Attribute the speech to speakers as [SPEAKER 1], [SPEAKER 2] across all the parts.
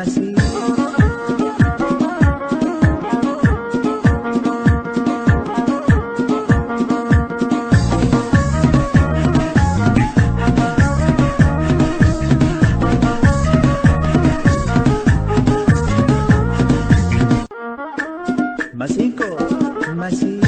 [SPEAKER 1] Masii. Masiinqoo masii.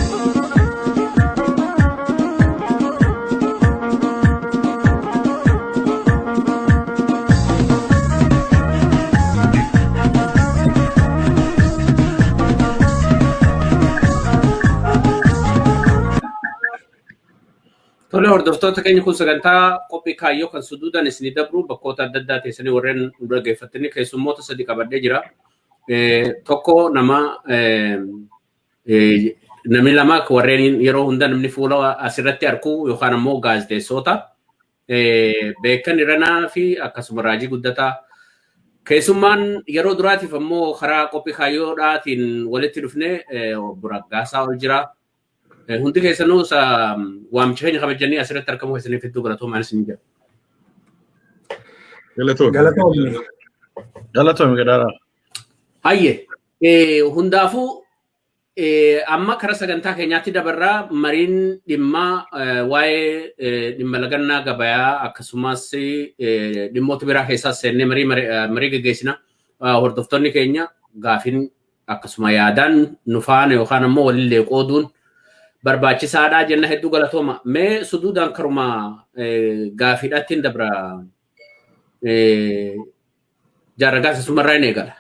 [SPEAKER 2] Tole, hordoftoota keenya, kun sagantaa qophii kaayyoo kan suduudhaan isinii dabru. Bakkoota adda addaa teessanii warreen nu dhaggeeffattanii, keessummoota sadi qabadhee jira. Tokko nama, namni lama warreen yeroo hunda namni fuula asirratti argu yookaan ammoo gaazexeessota Beekan Irranaa fi akkasuma Raajii Guddataa. Keessummaan yeroo duraatiif ammoo karaa qophii kaayyoodhaatiin walitti dhufne obbo Raggaasaa ol jira. Hundi keessanuu waamicha keenya kabajanii asirratti argamuu keessaniif hedduu galatoomaa isin jedha.
[SPEAKER 3] Galatoomi.
[SPEAKER 4] Galatoomi.
[SPEAKER 3] Galatoomi, Gadaaraa.
[SPEAKER 2] Hayye, hundaafuu amma karaa sagantaa keenyaatti dabarraa. Mariin dhimma waa'ee dhimma lagannaa gabayaa akkasumas dhimmoota biraa keessaas seennee marii geggeessina. Hordoftoonni keenya gaafin akkasuma yaadaan nu faana yookaan ammoo walillee qooduun barbaachisaadha jenna. Hedduu galatooma. Mee suduudhaan karuma gaafiidhaatti dabra, jaarragaa sumarraa hin eegala.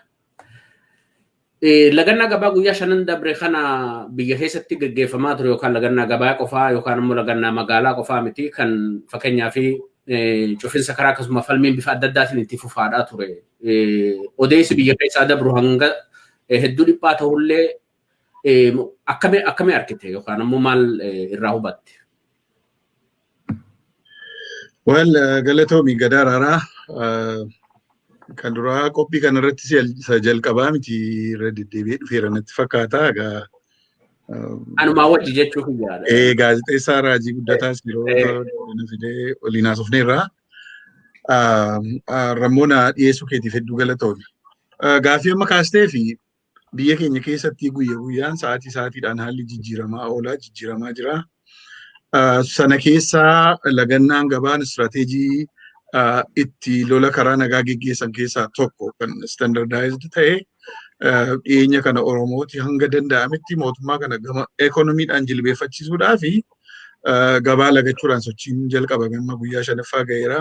[SPEAKER 2] Lagannaa gabaa guyyaa shanan dabre kana biyya keessatti gaggeeffamaa ture yookaan lagannaa gabaa qofaa yookaan immoo lagannaa magaalaa qofaa miti, kan fakkeenyaa fi cufinsa karaa akkasuma falmiin bifa adda addaatiin itti fufaadhaa ture. Odeessi biyya keessaa dabru hanga hedduu dhiphaa ta'ullee, akkamii argite yookaan ammoo maal irraa hubatte?
[SPEAKER 3] Well, galatoomi, Gadaaraaraa. Kan duraa qophii kanarratti isa jalqabaa miti, irra deddeebi'ee dhufeera natti fakkaata. Egaa
[SPEAKER 2] Anumaa wajji jechuuf yaada.
[SPEAKER 3] Gaazexeessaa Raajii Guddataas yeroo na fidee waliin haasofneerra. Rammoona dhiyeessuu keetiif hedduu galatoomi. Gaaffii amma kaastee fi biyya keenya keessatti guyya guyyaan, sa'aatii sa'aatiidhaan haalli jijjiiramaa oolaa jijjiiramaa jira. Sana keessaa lagannaan gabaan istirateejii itti lola karaa nagaa geggeessan keessaa tokko kan standardized ta'e. Dhiyeenya kana Oromooti hanga danda'ametti mootummaa kana gama ekonomiidhaan jilbeeffachiisuudhaa fi gabaa lagachuudhaan sochiin jalqabame amma guyyaa shanaffaa ga'eera.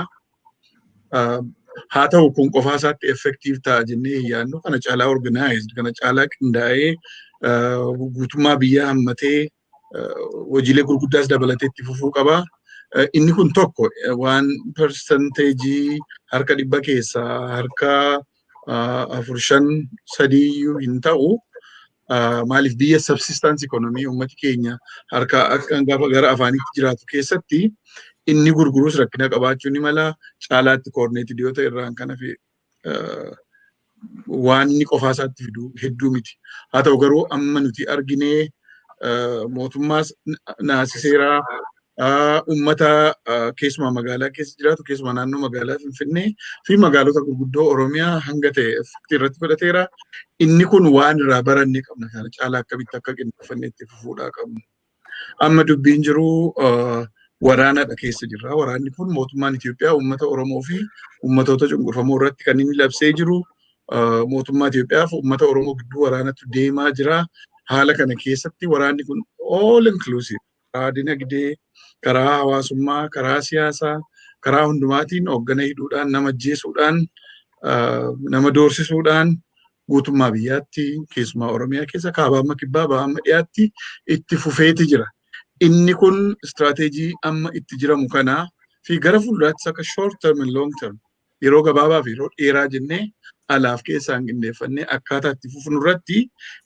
[SPEAKER 3] Haa ta'u, kun qofaa isaatti effective ta'a jennee hin yaadnu. Kana caalaa organized, kana caalaa qindaa'ee, guutummaa biyyaa hammatee, hojiilee gurguddaas dabalatee itti fufuu qaba. Inni kun tokko waan percentage harka 100 keessaa harka afur, shan, sadii iyyuu hin ta'u. Maaliif, biyya subsistence economy, uummati keenya harka akka gaafa gara afaanitti jiraatu keessatti inni gurgurus rakkina qabaachuu ni mala. Caalaatti coordinated yoo ta'e irraan kan hafe waan inni qofaa isaatti fidu hedduu miti. Haa ta'u garuu, amma nuti arginee mootummaas naasiseeraa, uummata keessumaa magaalaa keessa jiraatu, keessumaa naannoo magaalaa Finfinnee fi magaalota gurguddoo Oromiyaa hanga ta'e effect irratti godhateera. Inni kun waan irraa barannee qabna, kana caalaa akkamitti akka qindeeffannee itti fufuudhaa qabnu. Amma dubbiin jiru waraanadha keessa jirra. Waraanni kun mootummaan Itoophiyaa uummata Oromoo fi uummatoota cunqurfamoo irratti kan inni labsee jiru. Mootummaa Itoophiyaa fi uummata Oromoo gidduu waraanatu deemaa jira. Haala kana keessatti waraanni kun all inclusive, karaa dinagdee, karaa hawaasummaa, karaa siyaasaa, karaa hundumaatiin hooggana hidhuudhaan, nama ajjeesuudhaan, nama doorsisuudhaan guutummaa biyyaatti, keessumaa Oromiyaa keessa kaabaa amma kibbaa, bahaa amma dhiyaatti itti fufeeti jira. Inni kun istiraateejii amma itti jiramu kanaa fi gara fuulduraattis akka short term and long term, yeroo gabaabaa fi yeroo dheeraa jennee alaaf keessaan qindeeffannee akkaataa itti fufnu irratti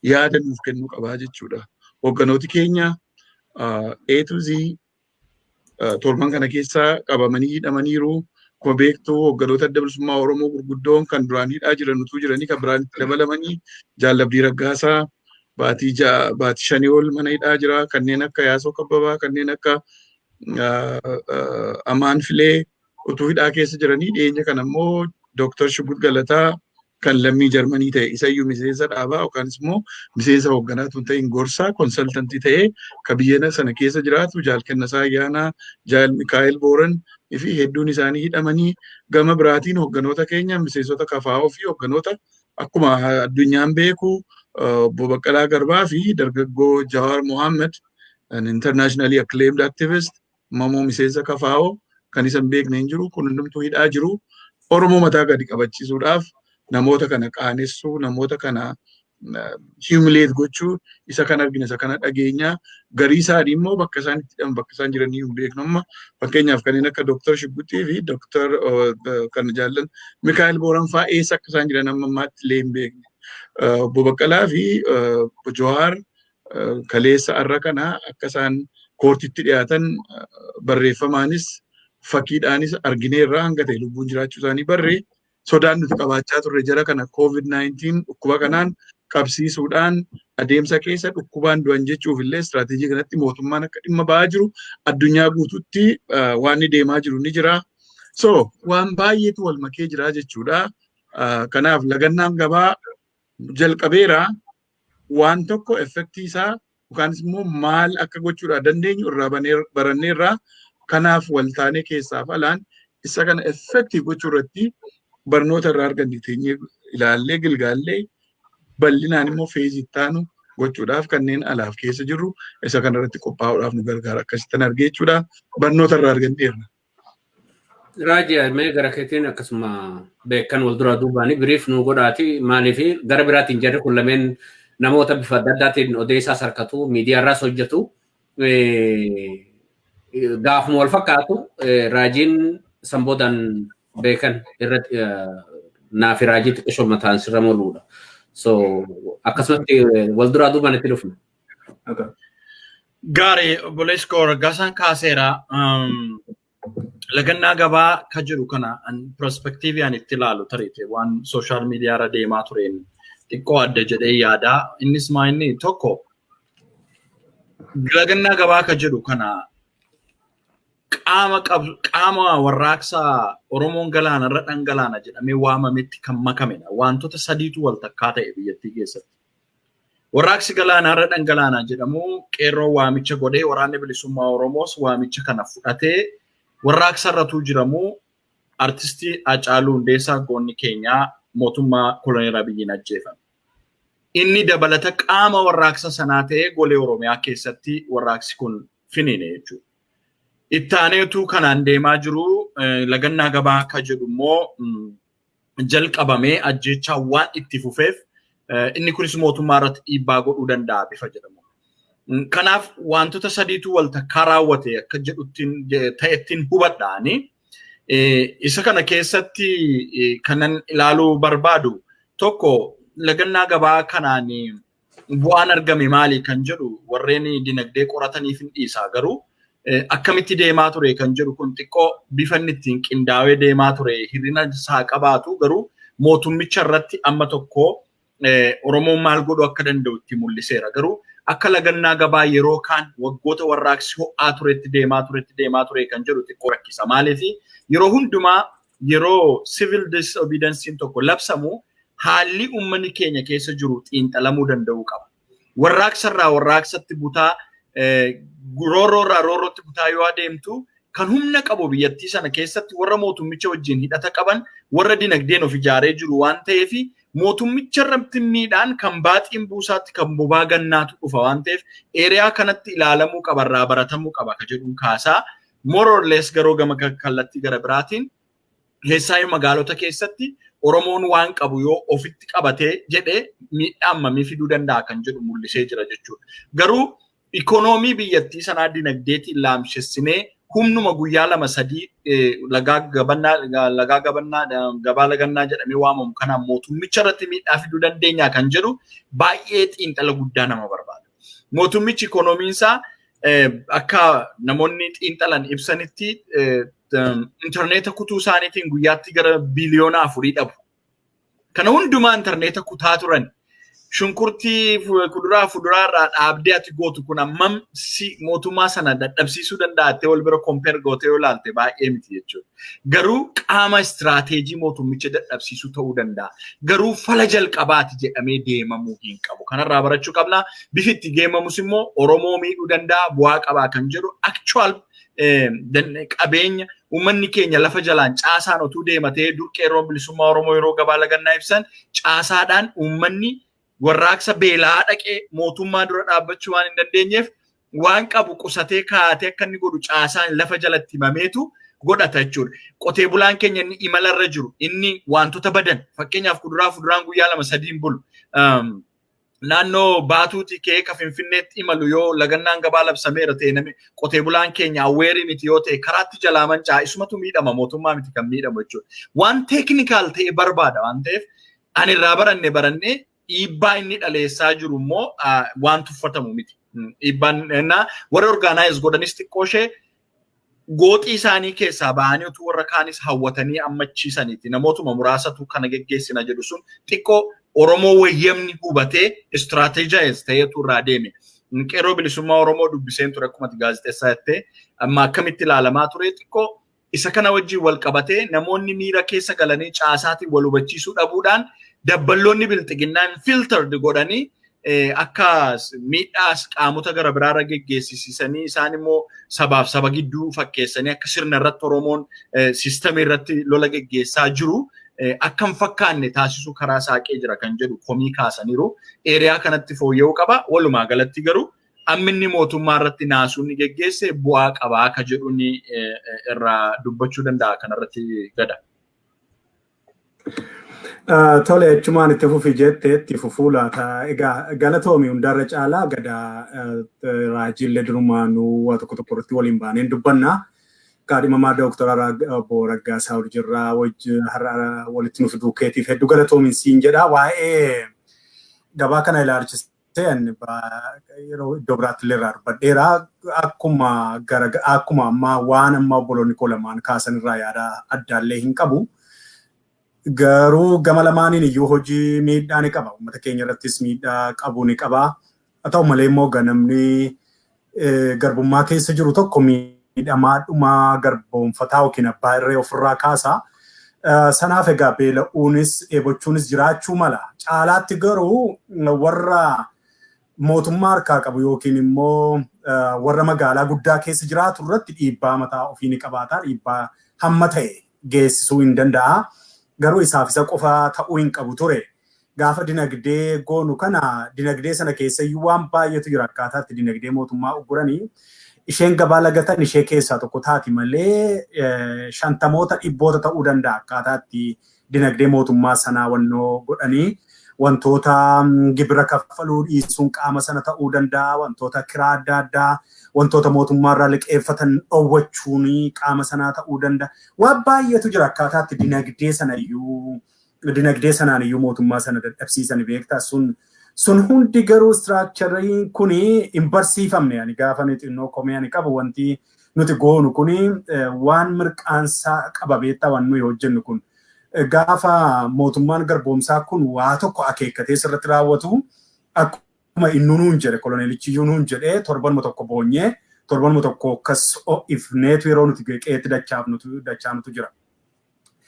[SPEAKER 3] yaada nuuf kennuu qabaa jechuudha. Hoogganooti keenya A to Z torban kana keessa qabamanii hidhamaniiru. Akkuma beektu, hoogganoota Adda Bilisummaa Oromoo gurguddoon kan duraan hidhaa jiran utuu jiranii kan biraan itti dabalamanii, Jaal Abdii Raggaasaa baatii 6, baatii 5 ol mana hidhaa jira. Kanneen akka Yaasoo Kabbabaa, kanneen akka Amaan Filee utuu hidhaa keessa jiranii, dhiyeenya kana immoo Dooktar Shuggut Galataa Kan lammii Jarmanii ta'e isayyuu miseensa dhaabaa yookaanis immoo miseensa hoogganaa tun ta'in gorsaa consultantii ta'ee ka biyya sana keessa jiraatu Jaal Kennasaa Ayyaanaa, Jaal Mikaa'el Booran fi hedduun isaanii hidhamanii, gama biraatiin hoogganoota keenya miseensota KFO fi hoogganoota akkuma addunyaan beeku obbo Baqqalaa Garbaa fi dargaggoo Jawaar Mohammed, an internationally acclaimed activist, mamoo miseensa KFO kan isa hin beekne hin jiru, kun hundumtuu hidhaa jiru. Oromoo mataa gadi qabachiisuudhaaf namoota kana qaanessuu, namoota kana humiliate gochuu, isa kan argina, isa kana dhageenya. Garii isaanii immoo bakka isaan itti hidhaman, bakka isaan jiranii hin beeknu. Amma fakkeenyaaf kanneen akka Dooktar Shugguxii fi Dooktar kan jaallan Mikaa'el Booran fa'aa eessa akka isaan jiran amma ammaatti illee hin beekne. Obbo Baqqalaa fi Obbo Jawaar kaleessa har'a kana akka isaan courtitti dhiyaatan barreeffamaanis fakkiidhaanis argineerraa, hanga ta'e lubbuun jiraachuu isaanii barree. Sodaan nuti qabaachaa turre jara kana COVID-19 dhukkuba kanaan qabsiisuudhaan adeemsa keessa dhukkubaan du'an jechuuf illee istiraatiijii kanatti mootummaan akka dhimma ba'aa jiru addunyaa guututti waan inni deemaa jiru ni jira. So waan baay'eetu wal makee jira jechuudha. Kanaaf lagannaan gabaa jalqabeera, waan tokko effectii isaa yookaanis immoo maal akka gochuudha dandeenyu irraa baranneerraa. Kanaaf waltaanee keessaaf alaan isa kana effective gochuu irratti barnoota irraa arganne teenyee ilaallee gilgaallee bal'inaan immoo phaseii itti aanu gochuudhaaf kanneen alaaf keessa jirru isa kana irratti qophaa'uudhaaf nu gargaara, akkasittan argee jechuudha, barnoota irraa arganneerra.
[SPEAKER 2] Raajii, mee gara keetiin akkasuma beekan wal duraa duubaanii biriif nu godhaati. Maaliif gara biraatiin jarri kun lameen namoota bifa adda addaatiin odeessaas harkatu, miidiyaarraas hojjetu. Gaafuma wal fakkaatu raajiin sanboodaan beekan irratti naafi raajii xiqqishoo mataan sirra moluudha. So akkasumatti wal duraa duubaan itti dhufna.
[SPEAKER 4] Gaarii, obboleessi koo Raggaasaan kaaseera. Lagannaa gabaa ka jedhu kana perspectiveii ani itti ilaalu tariite waan social media irra deemaa tureen xiqqoo adda jedhee yaada. Innis maa inni tokko lagannaa gabaa ka jedhu kana qaama warraaqsa Oromoon galaana irra dhangalaana jedhamee waamametti kan makamedha. Wantoota sadiitu wal takkaa ta'e biyyattii keessatti. Warraaqsi galaana irra dhangalaana jedhamu qeerroo waamicha godhee, waraanni bilisummaa Oromoos waamicha kana fudhatee warraaqsa irratuu jiramu artistii Haacaaluu Hundeessaa goonni keenyaa mootummaa koloneel Abiyyiin ajjeefame. Inni dabalata qaama warraaqsa sanaa ta'ee golee Oromiyaa keessatti warraaqsi kun finiine jechuudha. Ittaaneetu kanaan deemaa jiru lagannaa gabaa akka jedhu immoo jalqabamee ajjeechaa waan itti fufeef inni kunis mootummaa irratti dhiibbaa godhuu danda'a bifa jedhamu. Kanaaf wantoota sadiitu wal takkaa raawwate akka jedhuttiin ta'ettiin hubadhaani. Isa kana keessatti kanan ilaaluu barbaadu tokko, lagannaa gabaa kanaan bu'aan argame maali kan jedhu warreen dinagdee qorataniif hin dhiisaa, garuu akkamitti deemaa ture kan jedhu kun xiqqoo bifa inni ittiin qindaa'ee deemaa ture hir'ina isaa qabaatu, garuu mootummicha irratti amma tokko Oromoon maal godhuu akka danda'u itti mul'iseera. Garuu akka lagannaa gabaa yeroo kaan waggoota warraaqsi ho'aa turetti deemaa ture kan jedhu xiqqoo rakkisa. Maaliif, yeroo hundumaa yeroo civil disobedience tokko labsamu haalli uummanni keenya keessa jiru xiinxalamuu danda'uu qaba. Warraaqsa irraa warraaqsatti butaa, roorroo irraa roorrootti butaa yoo adeemtu, kan humna qabu biyyattii sana keessatti warra mootummicha wajjin hidhata qaban, warra dinagdeen of ijaaree jiru waan ta'eef, mootummicha irratti miidhaan kan baaxiin buusaatti kan bobaa gannaatu dhufa waan ta'eef, area kanatti ilaalamuu qaba, irraa baratamuu qaba ka jedhuun kaasaa. More or less garuu gama kallattii gara biraatiin keessaayyuu magaalota keessatti Oromoon waan qabu yoo ofitti qabatee jedhee miidhaa hammamii fiduu danda'a kan jedhu mul'isee jira jechuudha. Garuu ikoonoomii biyyattii sanaa dinagdeetiin laamshessinee humnuma guyyaa 2 3 lagaa gabannaa gabaa lagannaa jedhamee waamamu kanaan mootummicha irratti miidhaa fiduu dandeenya kan jedhu baay'ee xiinxala guddaa nama barbaada. Mootummichi ikoonomiin isaa akka namoonni xiinxalan ibsanitti intarneeta kutuu isaaniitiin guyyaatti gara biliyoona 4 dhabu. Kana hundumaa intarneeta kutaa turan. Shunkurtii kuduraa fuduraa irraa dhaabdee ati gootu kun hammam si mootummaa sana dadhabsiisuu danda'attee wal bira compare gootee yoo ilaalte baay'ee miti jechuudha. Garuu qaama istiraateejii mootummicha dadhabsiisuu ta'uu danda'a. Garuu fala jalqabaati jedhamee deemamuu hin qabu. Kanarraa barachuu qabna. Bifi itti deemamus immoo Oromoo miidhuu danda'a, bu'aa qabaa kan jedhu actual qabeenya uummanni keenya lafa jalaan caasaan otuu deematee, dur qeerroon bilisummaa Oromoo yeroo gabaa lagannaa ibsan caasaadhaan uummanni warraaqsa beelaa dhaqee mootummaa dura dhaabbachuu waan hin dandeenyeef, waan qabu qusatee kaa'atee akka inni godhu caasaan lafa jalatti himameetu godhata jechuudha. Qotee bulaan keenya inni imalarra jiru, inni wantoota badan, fakkeenyaaf kuduraa fuduraan guyyaa 2 sadiin bulu. Naannoo Baatuuti ka'ee ka Finfinneetti imalu yoo lagannaan gabaa labsameera ta'e, namni qotee bulaan keenya aware miti yoo ta'e, karaatti jalaa mancaa, isumatu miidhama, mootummaa miti kan miidhamu jechuudha. Waan technical ta'e barbaada waan ta'eef, ani irraa baranne dhiibbaa inni dhaleessaa jiru immoo waan tuffatamu miti. Dhiibbaan warra organize godhanis xiqqoo ishee gooxii isaanii keessaa bahanii utuu warra kaanis hawwatanii ammachiisaniiti. Namootuma muraasatu kana geggeessina jedhu sun xiqqoo Oromoo wayyamni hubatee strategize ta'eetu irraa deeme. Qeerroo bilisummaa Oromoo dubbiseen ture, akkuma gaazexeessaa jettee, amma akkamitti ilaalamaa ture, xiqqoo isa kana wajjin wal qabatee namoonni miira keessa galanii caasaatiin wal hubachiisuu dhabuudhaan dabballoonni bilxiginnaan filtered godhanii akka miidhaas qaamota gara biraarra geggeessisanii, isaan immoo sabaaf saba gidduu fakkeessanii akka sirna irratti Oromoon systemii irratti lola geggeessaa jiru akka hin fakkaanne taasisuu karaa saaqee jira kan jedhu komii kaasaniiru. Area kanatti fooyya'uu qaba. Walumaa galatti garuu amminni mootummaa irratti naasuun ni geggeesse bu'aa qabaa akka jedhu ni irraa dubbachuu danda'a kanarratti gada.
[SPEAKER 5] Tole, achumaan itti fufi jettee itti fufuu laata. Egaa galatoomi, hundarra caalaa gada raajiillee durumaanuu waa tokko tokko irratti waliin baaneen dubbanna. Kaadhimamaa Dooktara Obbo Raggaasaa Urjirraa wajjin har'a walitti nu fiduu keetiif hedduu galatoomin siin jedha. Waa'ee gabaa kana ilaalchisee yeroo iddoo biraatti illee irraa dubbadheera. Akkuma gara akkuma ammaa waan amma obboloonni koo lamaan kaasan irraa yaada addaallee hin qabu. Garuu gama lamaaniin iyyuu hojii miidhaa ni qaba. Uummata keenya irrattis miidhaa qabu ni qaba. Haa ta'u malee immoo namni garbummaa keessa jiru tokko miidhamaadhuma garboomfataa yookiin abbaa irree ofirraa kaasa. Sanaaf egaa beela'uunis dheebochuunis jiraachuu mala. Caalaatti garuu warra mootummaa harkaa qabu yookiin immoo warra magaalaa guddaa keessa jiraatu irratti dhiibbaa mataa ofii ni qabaata. Dhiibbaa hamma ta'e geessisuu hin danda'a. Garuu isaaf isa qofa ta'uu hin qabu ture. Gaafa dinagdee goonu kana, dinagdee sana keessa iyyuu waan baay'eetu jira, akkaataa itti dinagdee mootummaa ugguranii. Isheen gabaa lagatan ishee keessaa tokko taati malee, shantamoota dhibboota ta'uu danda'a akkaataa itti dinagdee mootummaa sanaa wannoo godhanii. Wantoota gibira kaffaluu dhiisuun qaama sana ta'uu danda'a, wantoota kiraa adda addaa, wantoota mootummaarraa liqeeffatan dhoowwachuun qaama sanaa ta'uu danda'a. Waan baay'eetu jira akkaataa itti dinagdee sana iyyuu, dinagdee sanaan iyyuu mootummaa sana dadhabsiisan, beektaa. Sun hundi garuu structureiin kuni hin barsiifamne. Ani gaafa xinnoo komee ani qabu, wanti nuti goonu kuni waan mirqaansaa qaba, beektaa, waan nuyi hojjennu kun. Gaafa mootummaan garboomsaa kun waa tokko akeekkatee sirriitti raawwatu, akkuma inni nuun jedhe, koloneelichi iyyuu nuun jedhe, torbanuma tokko boonyee, torbanuma tokko akkas ho'ifneetu yeroo nuti qe'eetti dachaanutu jira.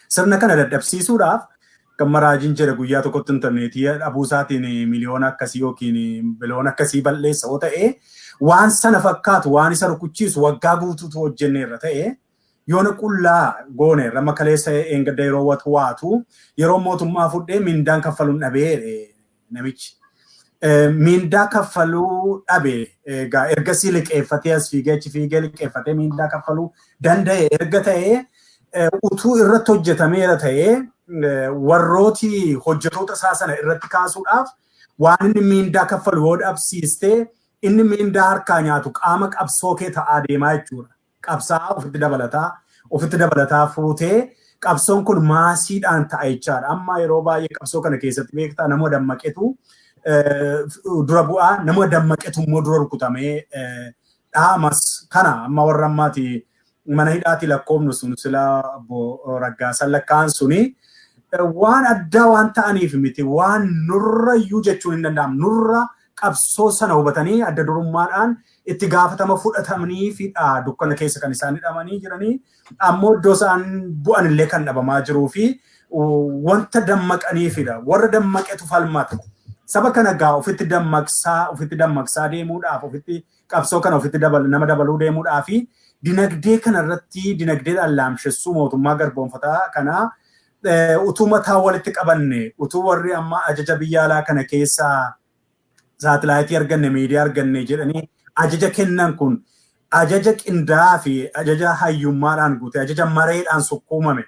[SPEAKER 5] Sirna kana dadhabsiisuudhaaf gamma raajiin jedhe guyyaa tokkotti intarneetii dhabuu isaatiin miliyoona akkasii yookiin biliyoona akkasii balleessa yoo ta'e, waan sana fakkaatu waan isa rukuchiisu waggaa guutuutu hojjenneerra ta'e, yoona qullaa gooneerra. Makaleessa eengadda yeroo watu waatu yeroo mootummaa fudhee mindaan kaffaluun dhabee namichi. Mindaa kaffaluu dhabe, egaa ergasii liqeeffatee as fiigee achi fiigee liqeeffatee mindaa kaffaluu danda'e erga ta'ee, utuu irratti hojjetameera ta'ee, warrooti hojjetoota isaa sana irratti kaasuudhaaf waan inni mindaa kaffalu yoo dhabsiistee, inni mindaa harkaa nyaatu qaama qabsoo kee ta'aa deemaa jechuudha. Qabsaa'aa ofitti dabalataa fuutee qabsoon kun massiidhaan ta'a jechaadha. Amma yeroo baay'ee qabsoo kana keessatti, beektaa, nama dammaqetu dura bu'aa, nama dammaqetu immoo dura rukutamee dhaamas. Kana amma warra ammaati mana hidhaati lakkoofnu sun sila obbo Raggaasan lakkaa'an suni Waan addaa waan ta'aniif miti, waan nurrayyuu jechuun hin danda'amu. Nurra qabsoo sana hubatanii adda durummaadhaan itti gaafatama fudhatamanii fi dukkana keessa kan isaan hidhamanii jiranii, ammoo iddoo isaan bu'an illee kan dhabamaa jiruu fi wanta dammaqaniifidha. Warra dammaqetu falmata. Saba kana gaa ofitti dammaqsaa deemuudhaaf, ofitti qabsoo kana ofitti nama dabaluu deemuudhaaf, dinagdee kana irratti dinagdeedhaan laamshessuu mootummaa garboonfataa kanaa utuu mataa walitti qabanne, utuu warri amma ajaja biyya alaa kana keessaa saatilaayitii arganne, miidiyaa arganne jedhanii ajaja kennan kun ajaja qindaa'aa fi ajaja hayyummaadhaan guute, ajaja mareedhaan sukkuumame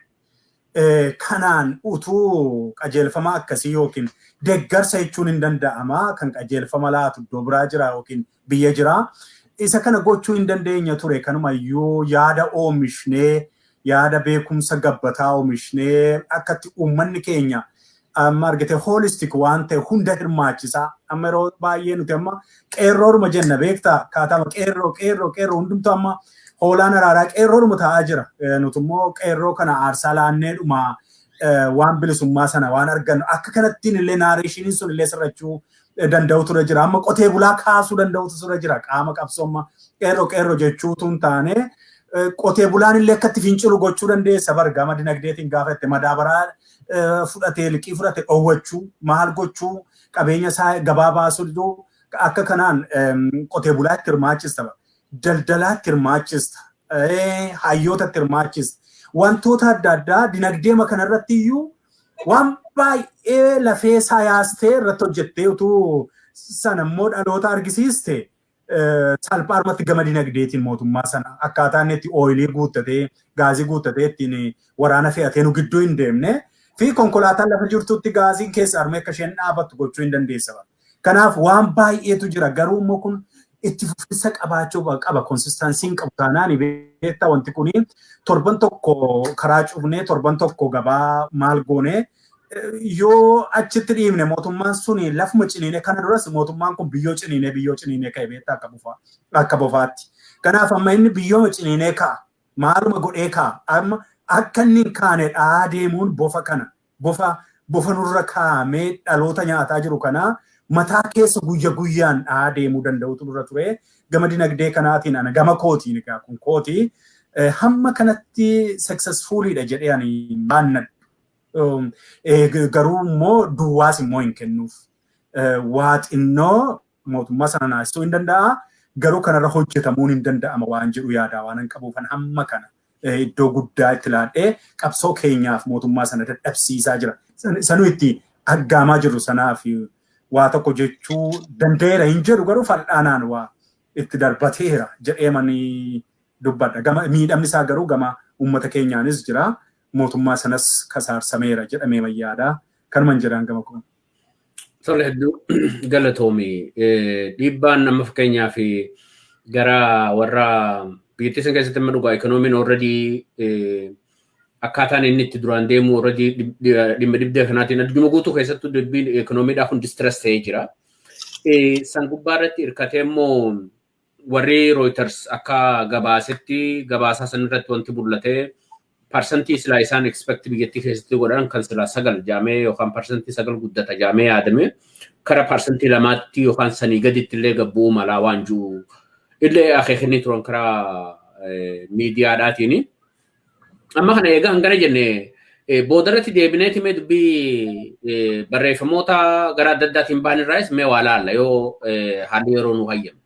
[SPEAKER 5] kanaan utuu qajeelfama akkasii yookiin deeggarsa jechuun hin danda'ama, kan qajeelfama laatu iddoo biraa jira yookiin biyya jira. Isa kana gochuu hin dandeenya ture. Kanumayyuu yaada oomishnee, yaada beekumsa gabbataa oomishnee, akkatti uummanni keenya amma argite holistic waan ta'e hunda hirmaachisaa. Amma yeroo baay'ee nuti amma qeerroodhuma jenna, beektaa, kaatama qeerroo, qeerroo, qeerroo, hundumtuu amma hoolaan araaraa qeerroodhuma taa'aa jira. Nuti immoo qeerroo kana aarsaa laanneedhuma waan bilisummaa sana waan argannu akka kanattiin illee narrationiin sun illee sirrachuu danda'u ture jira. Amma qotee bulaa kaasuu danda'utu ture jira. Qaama qabsoomma qeerroo qeerroo jechuutu hin taane, qotee bulaan illee akka itti fincilu gochuu dandeessa. Bargama dinagdeetiin gaafa itti madaabaraa fudhatee, liqii fudhate dhoowwachuu, maal gochuu, qabeenya isaa gabaa baasuu, akka kanaan qotee bulaa itti hirmaachista. Daldalaa itti hirmaachista. Hayyoota itti hirmaachista. Wantoota adda addaa dinagdeema kanarratti iyyuu waan baay'ee lafee isaa yaastee irratti hojjettee utuu sana immoo dhaloota argisiiste, salphaadhumatti gama dinagdeetiin mootummaa sana akkaataa inni itti oilii guuttatee, gaazii guuttatee ittiin waraana fe'atee nu gidduu hin deemne fi konkolaataan lafa jirtutti gaaziin keessa armee akka isheen dhaabattu gochuu hin dandeessa. Kanaaf waan baay'eetu jira, garuu immoo kun itti fufinsa qabaachuu qaba. Consistencyn qabu taanaan, beektaa, wanti kuni torban tokko karaa cufnee, torban tokko gabaa maal goonee yoo achitti dhiibne, mootummaan suni lafuma ciniinee, kana duras mootummaan kun biyyoo ciniinee, biyyoo ciniinee ka'e, beektaa, akka bofaa, akka bofaatti. Kanaaf amma inni biyyoo ciniinee ka'a. Maaluma godhee ka'a. Amma akka inni hin kaane dhaa deemuun bofa kana, bofa nurra kaa'amee dhaloota nyaataa jiru kana mataa keessa guyya guyyaan dhaa deemuu danda'utu nurra ture. Gama dinagdee kanaatiin ana gama kootiin egaa kun kootii hamma kanatti successfulidha jedhee ani baannadhu. Garuu immoo duwwaas immoo hin kennuuf. Waa xinnoo mootummaa sana naasisuu hin danda'a. Garuu kanarra hojjetamuun hin danda'ama waan jedhu yaadaa waan hin qabuufan hamma kana iddoo guddaa itti laadhee qabsoo keenyaaf mootummaa sana dadhabsiisaa jira. Sanuu itti aggaamaa jiru sanaaf waa tokko jechuu danda'eera hin jedhu, garuu fal'aanaan waa itti darbateera jedhee manii dubbadha. Gama miidhamni isaa garuu gama uummata keenyaanis jira. Mootummaa sanas kasaarsameera jedhamee mayyaadha. Kanuman jedhaan gama kun.
[SPEAKER 2] Tole, hedduu galatoomi. Dhiibbaan amma fakkeenyaaf gara warra biyyattii san keessatti amma dhugaa ikoonomiin already akkaataan inni itti duraan deemu already dhimma dhibdee kanaatiin addunyaa guutuu keessattuu dubbiin ikoonomiidhaa kun distress ta'ee jira. San gubbaa irratti hirkatee immoo warri Reuters akka gabaasetti, gabaasaa san irratti wanti mul'atee parsantii silaa isaan expect biyyattii keessatti godhan kan silaa 9 jaamee yookaan 9% guddata jaamee yaadame kara 2%tti yookaan sanii gaditti illee gabbuu malaa waan jiru illee akeekanii turan karaa miidiyaadhaatiin. Amma kana egaa hangana jenne, boodarratti deebineeti mee dubbii barreeffamoota gara adda addaatiin ba'an irraayis mee waa laalla yoo haalli yeroo nu hayyame.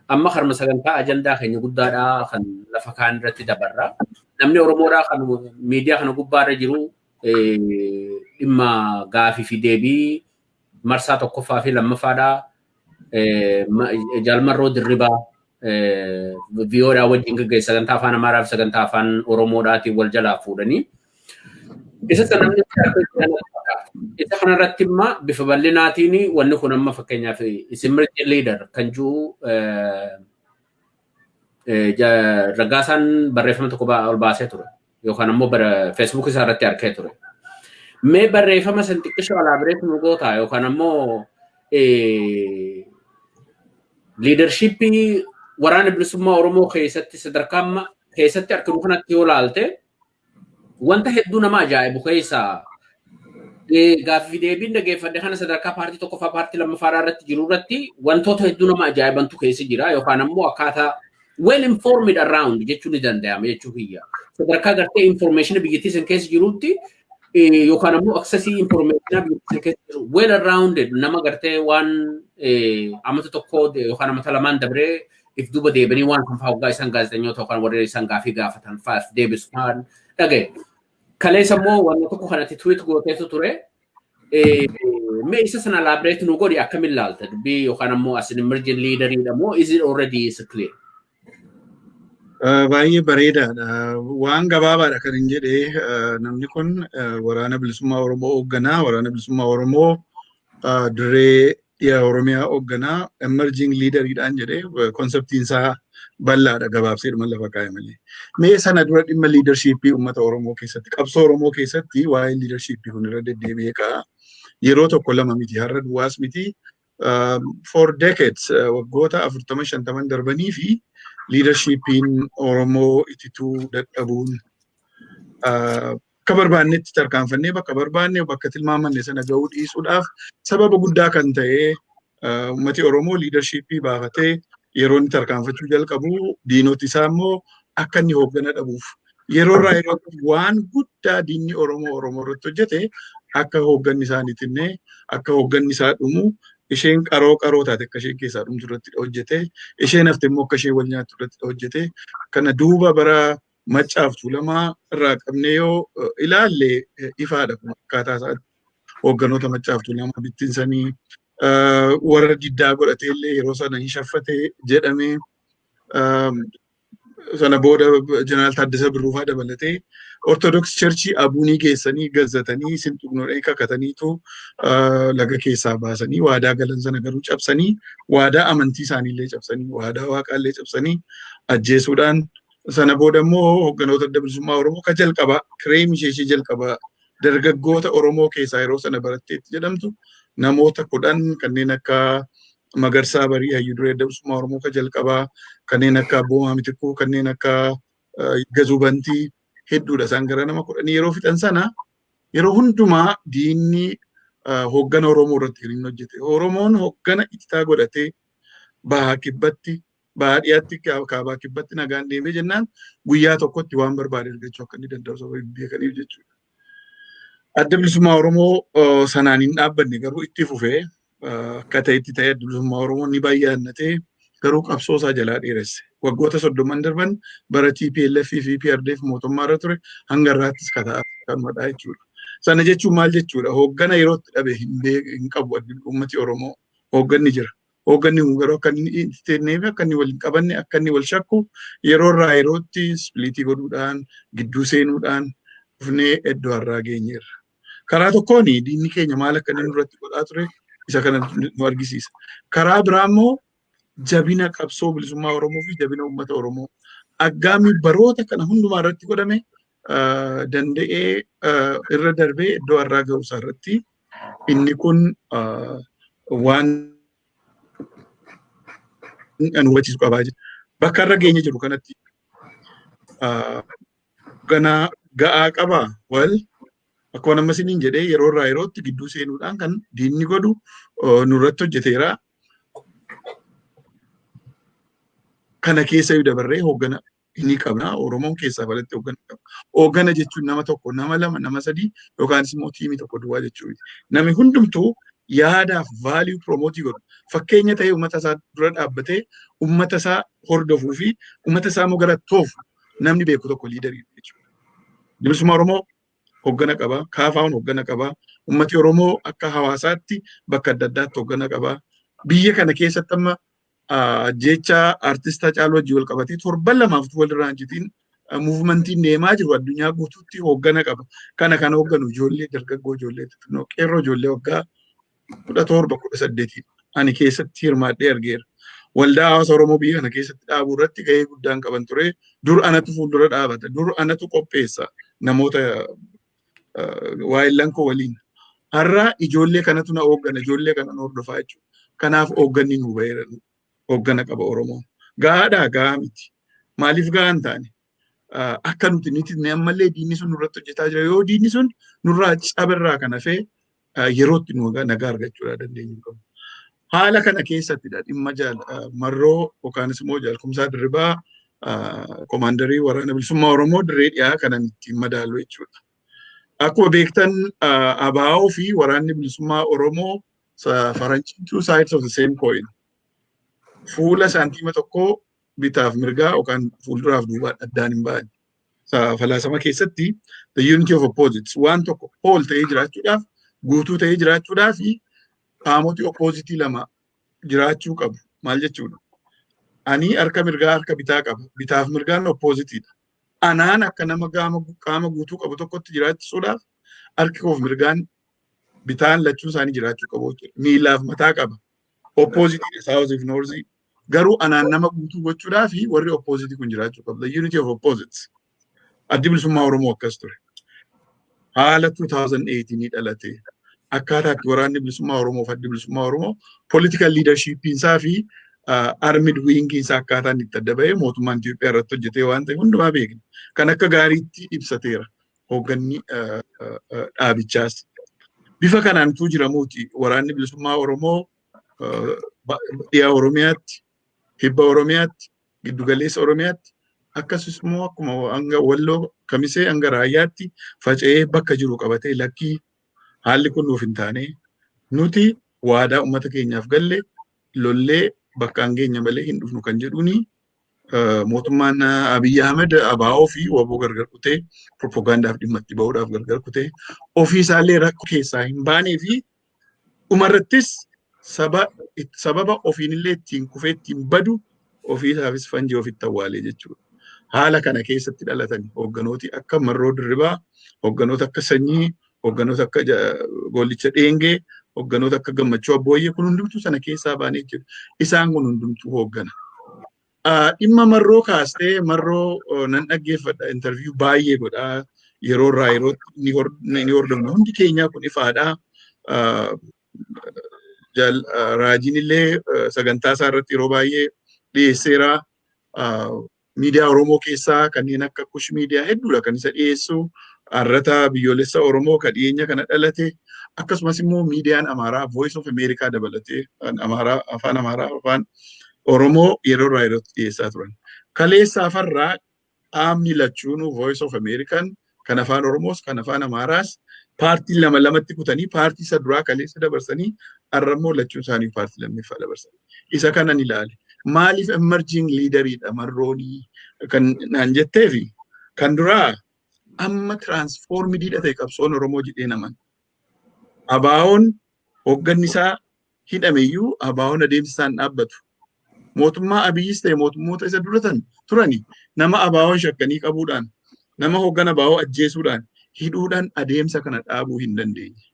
[SPEAKER 2] Amma karma sagantaa ajandaa keenya guddaadhaa kan lafa kaan irratti dabarra. Namni Oromoodhaa kan miidiyaa kana gubbaarra jiru dhimma gaafii fi deebii marsaa tokkoffaa fi lammaffaadhaa Jaalmarroo Dirribaa VOAdhaa wajjin gaggeessa sagantaa afaan Amaaraa fi sagantaa afaan Oromoodhaatiin wal jalaa fuudhanii. Isa sana namni isa kanarratti immoo bifa bal'inaatiin wanni kun amma fakkeenyaaf emerging leader kan jiru Raggaasaan barreeffama tokko ol baasee ture yookaan ammoo Facebook isaa irratti argee ture. Mee barreeffama san xiqqishoo elaborate nu goota, yookaan ammoo leadershipii waraana bilisummaa Oromoo keessatti sadarkaa amma keessatti arginu kanatti yoo ilaalte, wanta hedduu nama ajaa'ibu keessaa Gaaffii deebiin dhaggeeffadhe kana sadarkaa paartii tokkoffaa, paartii lammaffaa irratti jiru irratti wantoota hedduu nama ajaa'ibantu keessa jira, yookaan ammoo akkaataa well informed around jechuun ni danda'ama jechuu kiyya. Sadarkaa gartee information biyyattii san keessa jirutti, yookaan ammoo access information biyyattii san keessa jiru, well rounded nama gartee waan amata tokko yookaan amata lamaan dabree if duuba deebanii waan kan fa'aa hoggaa isaan gaazexeessitoota yookaan warreen isaan gaafii gaafatan fa'aaf deebisu kan dhagaye. Kaleessa immoo wanna tokko kanatti tweet gooteetu ture. Mee isa sana elaborate nu godhi. Akkamiin ilaalta dubbii, yookaan ammoo as an emerging leader moo is it already is clear?
[SPEAKER 3] Baay'ee bareedaadha. Waan gabaabaadha kan hin jedhee, namni kun Waraana Bilisummaa Oromoo hoogganaa, Waraana Bilisummaa Oromoo dirree dhiya Oromiyaa hoogganaa, emerging leaderiidhaan jedhee conceptiin isaa bal'aadha, gabaabsee dhuma lafa kaa'e malee. Mee sana dura dhimma leadershipii uummata Oromoo keessatti, qabsoo Oromoo keessatti waa'ee leadershipii kun irra deddeebi'ee ka'a. Yeroo tokko lama miti, har'a duwwaas miti. For decades, waggoota 40 50 darbanii fi leadershipiin Oromoo itituu dadhabuun, akka barbaannetti tarkaanfannee bakka barbaanne, bakka tilmaamanne sana gahuu dhiisuudhaaf sababa guddaa kan ta'e, uummati Oromoo leadershipii baafatee yeroo inni tarkaanfachuu jalqabu diinoti isaa immoo akka inni hooggana dhabuuf yeroo irraa yerootti waan guddaa diinni Oromoo Oromoo irratti hojjete, akka hoogganni isaaniitinne, akka hoogganni isaa dhumu, isheen qaroo qaroo taate akka isheen keessaa dhumtu irratti hojjete, isheen hafte immoo akka isheen wal nyaattu irratti hojjete. Kana duuba bara Maccaaf Tuulamaa irraa qabnee yoo ilaalle ifaadha kun akkaataa isaatti. Hoogganoota Maccaaf Tuulamaa bittinsanii, warra diddaa godhatee illee yeroo sana hin shaffate jedhamee, sana booda Jeneraal Taaddasa Birruufaa dabalatee Orthodox Churchii abuunii geessanii gazzatanii sin tuqnoodhee kakataniitu laga keessaa baasanii, waadaa galan sana garuu cabsanii, waadaa amantii isaaniillee cabsanii, waadaa waaqaallee cabsanii ajjeesuudhaan, sana booda immoo hoogganoota Adda Bilisummaa Oromoo ka jalqabaa kireem ishee jalqabaa dargaggoota Oromoo keessaa yeroo sana baratteetti jedhamtu namoota 10, kanneen akka Magarsaa Barii, hayyuu duree Adda Bilisummaa Oromoo ka jalqabaa, kanneen akka Abboomaa Mitikkuu, kanneen akka Gazuu Bantii hedduudha. Isaan gara nama 10 yeroo fixan sana, yeroo hundumaa diinni hooggana Oromoo irratti kan inni hojjete. Oromoon hooggana ititaa godhatee bahaa kibbatti, bahaa dhiyaatti, kaabaa kibbatti nagaan deemee jennaan guyyaa tokkotti waan barbaade argachuu akka inni danda'u saba beekaniif jechuudha. Adda Bilisummaa Oromoo sanaan hin dhaabbanne, garuu itti fufee akka ta'etti ta'e Adda Bilisummaa Oromoo ni baay'annatee, garuu qabsoo isaa jalaa dheeresse. Waggoota 30n darban bara TPLF fi PRDF mootummaa irra ture hanga irraattis kataa jechuudha. Sana jechuun maal jechuudha? Hooggana yeroo itti dhabe hin qabu uummati Oromoo. Hoogganni jira. Hoogganni kun garuu akka inni hin fi akka inni wal hin qabanne, akka inni wal shakku yeroo irraa yerootti splitii godhuudhaan, gidduu seenuudhaan dhufnee iddoo har'aa geenyeerra. Karaa tokkoon diinni keenya maal akka inni nurratti godhaa ture isa kana nu argisiisa. Karaa biraa immoo jabina qabsoo bilisummaa Oromoo fi jabina uummata Oromoo aggaamii baroota kana hundumaa irratti godhame danda'ee irra darbee iddoo har'aa ga'uusaa irratti inni kun waan nu hubachiisu qabaa jira. Bakka irra geenye jiru kanatti ganaa ga'aa qabaa wal akkuma nama isiniin jedhee, yeroo irraa yerootti gidduu seenuudhaan kan diinni godhu nurratti hojjeteera. Kana keessa yoo dabarree hooggana ni qabna. Oromoon keessaa balatti hooggana qaba. Hooggana jechuun nama tokko, nama lama, nama sadii yookaanis immoo teamii tokko duwwaa jechuudha. Namni hundumtuu yaadaaf value promote godhu. Fakkeenya ta'ee uummata isaa dura dhaabbatee uummata isaa hordofuu fi uummata isaa immoo gara toofu namni beeku tokko leaderii jechuudha. Bilisummaa Oromoo hooggana qaba. KFO'n hooggana qaba. Uummati Oromoo akka hawaasaatti bakka adda addaatti hooggana qaba. Biyya kana keessatti amma jecha artist Haacaaluu wajjin wal qabatee torban lamaaf walirraa hin citiin movementiin deemaa jiru addunyaa guutuutti hooggana qaba. Kana kan hoogganu ijoollee dargaggoo, ijoollee xixinnoo, qeerroo, ijoollee waggaa 17, 18 ani keessatti hirmaadhee argeera. Waldaa hawaasa Oromoo biyya kana keessatti dhaabuu irratti gahee guddaan qaban ture. Dur anatu fuuldura dhaabata. Dur anatu qopheessa namoota waa'illan koo waliin. Har'a ijoollee kanatu na hooggana, ijoollee kana na hordofaa jechuudha. Kanaaf hoogganni nu baheera. Hooggana qaba Oromoon. Gahaadhaa? Gahaa miti. Maaliif gahaa hin taane? Akka nuti niti ammallee diinni sun nurratti hojjetaa jira. Yoo diinni sun nurraa cabarraa kan hafee Yerootti nu nagaa argachuudha dandeenyu qabu. Haala kana keessattidha dhimma Marroo yookaanis immoo Jaal Kumsaa Dirribaa, koomaandarii Waraana Bilisummaa Oromoo dirree dhiyaa kanan ittiin madaalu jechuudha. Akkuma beektan, ABO fi Waraanni Bilisummaa Oromoo faranjiin two sides of the same coin. Fuula saantiima tokkoo bitaaf mirgaa yookaan fuulduraaf duubaan addaan hin ba'an. Falaasama keessatti the unity of opposites, waan tokko whole ta'ee jiraachuudhaaf, guutuu ta'ee jiraachuudhaaf qaamoti oppositii lama jiraachuu qabu. Maal jechuudha? Ani harka mirgaa, harka bitaa qaba. Bitaaf mirgaan oppositiidha. Anaan akka nama qaama guutuu qabu tokkotti jiraachisuudhaaf harki koof mirgaan, bitaan lachuu isaanii jiraachuu qabu jechuudha. Miilaaf mataa qaba. Oppositiidha, south fi north. Garuu anaan nama guutuu gochuudhaaf warri oppositii kun jiraachuu qabu. The unity of opposites. Addi Bilisummaa Oromoo akkas ture. Haala 2018 dhalate. Akkaataa itti Waraanni Bilisummaa Oromoo fi Addi Bilisummaa Oromoo political leadership isaa fi armed wing isaa akkaataa inni itti adda bahee mootummaan Itoophiyaa irratti hojjetee waan ta'e hundumaa beekna. Kan akka gaariitti ibsateera hoogganni dhaabichaas. Bifa kanaan utuu jiramuuti Waraanni Bilisummaa Oromoo dhiyaa Oromiyaatti, kibba Oromiyaatti, giddugaleessa Oromiyaatti, akkasumas immoo akkuma hanga Walloo Kamisee hanga Raayyaatti faca'ee bakka jiru qabatee, lakkii, haalli kun nuuf hin taane, nuti waadaa uummata keenyaaf galle lollee bakka hangeenya malee hin dhufnu kan jedhuuni, mootummaan Abiyyi Ahmed ABO fi WBO gargar kutee propagaandaaf dhimma itti bahuudhaaf gargar kutee ofii isaallee rakkoo keessaa hin baanee fi dhumarrattis sababa ofiinillee ittiin kufee ittiin badu ofii isaafis fanjii ofitti awwaalee jechuudha. Haala kana keessatti dhalatan hoogganooti akka Marroo Dirribaa, hoogganoota akka Sanyii, hoogganoota akka Goollicha Dheengee, hoogganoota akka Gammachuu Abbooyyee kun hundumtuu sana keessaa baanee jiru. Isaan kun hundumtuu hooggana. Dhimma Marroo kaastee, Marroo nan dhaggeeffadha, interview baay'ee godhaa, yeroo irraa yerootti ni hordofna, hundi keenyaa kun ifaadha. Raajiin illee sagantaa isaa irratti yeroo baay'ee dhiyeesseera. Miidiyaa Oromoo keessaa kanneen akka Kush Miidiyaa hedduudha kan isa dhiyeessu. Arrata Biyyoolessa Oromoo kan dhiyeenya kana dhalate, akkasumas immoo miidiyaan Amaaraa Voice of America dabalatee Amaaraa, afaan Amaaraa, afaan Oromoo yeroo irraa yerootti dhiyeessaa turan. Kaleessa afarraa qaamni lachuunuu, Voice of American kan afaan Oromoos kan afaan Amaaraas, paartii lama lamatti kutanii paartii isa duraa kaleessa dabarsanii, har'a immoo lachuun isaanii paartii lammaffaa dabarsanii. Isa kanan ilaale. Maaliif emerging leaderiidha Marroonii kan naan jetteefi, kan duraa amma transformediidha ta'e qabsoon Oromoo jedhee naman. ABO'n hoogganni isaa hidhameyyuu ABO'n adeemsa isaan dhaabbatu. Mootummaa Abiyyis ta'e mootummoota isa duratan turani nama ABO'n shakkanii qabuudhaan, nama hooggana ABO ajjeesuudhaan, hidhuudhaan adeemsa kana dhaabuu hin dandeenye.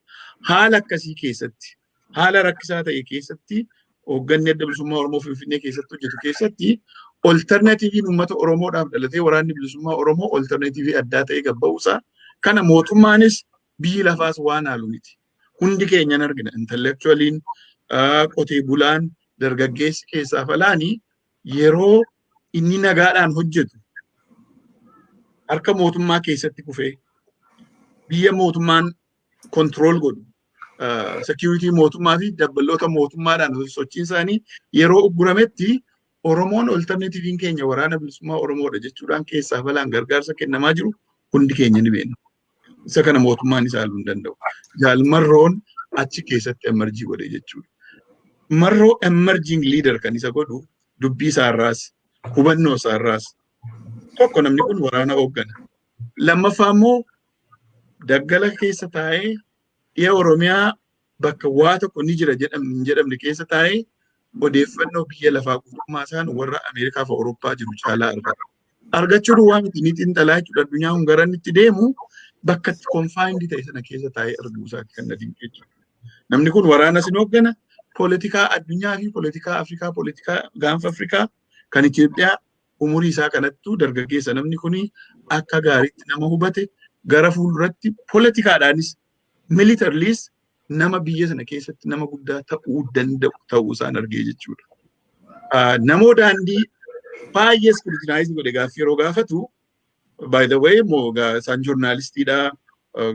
[SPEAKER 3] Haala akkasii keessatti, haala rakkisaa ta'e keessatti, hoogganni Adda Bilisummaa Oromoo Finfinnee keessatti hojjetu keessatti alternativeiin uummata Oromoodhaaf dhalatee Waraanni Bilisummaa Oromoo alternative addaa ta'e gabba'uusaa kana mootummaanis biyyi lafaas waan haalu miti. Hundi keenyan argina, intellectualiin, qotee bulaan, dargaggeessi keessaa falaanii yeroo inni nagaadhaan hojjetu harka mootummaa keessatti kufee, biyya mootummaan control godhu, security mootummaa fi dabballoota mootummaadhaan sochiin isaanii yeroo uggurametti, Oromoon alternativeiin keenya Waraana Bilisummaa Oromoodha jechuudhaan keessaa balaan gargaarsa kennamaa jiru hundi keenya ni beekna. Isa kana mootummaan isaa haaluu hin danda'u. Jaal Marroon achi keessatti emerge godhe jechuudha. Marroo emerging leader kan isa godhu dubbii isaarraas, hubannoo isaarraas, tokko namni kun waraana hooggana. Lammaffaa immoo daggala keessa taa'ee, dhiya Oromiyaa bakka waa tokko ni jira hin jedhamne keessa taa'ee, odeeffannoo biyya lafaa guutummaa isaan warra Ameerikaa fi Awurooppaa jiru caalaa argata. Argachuu duwwaa miti, ni xiinxalaa jechuudha. Addunyaa kun gara inni itti deemu bakka itti confined ta'e sana keessa taa'ee arguu isaati kan na dinqe jechuudha. Namni kun waraana sin hooggana, poolitikaa addunyaa fi poolitikaa Afrikaa, poolitikaa gaanfa Afrikaa kan Itoophiyaa, umurii isaa kanattuu dargaggeessa, namni kuni akka gaariitti nama hubate, gara fuulduratti poolitikaadhaanis militarylys nama biyya sana keessatti nama guddaa ta'uu danda'u ta'uu isaan argee jechuudha. Namoo Daandii baay'ee scrutinize godhe gaaffii yeroo gaafatu. By the way, moo isaan journalistiidha,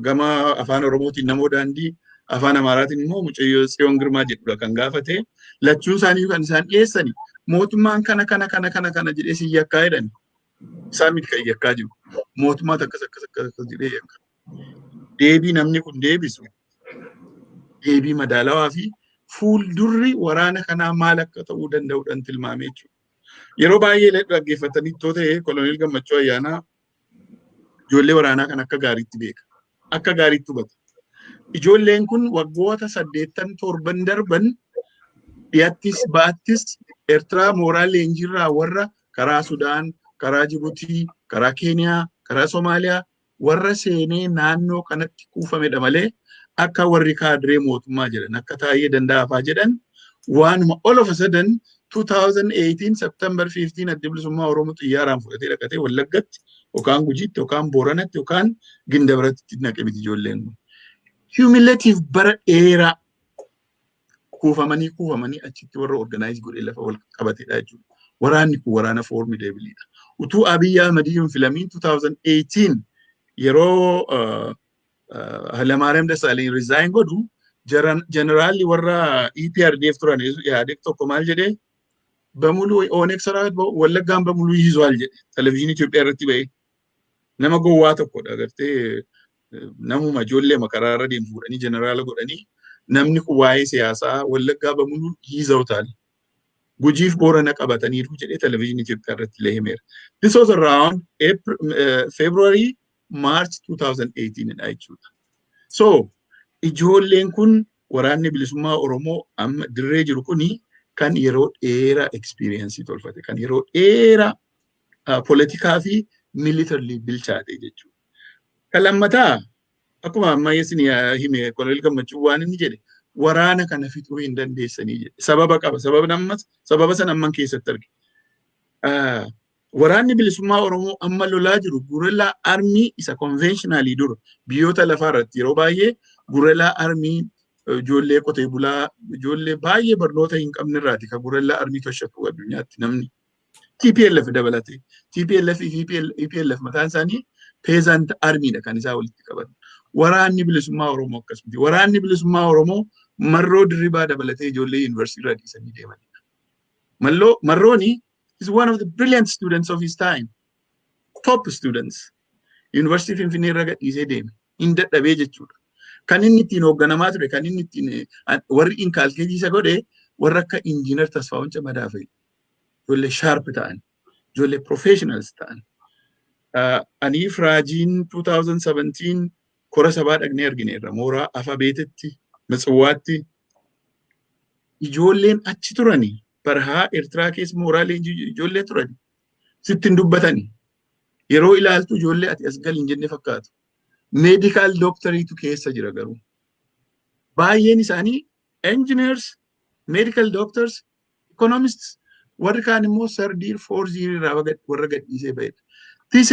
[SPEAKER 3] gama afaan Oromootiin Namoo Daandii Afaan Amaaraatiin immoo mucayyoo Tsiyoon Girmaa jedhudha kan gaafate. Lachuun isaanii kan isaan dhiyeessani mootummaan kana kana kana kana kana jedhee si yakkaa jedhani. Isaan miti kan yakkaa jiru. Mootummaatu akkas akkas akkas akkas jedhee yakka. Deebii namni kun deebisu deebii madaalawaa fi fuuldurri waraana kanaa maal akka ta'uu danda'uudhaan tilmaamee jechuudha. Yeroo baay'ee dhaggeeffatanii too ta'e, Koloneel Gammachuu Ayyaanaa ijoollee waraanaa kan akka gaariitti beeka. Akka gaariitti hubata. Ijoolleen kun waggoota 87 darban dhiyattis ba'attis Eertiraa mooraa leenjiirraa warra karaa Sudaan, karaa Jibuutii, karaa Keeniyaa, karaa Somaaliyaa warra seenee naannoo kanatti kuufamedha malee, akka warri kaadiree mootummaa jedhan, akka Taa'ee Danda'aafaa jedhan, waanuma all of a sudden 2018 September 15 Adda Bilisummaa Oromoo xiyyaaraan fudhatee dhaqatee Wallaggatti yookaan Gujiitti yookaan Booranatti yookaan Gindabaratti naqe miti ijoolleen kun. Cumulative bara dheeraa kuufamanii kuufamanii achitti warra organize godhee lafa wal qabatedha jechuudha. Waraanni kun waraana formidableiidha. Utuu Abiyyi Ahmad hin filamiin 2018 yeroo Hayilamaariyaam Dassaaleny resign godhu, jeneraalli warra EPRDF turan yaadek tokko maal jedhee, በሙሉ ኦነግ ሰራዊት ወለጋን በሙሉ ይዟል jedhe televezyiinii Itoophiyaa irratti ba'ee. Nama gowwaa tokkodha, agartee, namuma ijoollee makaraa irra deemu fuudhanii jeneraala godhanii. Namni kun waa'ee siyaasaa Wallaggaa በሙሉ ይዘውታል, Gujiif Boorana qabataniiru jedhee televezyiinii Itoophiyaa irratti illee himeera. This was around April, February, March 2018 dha jechuudha. So ijoolleen kun, waraanni bilisummaa Oromoo amma dirree jiru kuni, kan yeroo dheeraa experience tolfate, kan yeroo dheeraa poolitikaa fi militarily bilchaate jechuudha. Kan lammataa, akkuma amma isin hime, Koloneel Gammachuu waan inni jedhe, waraana kana fixuu hin dandeessanii jedhe. Sababa qaba. Sababa ammas sababa sana amman keessatti arge. Waraanni bilisummaa Oromoo amma lolaa jiru guerrilla army isa conventionally dura biyyoota lafaa irratti yeroo baay'ee guerrilla army ijoollee qotee bulaa, ijoollee baay'ee barnoota hin qabne irraati kan guerrilla army toshatu addunyaatti namni. TPLF dabalatee, TPLF fi EPLF mataan isaanii peasant armyidha kan isaa walitti qaban. Waraanni bilisummaa Oromoo akkasumti. Waraanni bilisummaa Oromoo Marroo Dirribaa dabalatee ijoollee yuunivarsiitii irraa dhiisanii deemanidha. Marrooni is one of the brilliant students of his time. Top students. Yuunivarsiitii Finfinnee irra gadhiisee deeme. Hin dadhabee jechuudha. Kan inni ittiin hoogganamaa ture, kan inni ittiin warri inculcate isa godhe, warra akka Injiinar Tasfaa'un Camadaa fa'i. Ijoollee sharp ta'an, ijoollee professionals ta'an. Anii Firaajiin 2017 kora sabaa dhaqnee argineerra mooraa afa beetetti, Mitsawwaatti. Ijoolleen achi turani, barahaa Eertiraa keessa mooraa leenjii ijoollee turani sitti hin dubbatani. Yeroo ilaaltu ijoollee ati as gali hin jenne fakkaatu. Medical doctoriitu keessa jira, garuu baay'een isaanii engineers, medical doctors, economists, warri kaan immoo third year, fourth year irraa warra gadhiisee ba'edha. This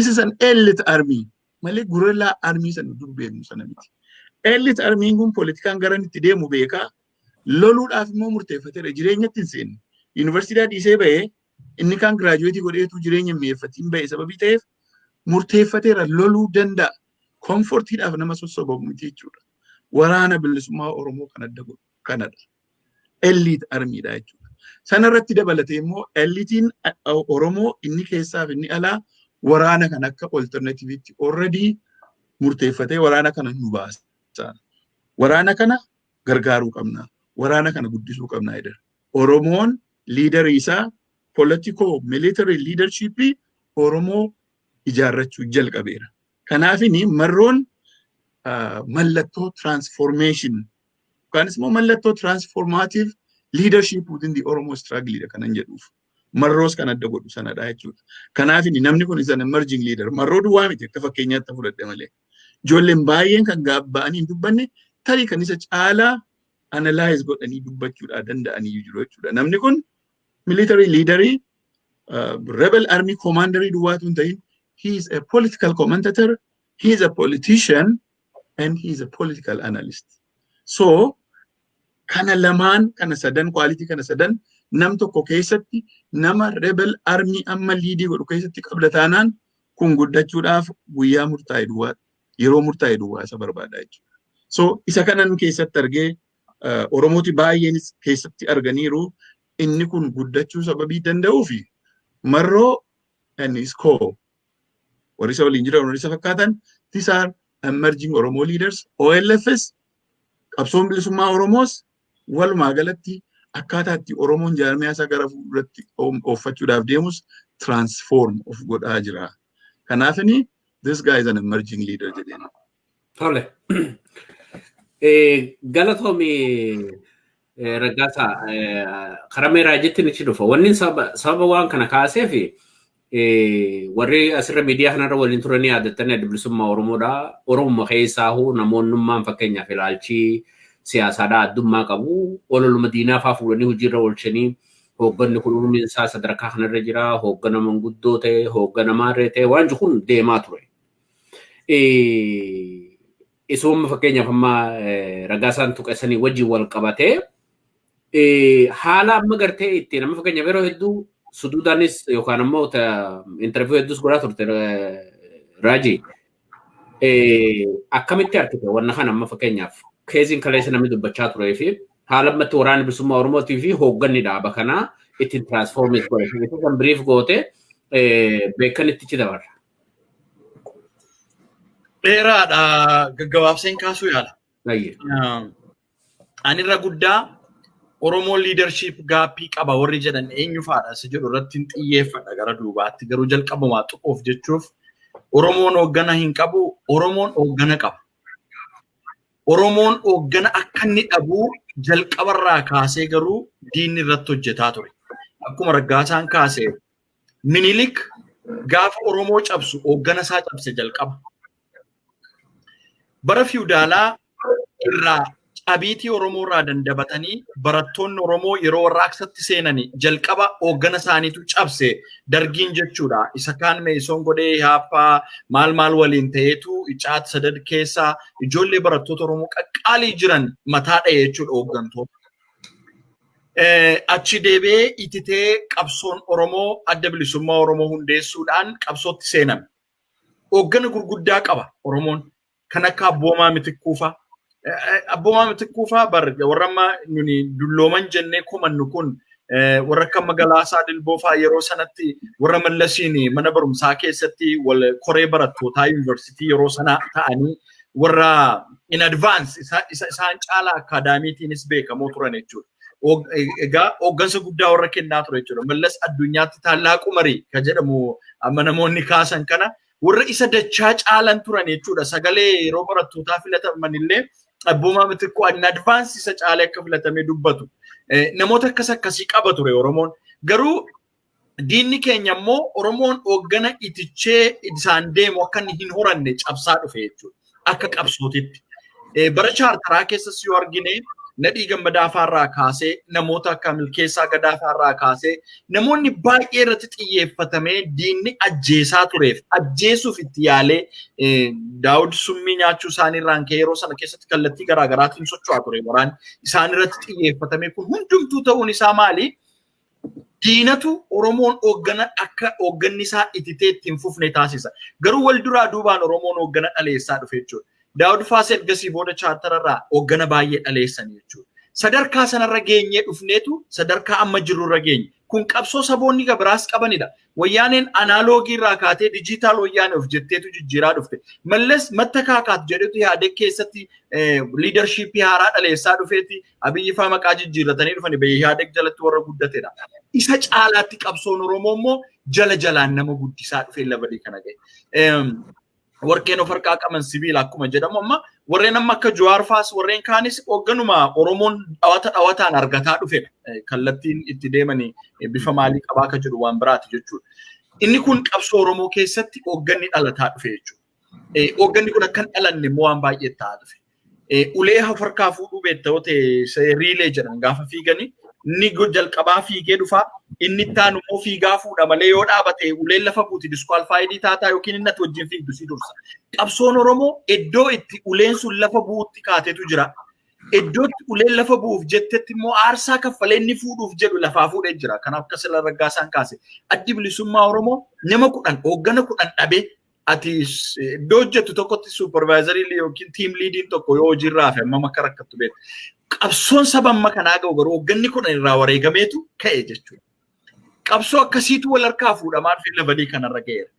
[SPEAKER 3] is an elite army malee guerrilla army sana dur beeknu sana miti. Elite armyin kun poolitikaan garan itti deemu beekaa, loluudhaaf immoo murteeffateera, jireenyatti hin seenne. Yuunivarsiitii dhiisee ba'ee, inni kaan graduate godheetu jireenya mi'eeffatiin ba'e sababii ta'eef murteeffateera, loluu danda'a. Comfortiidhaaf nama sossobamu miti jechuudha. Waraana bilisummaa Oromoo kan adda godhu kanadha. Elite armyidha jechuudha. Sanarratti dabalatee immoo eliteiin Oromoo inni keessaaf inni alaa waraana kan akka alternativeitti already murteeffatee waraana kana nu baasa. Waraana kana gargaaruu qabna. Waraana kana guddisuu qabna jedha. Oromoon leaderii isaa political military leadership Oromoo ijaarrachuu jalqabeera. Kanaafini Marroon mallattoo transformation yookaan immoo mallattoo transformative leadership within the Oromo struggle dha kanan jedhuuf. Marroos kan adda godhu sanadha jechuudha. Kanaafini namni kun is an emerging leader. Marroo duwwaa miti, akka fakkeenyaatti fudhadhe malee. Ijoolleen baay'een kan gaabba'anii hin dubbanne tarii kan isa caalaa analyze godhanii dubbachuudhaa danda'anii jiru jechuudha. Namni kun military leaderii, rebel army commanderii duwwaatu hin ta'in, he is a political commentator, he is a politician and he is a political analyst. So kana lamaan, kana sadan, quality kana sadan nam tokko keessatti, nama rebel army amma lead godhu keessatti qabda taanaan, kun guddachuudhaaf guyyaa murtaa'e duwwaa, yeroo murtaa'e duwwaa isa barbaada jechuudha. So isa kanan keessatti argee, Oromooti baay'eenis keessatti arganiiru, inni kun guddachuu sababii danda'uu fi Marroo and his co warri isa waliin jiran, warri isa fakkaatan, these are emerging Oromo leaders. OLFs, qabsoon bilisummaa Oromoos, walumaa galatti akkaataa itti Oromoon jaarmiyaa isaa gara fuulduratti ooffachuudhaaf deemus transform of godhaa jira. Kanaafini this guy is an emerging leader jedheen.
[SPEAKER 2] Tole. Galatoomi Raggaasaa, karaa meeraajitti ni dhufa. Wanni sababa waan kana kaaseef, warri asirra miidiyaa kanarra waliin turanii yaadattanii, Adda Bilisummaa Oromoodha. Oromuma keessaahuu namoonnummaan fakkeenyaaf ilaalchii siyaasaadhaa addummaa qabu. Ololuma diinaa fa'aa fuudhanii hojiirra oolchanii, hoogganni kun umriin isaa sadarkaa kanarra jira, hooggana manguddoo ta'e, hooggana maarree ta'e, waan jiru kun deemaa ture. Isuma fakkeenyaaf amma Raggaasaan tuqesanii wajjin wal qabatee, haala amma gartee ittiin amma fakkeenyaaf yeroo hedduu suduudaanis yookaan ammoo interview hedduus godhaa turte, Raajii. Akkamitti argite wanna kana? Amma fakkeenyaaf keeziin kaleessa namni dubbachaa turee fi haala ammatti Waraanni Bilisummaa Oromootii fi hoogganni dhaaba kanaa ittiin transform godhe. Kan brief goote beekan itti dabarra.
[SPEAKER 4] Dheeraadha, gaggabaabseen kaasuu yaala. Ani irra guddaa Oromoon leadership gap qaba warri jedhan eenyu faadha isa jedhu irratti hin xiyyeeffadha gara duubaatti, garuu jalqabumaa tuquuf jechuuf, Oromoon hooggana hin qabu, Oromoon hooggana qaba. Oromoon hooggana akka inni dhabu jalqabarraa kaasee garuu diinni irratti hojjetaa ture. Akkuma Raggaasaan kaasee, Minilik gaafa Oromoo cabsu hooggana isaa cabse jalqaba. Bara fiwudaalaa irraa cabiitii Oromoo irraa dandabatanii barattoonni Oromoo yeroo warraaqsatti seenanii jalqaba hooggana isaaniitu cabse dargiin jechuudha. Isa kaan Meesoon godhee haappaa maal maal waliin ta'eetu icaat sadad keessaa ijoollee barattoota Oromoo qaqqaalii jiran mataa dha'e jechuudha hooggantoota. Achi deebi'ee ititee qabsoon Oromoo Adda Bilisummaa Oromoo hundeessuudhaan qabsootti seename. Hooggana gurguddaa qaba Oromoon, kan akka Abboomaa Mitikkuufaa. Abboomaa Mitikkuufaa bar warra amma nuni dullooman jennee komannu kun, warra akka Magalaasaa Dilboofaa yeroo sanatti warra Mallasiin mana barumsaa keessatti wal koree barattootaa yuunivarsiitii yeroo sana ta'anii, warra in advance isaan caalaa akaadaamiitiinis beekamoo turan jechuudha. Egaa hooggansa guddaa warra kennaa ture jechuudha. Mallas addunyaatti tallaaqu marii kan jedhamu amma namoonni kaasan kana warra isa dachaa caalan turan jechuudha. Sagalee yeroo barattootaa filataman illee Abboomaa Mitikkuu in advance isa caalee akka filatamee dubbatu. Namoota akkas akkasii qaba ture Oromoon. Garuu diinni keenya immoo Oromoon hooggana itichee isaan deemu akka inni hin horanne cabsaa dhufe jechuudha. Akka qabsootitti. Bara chaartaraa keessas yoo argine, Nadhii Gammadaa faarraa kaasee, namoota akka Milkeessaa Gadaa faarraa kaasee, namoonni baay'ee irratti xiyyeeffatamee diinni ajjeesaa tureef ajjeesuuf itti yaalee, Daawud summii nyaachuu isaanii irraan ka'ee yeroo sana keessatti kallattii garaagaraatiin socho'aa ture waraanni isaan irratti xiyyeeffatamee. Kun hundumtuu ta'uun isaa maali? Diinatu Oromoon hooggana akka hoogganni isaa ititee ittiin fufne taasisa. Garuu wal duraa duubaan Oromoon hooggana dhaleessaa dhufe jechuudha. Daawud Faas ergasii booda chaartararraa hooggana baay'ee dhaleessan jechuudha. Sadarkaa sanarra geenyee dhufneetu sadarkaa amma jirrurra geenye. Kun qabsoo saboonni biraas qabanidha. Wayyaaneen analog irraa kaatee digital wayyaanee of jetteetu jijjiiraa dhufte. Mallas mattakaakaat jedhetu yaadee keessatti leadership haaraa dhaleessaa dhufeeti, Abiyyi faa maqaa jijjiirratanii dhufani biyya yaadee jalatti warra guddatedha. Isa caalaatti qabsoon Oromoo immoo jala jalaan nama guddisaa dhufee level kana gahe. Warqeen of harkaa qaban sibiila akkuma jedhamu, amma warreen amma akka Jawaar faas warreen kaanis hoogganuma Oromoon dhawata dhawataan argataa dhufedha. Kallattiin itti deemanii bifa maalii qabaa akka jedhu waan biraati jechuudha. Inni kun qabsoo Oromoo keessatti hoogganni dhalataa dhufe jechuudha. Hoogganni kun akka hin dhalanne immoo waan baay'ee ta'aa dhufe. Ulee harkaa fuudhuu beekta yoo ta'e, relay jedhan gaafa fiiganii, inni jalqabaa fiigee dhufaa, inni itti aanu immoo fiigaa fuudha malee yoo dhaabate uleen lafa buuti, disqualified taataa yookiin inni ati wajjin fiigdu si dursa. Qabsoon Oromoo iddoo itti uleen sun lafa bu'utti kaatetu jira. Iddoo itti uleen lafa bu'uuf jettetti immoo aarsaa kaffalee inni fuudhuuf jedhu lafaa fuudhee jira. Kanaaf akka sila Raggaasaan kaase, Addi Bilisummaa Oromoo nama 10, hooggana 10 dhabee Ati iddoo hojjettu tokkotti supervisorii yookiin team leadiin tokko yoo hojiirraa hafe hammam akka rakkattu beekta. Qabsoon saba amma kanaa ga'u garuu hoogganni kun irraa wareegameetu ka'e jechuudha. Qabsoo akkasiitu wal harkaa fuudhamaa dhufe levelii kanarra ga'eera.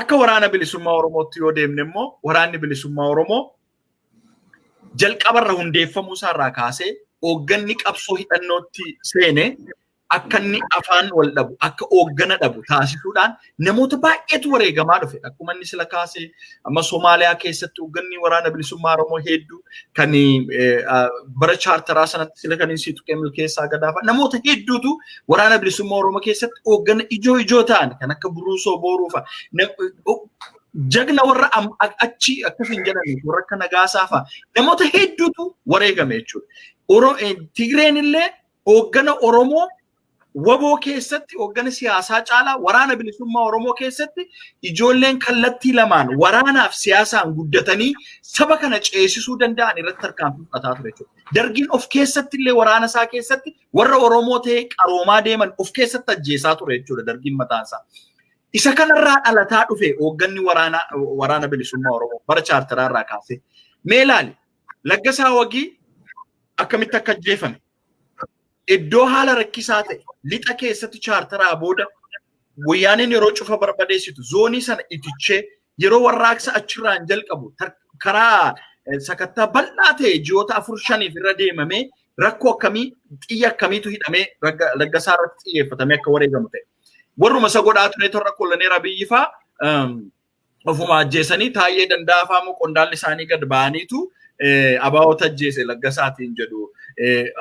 [SPEAKER 4] Akka waraana bilisummaa Oromootti yoo deemne immoo, waraanni bilisummaa Oromoo jalqabarra hundeeffamuu isaarraa kaasee hoogganni qabsoo hidhannootti seene akka inni afaan wal dhabu, akka hooggana dhabu taasisuudhaan namoota baay'eetu wareegamaa dhufe. Akkuma inni sila kaasee, amma Somaaliyaa keessatti hoogganni waraana bilisummaa Oromoo hedduu kan bara chaartaraa sanatti sila kan inni tuqee Milkeessaa Gadaafaa, namoota hedduutu waraana bilisummaa Oromoo keessatti hooggana ijoo ijoo ta'an kan akka Buruusoo Booruu fa'a. Jagna warra achi akkas hin jedhamne, warra akka Nagaasaa fa'a, namoota hedduutu wareegame jechuudha. Tigreen illee hooggana Oromoo waboo keessatti, hooggana siyaasaa caalaa waraana bilisummaa Oromoo keessatti ijoolleen kallattii lamaan waraanaaf siyaasaan guddatanii saba kana ceesisuu danda'an irratti tarkaanfii fudhataa ture jechuudha. Dargiin of keessatti illee waraana isaa keessatti warra Oromoo ta'ee qaroomaa deeman of keessatti ajjeesaa ture jechuudha dargiin mataan isaa. Isa kanarraa dhalataa dhufe hoogganni waraana bilisummaa Oromoo bara chaartaraa irraa kaasee. Mee ilaali, Laggasaa Wagii akkamitti akka ajjeefame. Iddoo haala rakkisaa ta'e lixa keessatti chaartaraa booda wayyaaneen yeroo cufa barbadeessitu zoonii sana itichee yeroo warraaqsa achirraan jalqabu karaa sakattaa bal'aa ta'e ji'oota 4-5f irra deemamee rakkoo akkamii, xiyya akkamiitu hidhamee Laggasaa irratti xiyyeeffatamee akka wareegamu ta'e. Warruma isa godhaa ture torra koloneera Abiyyi fa'aa ofuma ajjeesanii, Taayyee Danda'aa fa'aa immoo qondaalli isaanii gad ba'aniitu abaa'ota ajjeese Laggasaatiin jedhu.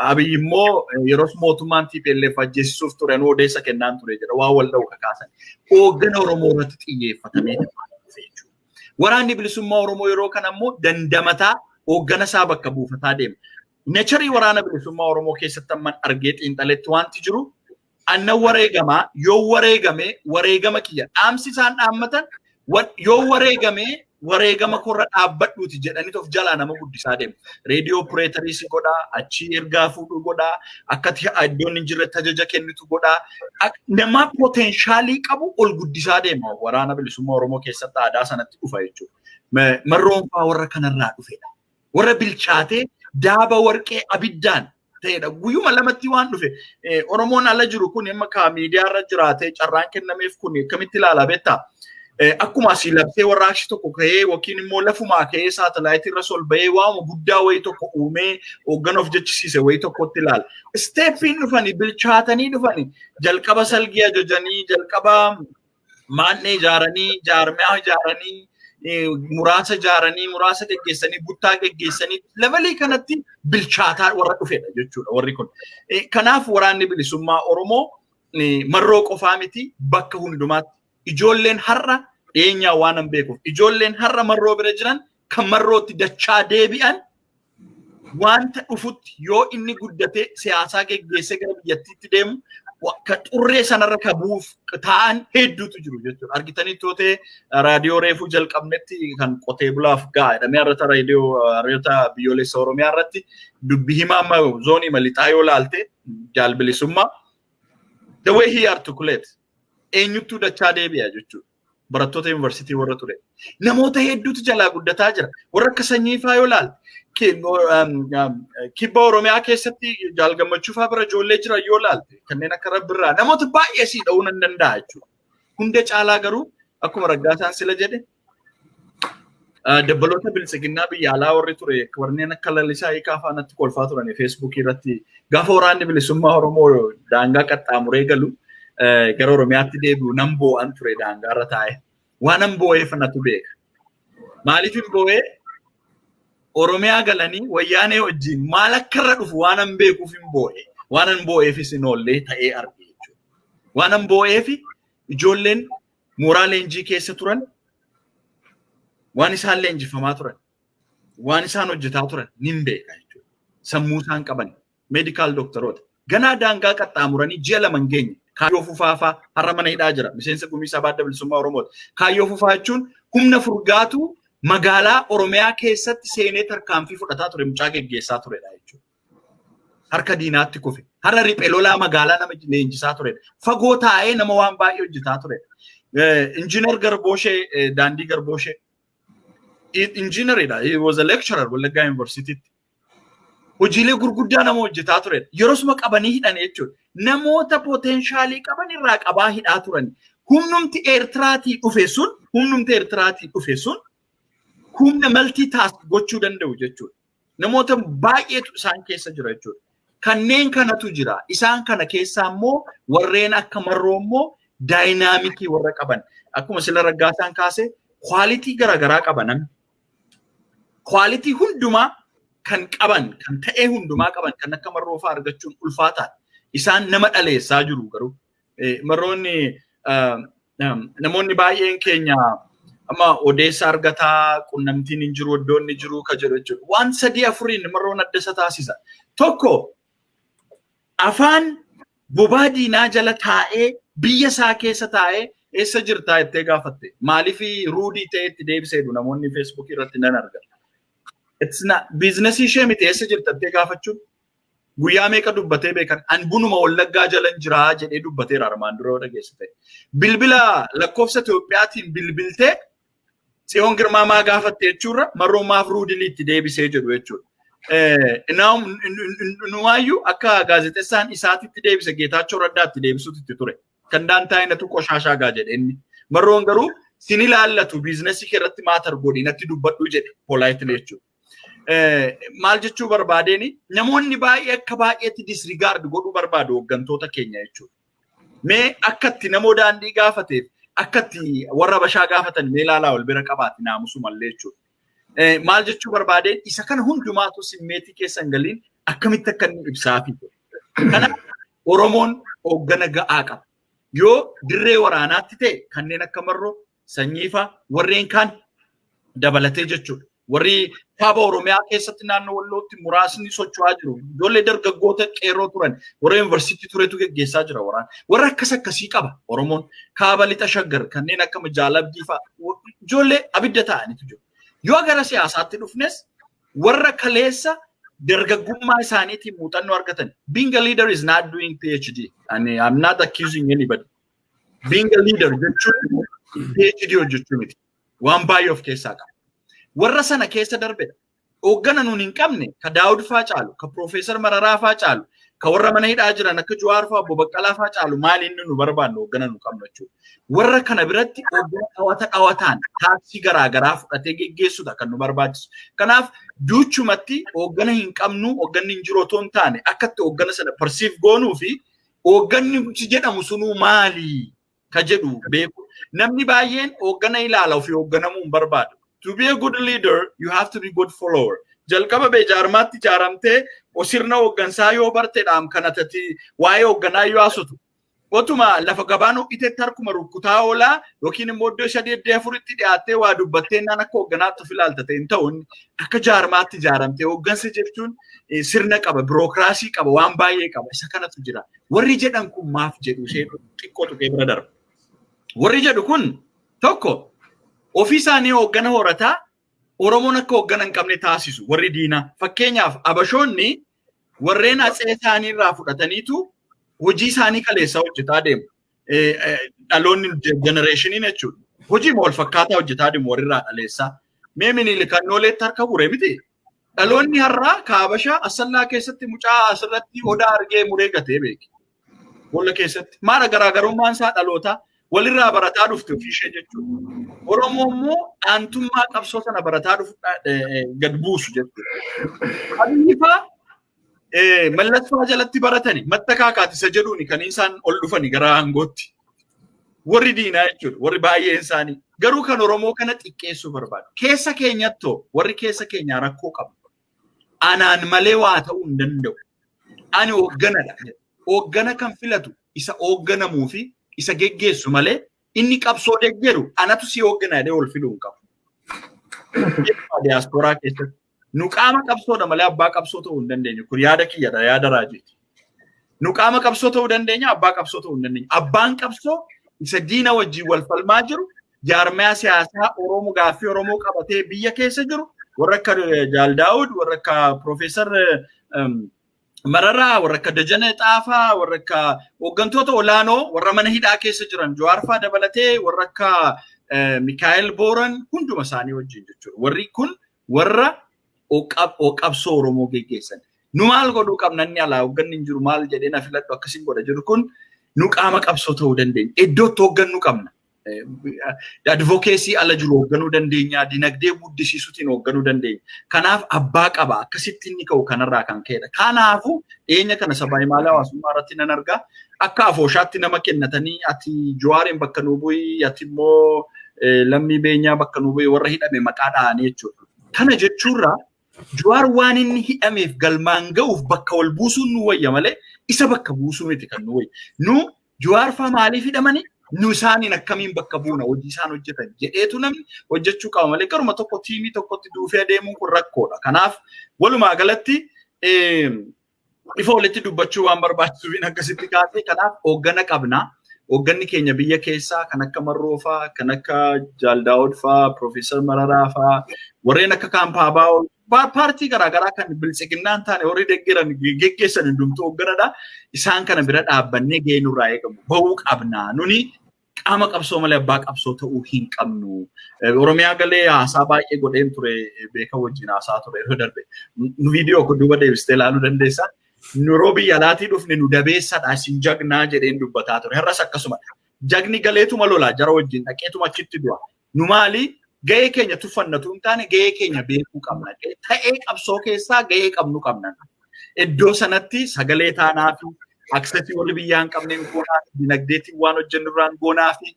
[SPEAKER 4] Abiyyi immoo yeroos mootummaan TPLF ajjeesisuuf ture nu odeessa kennaan ture jedha, waan wal dha'u kakaasan. Hooggana Oromoo irratti xiyyeeffatamee dhufe jechuudha. Waraanni bilisummaa Oromoo yeroo kana immoo dandamataa hooggana isaa bakka buufataa deema. Naturii waraana bilisummaa Oromoo keessatti amman argee xiinxaletti wanti jiru, annan wareegamaa yoo wareegame wareegama kiyya dhaamsi isaan dhaammatan, yoo wareegame wareegama korra dhaabbadhuuti jedhanii of jalaa nama guddisaa deemu. Reediyoo operatorii si godhaa, achii ergaa fuudhuu godhaa, akkati iddoon hin jirretti ajaja kennitu godhaa. Nama potentialii qabu ol guddisaa deema, waraana bilisummaa Oromoo keessatti aadaa sanatti dhufa jechuudha. Marroon fa'aa warra kanarraa dhufedha. Warra bilchaatee daaba warqee abiddaan ta'edha. Guyyuma lamatti waan dhufe. Oromoon ala jiru kun amma kaa miidiyaa irra jiraatee carraan kennameef kun akkamitti ilaalaa beektaa? Akkuma asii labsee warraaqsi tokko ka'ee yookiin immoo lafumaa ka'ee saatalaayitii irra sol ba'ee waama guddaa wayii tokko uumee hooggana of jechisiise wayii tokkotti ilaala. Steppiin dhufanii bilchaatanii dhufanii, jalqaba salgii ajajanii, jalqaba maannee ijaaranii, jaarmiyaa ijaaranii, muraasa ijaaranii, muraasa geggeessanii, buttaa geggeessanii levelii kanatti bilchaataa warra dhufedha jechuudha warri kun. Kanaaf waraanni bilisummaa Oromoo Marroo qofaa miti, bakka hundumaatti ijoolleen har'a dhiyeenyaa waan hin beekuuf, ijoolleen har'a Marroo bira jiran kan Marrootti dachaa deebi'an wanta dhufutti yoo inni guddatee siyaasaa geggeessee gara biyyattiitti deemu ka xurree sanarra ka bu'uuf ta'an hedduutu jiru jechuudha. Argitanii tootee raadiyoo reefuu jalqabnetti kan qotee bulaaf ga'a jedhamee har'ata raadiyoo har'ata biyyoolessa Oromiyaa irratti dubbi himaa amma zoonii malixaa yoo laalte, jaalbilisummaa, the way he articulate, eenyuttuu dachaa deebi'a jechuudha. Barattoota yuunivarsiitii warra ture. Namoota hedduutu jalaa guddataa jira. Warra akka Sanyii fa'aa yoo ilaalte, kibba Oromiyaa keessatti Jaal Gammachuu fa'aa bira ijoollee jiran yoo ilaalte, kanneen akka Rabbirraa, namoota baay'ee sii dha'uu nan danda'a jechuudha. Hunda caalaa garuu akkuma Raggaasaan sila jedhe, dabbaloota biltsiginnaa biyya alaa warri ture warreen akka Lalisaa Hiikaa faanatti kolfaa turan Feesbuukii irratti gaafa waraanni bilisummaa Oromoo daangaa qaxxaamuree galu gara Oromiyaatti deebi'u nan boo'an ture daangaarra taa'e. Waan nan boo'eef natu beeka. Maaliif hin boo'ee? Oromiyaa galanii wayyaanee wajjin maal akka irra dhufu waan an beekuuf hin boo'e. Waan an boo'eefis hin oollee ta'ee arge jechuudha. Waan an boo'eef, ijoolleen mooraa leenjii keessa turan waan isaan leenjifamaa turan, waan isaan hojjetaa turan nin beeka jechuudha. Sammuu isaan qaban medical doktoroota. Ganaa daangaa qaxxaamuranii ji'a 2 hin geenye Kaayyoo Fufaa fa'aa har'a mana hidhaa jira. Miseensa gumii sabaa adda bilisummaa Oromooti. Kaayyoo Fufaa jechuun humna furgaatu magaalaa Oromiyaa keessatti seenee tarkaanfii fudhataa ture, mucaa geggeessaa turedha jechuudha. Harka diinaatti kufe. Har'a riphee lolaa magaalaa nama leenjisaa turedha. Fagoo taa'ee nama waan baay'ee hojjetaa turedha. Injiinar Garbooshee, Daandii Garbooshee. Injiinaridha. He was a lecturer Wallaggaa Yuunivarsiitiitti. Hojiilee gurguddaa nama hojjetaa turedha. Yerosuma qabanii hidhan jechuudha. Namoota potential qaban irraa qabaa hidhaa turan. Humnumti Eertiraatii dhufe sun, humnumti Eertiraatii dhufe sun humna multitask gochuu danda'u jechuudha. Namoota baay'eetu isaan keessa jira jechuudha. Kanneen kanatu jira. Isaan kana keessaa immoo warreen akka Marroo immoo dynamic warra qaban. Akkuma sila Raggaasaan kaase, quality garaagaraa qaba namni. Quality hundumaa kan qaban, kan ta'ee hundumaa qaban, kan akka Marroo fa'aa argachuun ulfaataadha. Isaan nama dhaleessaa jiru garuu. Marroonni, namoonni baay'een keenya amma odeessa argataa, qunnamtiin hin jiru, iddoon inni jiru ka jedhu jechuudha. Waan sadii afuriin Marroon adda isa taasisa. Tokko, afaan bobaa diinaa jala taa'ee, biyya isaa keessa taa'ee, "Eessa jirtaa?" jettee gaafatte. Maaliif rude ta'e itti deebiseedhu namoonni Feesbuukii irratti nan arga. It's not business ishee miti eessa jirta jettee gaafachuun. Guyyaa meeqa dubbatee beekan an bunuma Wallaggaa jalan jiraa jedhee dubbateera armaan dura dhageessite. Bilbila lakkoofsa Itoophiyaatiin bilbiltee Tsiyoon Girmaa maa gaafatte jechuurra Marroo maaf rudely itti deebisee jedhu jechuudha. Numaayyuu akka gaazexeessaan isaatitti deebise, Geetaachoo Raddaatti deebisuutti itti ture. Kan daantaa innatu qoshaashaa gaa jedhe inni. Marroon garuu sin ilaallatu, business kee irratti matter godhi, natti dubbadhu jedhe politely jechuudha. Maal jechuu barbaadeen, namoonni baay'ee akka baay'eetti disregard godhuu barbaadu hooggantoota keenya jechuudha. Mee akkatti namoo daandii gaafateef akkatti warra bashaa gaafatan mee ilaalaa, wal bira qabaati naamusu mallee jechuudha. Maal jechuu barbaadeen, isa kana hundumaatu simmeetii keessa hin galiin akkamitti akka inni ibsaafi. Kanaaf Oromoon hooggana ga'aa qaba. Yoo dirree waraanaatti ta'e kanneen akka Marroo, Sanyiifaa, warreen kaan dabalatee jechuudha. Warri kaaba Oromiyaa keessatti naannoo Wallootti muraasni socho'aa jiru. Ijoollee dargaggoota qeerroo turan, warra yuunivarsiitii turetu geggeessaa jira waraana. Warra akkas akkasii qaba Oromoon. Kaaba lixa Shaggar kanneen akka Jaalabdii fa'a ijoollee abidda ta'anitu jiru. Yoo gara siyaasaatti dhufnes warra kaleessa dargaggummaa isaaniitiin muuxannoo argatan. Being a leader is not doing PhD. And I'm not accusing anybody. Being a leader jechuun PhD hojjechuu miti. Waan baay'ee of keessaa qaba. Warra sana keessa darbedha. Hooggana nuun hin qabne, ka Daawud faa caalu, ka Piroofeesar Mararaa faa caalu, ka warra mana hidhaa jiran akka Jawaar faa, Obbo Baqqalaa faa caalu maali inni nu barbaannu hooggana nu qabnu jechuudha. Warra kana biratti hooggana dhawata dhawataan taaksii garaagaraa fudhatee geggeessudha kan nu barbaachisu. Kanaaf duuchumatti hooggana hin qabnu, hoogganni hin jiru otoo hin taane, akkatti hooggana sana perceive goonuu fi hoogganni jedhamu sunuu maali ka jedhu beeku. Namni baay'een hooggana ilaala, ofii hoogganamuu hin barbaadu. To be a good leader, you have to be good follower. Jalqaba bee jaarmaatti ijaaramtee sirna hooggansaa yoo barteedhaam kana tati waa'ee hoogganaa yoo haasoftu. Otuma lafa gabaan ho'itetti harkuma rukkutaa oolaa yookiin immoo iddoo sadii, iddoo afuritti dhiyaattee waa dubbattee naan akka hoogganaatti of ilaalta ta'e hin ta'u. Akka jaarmaatti ijaaramtee, hooggansa jechuun sirna qaba, birookiraasii qaba, waan baay'ee qaba. Isa kanatu jira. Warri jedhan kun maaf jedhu ishee xiqqoo tuqee bira darba. Warri jedhu kun tokko ofii isaanii hooggana horataa Oromoon akka hooggana hin qabne taasisu warri diinaa. Fakkeenyaaf Abashoonni warreen atsee isaanii irraa fudhataniitu hojii isaanii kaleessaa hojjetaa deemu. Dhaloonni generationiin jechuudha. Hojii wal fakkaataa hojjetaa deemu warri irraa dhaleessaa. Mee Minilik kannooleetti harka mure miti. Dhaloonni har'aa Kaabashaa Asallaa keessatti mucaa asirratti odaa argee muree gatee beeki. Boolla keessatti. Maala garaagarummaan isaa? Dhalootaa walirraa barataa dhufte ofii ishee jechuudha. Oromoo immoo aantummaa qabsoo sana barataa dhufu gad buusu jechuudha. Abiyyi faa, Mallas faa jalatti baratani matta kaakaati isa jedhuuni kan isaan ol dhufani gara aangootti. Warri diinaa jechuudha, warri baay'een isaanii. Garuu kan Oromoo kana xiqqeessuu barbaadu. Keessa keenyattoo warri keessa keenyaa rakkoo qabu. Anaan malee waa ta'uu hin danda'u. Ani hoogganadha. Hooggana kan filatu isa hoogganamuu fi isa geggeessu malee inni qabsoo deeggeru anatu si hooggana jedhee ol filuu hin qabu. Diyaasporaa keessatti. Nu qaama qabsoodha malee abbaa qabsoo ta'uu hin dandeenyu. Kun yaada kiyyadha, yaada raajiiti. Nu qaama qabsoo ta'uu dandeenya, abbaa qabsoo ta'uu hin dandeenyu. Abbaan qabsoo isa diina wajjin wal falmaa jiru, jaarmaya siyaasaa Oromoo gaaffii Oromoo qabatee biyya keessa jiru, warra akka Jaal Daawud, warra akka Piroofeesar Mararaa, warra akka Dajanee Xaafaa, warra akka hooggantoota olaanoo warra mana hidhaa keessa jiran Jawaar fa'aa dabalatee warra akka Mikaa'el Booran hunduma isaanii wajjin jechuudha. Warri kun warra qabsoo Oromoo geggeessan. Nu maal godhuu qabna? Inni alaa hoogganni hin jiru, maal jedhee na filadhu akkasiin godha jiru kun, nu qaama qabsoo ta'uu dandeenya. Iddootti hooggannu qabna. Advocacy ala jiru hoogganuu dandeenya. Dinagdee guddisiisuutiin hoogganuu dandeenya. Kanaaf abbaa qaba. Akkasitti inni ka'u kanarraa kan ka'edha. Kanaafuu dhiyeenya kana sabaa himaalee hawaasummaa irratti nan argaa. Akka afooshaatti nama kennatanii, ati Jawaariin bakka nuu bu'i, ati immoo Lammii Beenyaa bakka nuu bu'i, warra hidhame maqaa dhahanii jechuudha. Kana jechuurraa Jawaar waan inni hidhameef galmaan ga'uuf bakka wal buusuun nu wayya malee isa bakka buusuu miti kan nu wayya. Nu Jawaar fa'aa maaliif hidhamanii, nu isaaniin akkamiin bakka buuna, hojii isaan hojjetan jedheetu namni hojjechuu qaba malee garuma tokko tiimii tokkotti duufee adeemuun kun rakkoodha. Kanaaf walumaa galatti ifa walitti dubbachuu waan barbaachisuuf akkasitti kaasee. Kanaaf hooggana qabna. Hoogganni keenya biyya keessaa kan akka Marroo fa'aa, kan akka Jaaldaawud fa'aa, Piroofeesar Mararaa fa'aa, warreen akka Kaampaabaa, paartii garaagaraa kan biltsiginnaan taane warri deeggaran geggeessan hundumtuu hoogganadha. Isaan kana bira dhaabbannee gahee nurraa eegamu bahuu qabna. Nuni qaama qabsoo malee abbaa qabsoo ta'uu hin qabnu. Oromiyaa galee haasaa baay'ee godheen ture, beeka wajjin haasaa ture yeroo darbe. Nu viidiyoo kun duuba deebistee ilaaluu dandeessa. Nuroo biyya alaatii dhufne nu dabeessadha, isin jagnaa jedheen dubbataa ture. Har'as akkasuma. Jagni galeetuma lola, jara wajjin dhaqeetuma achitti du'a. Nu maali, gahee keenya tuffannatu hin taane, gahee keenya beekuu qabna. Ta'ee qabsoo keessaa gahee qabnu qabna. Iddoo sanatti sagalee taanaa fi access warri biyyaa hin qabneen goonaa fi dinagdeetiin waan hojjennu irraan goonaa fi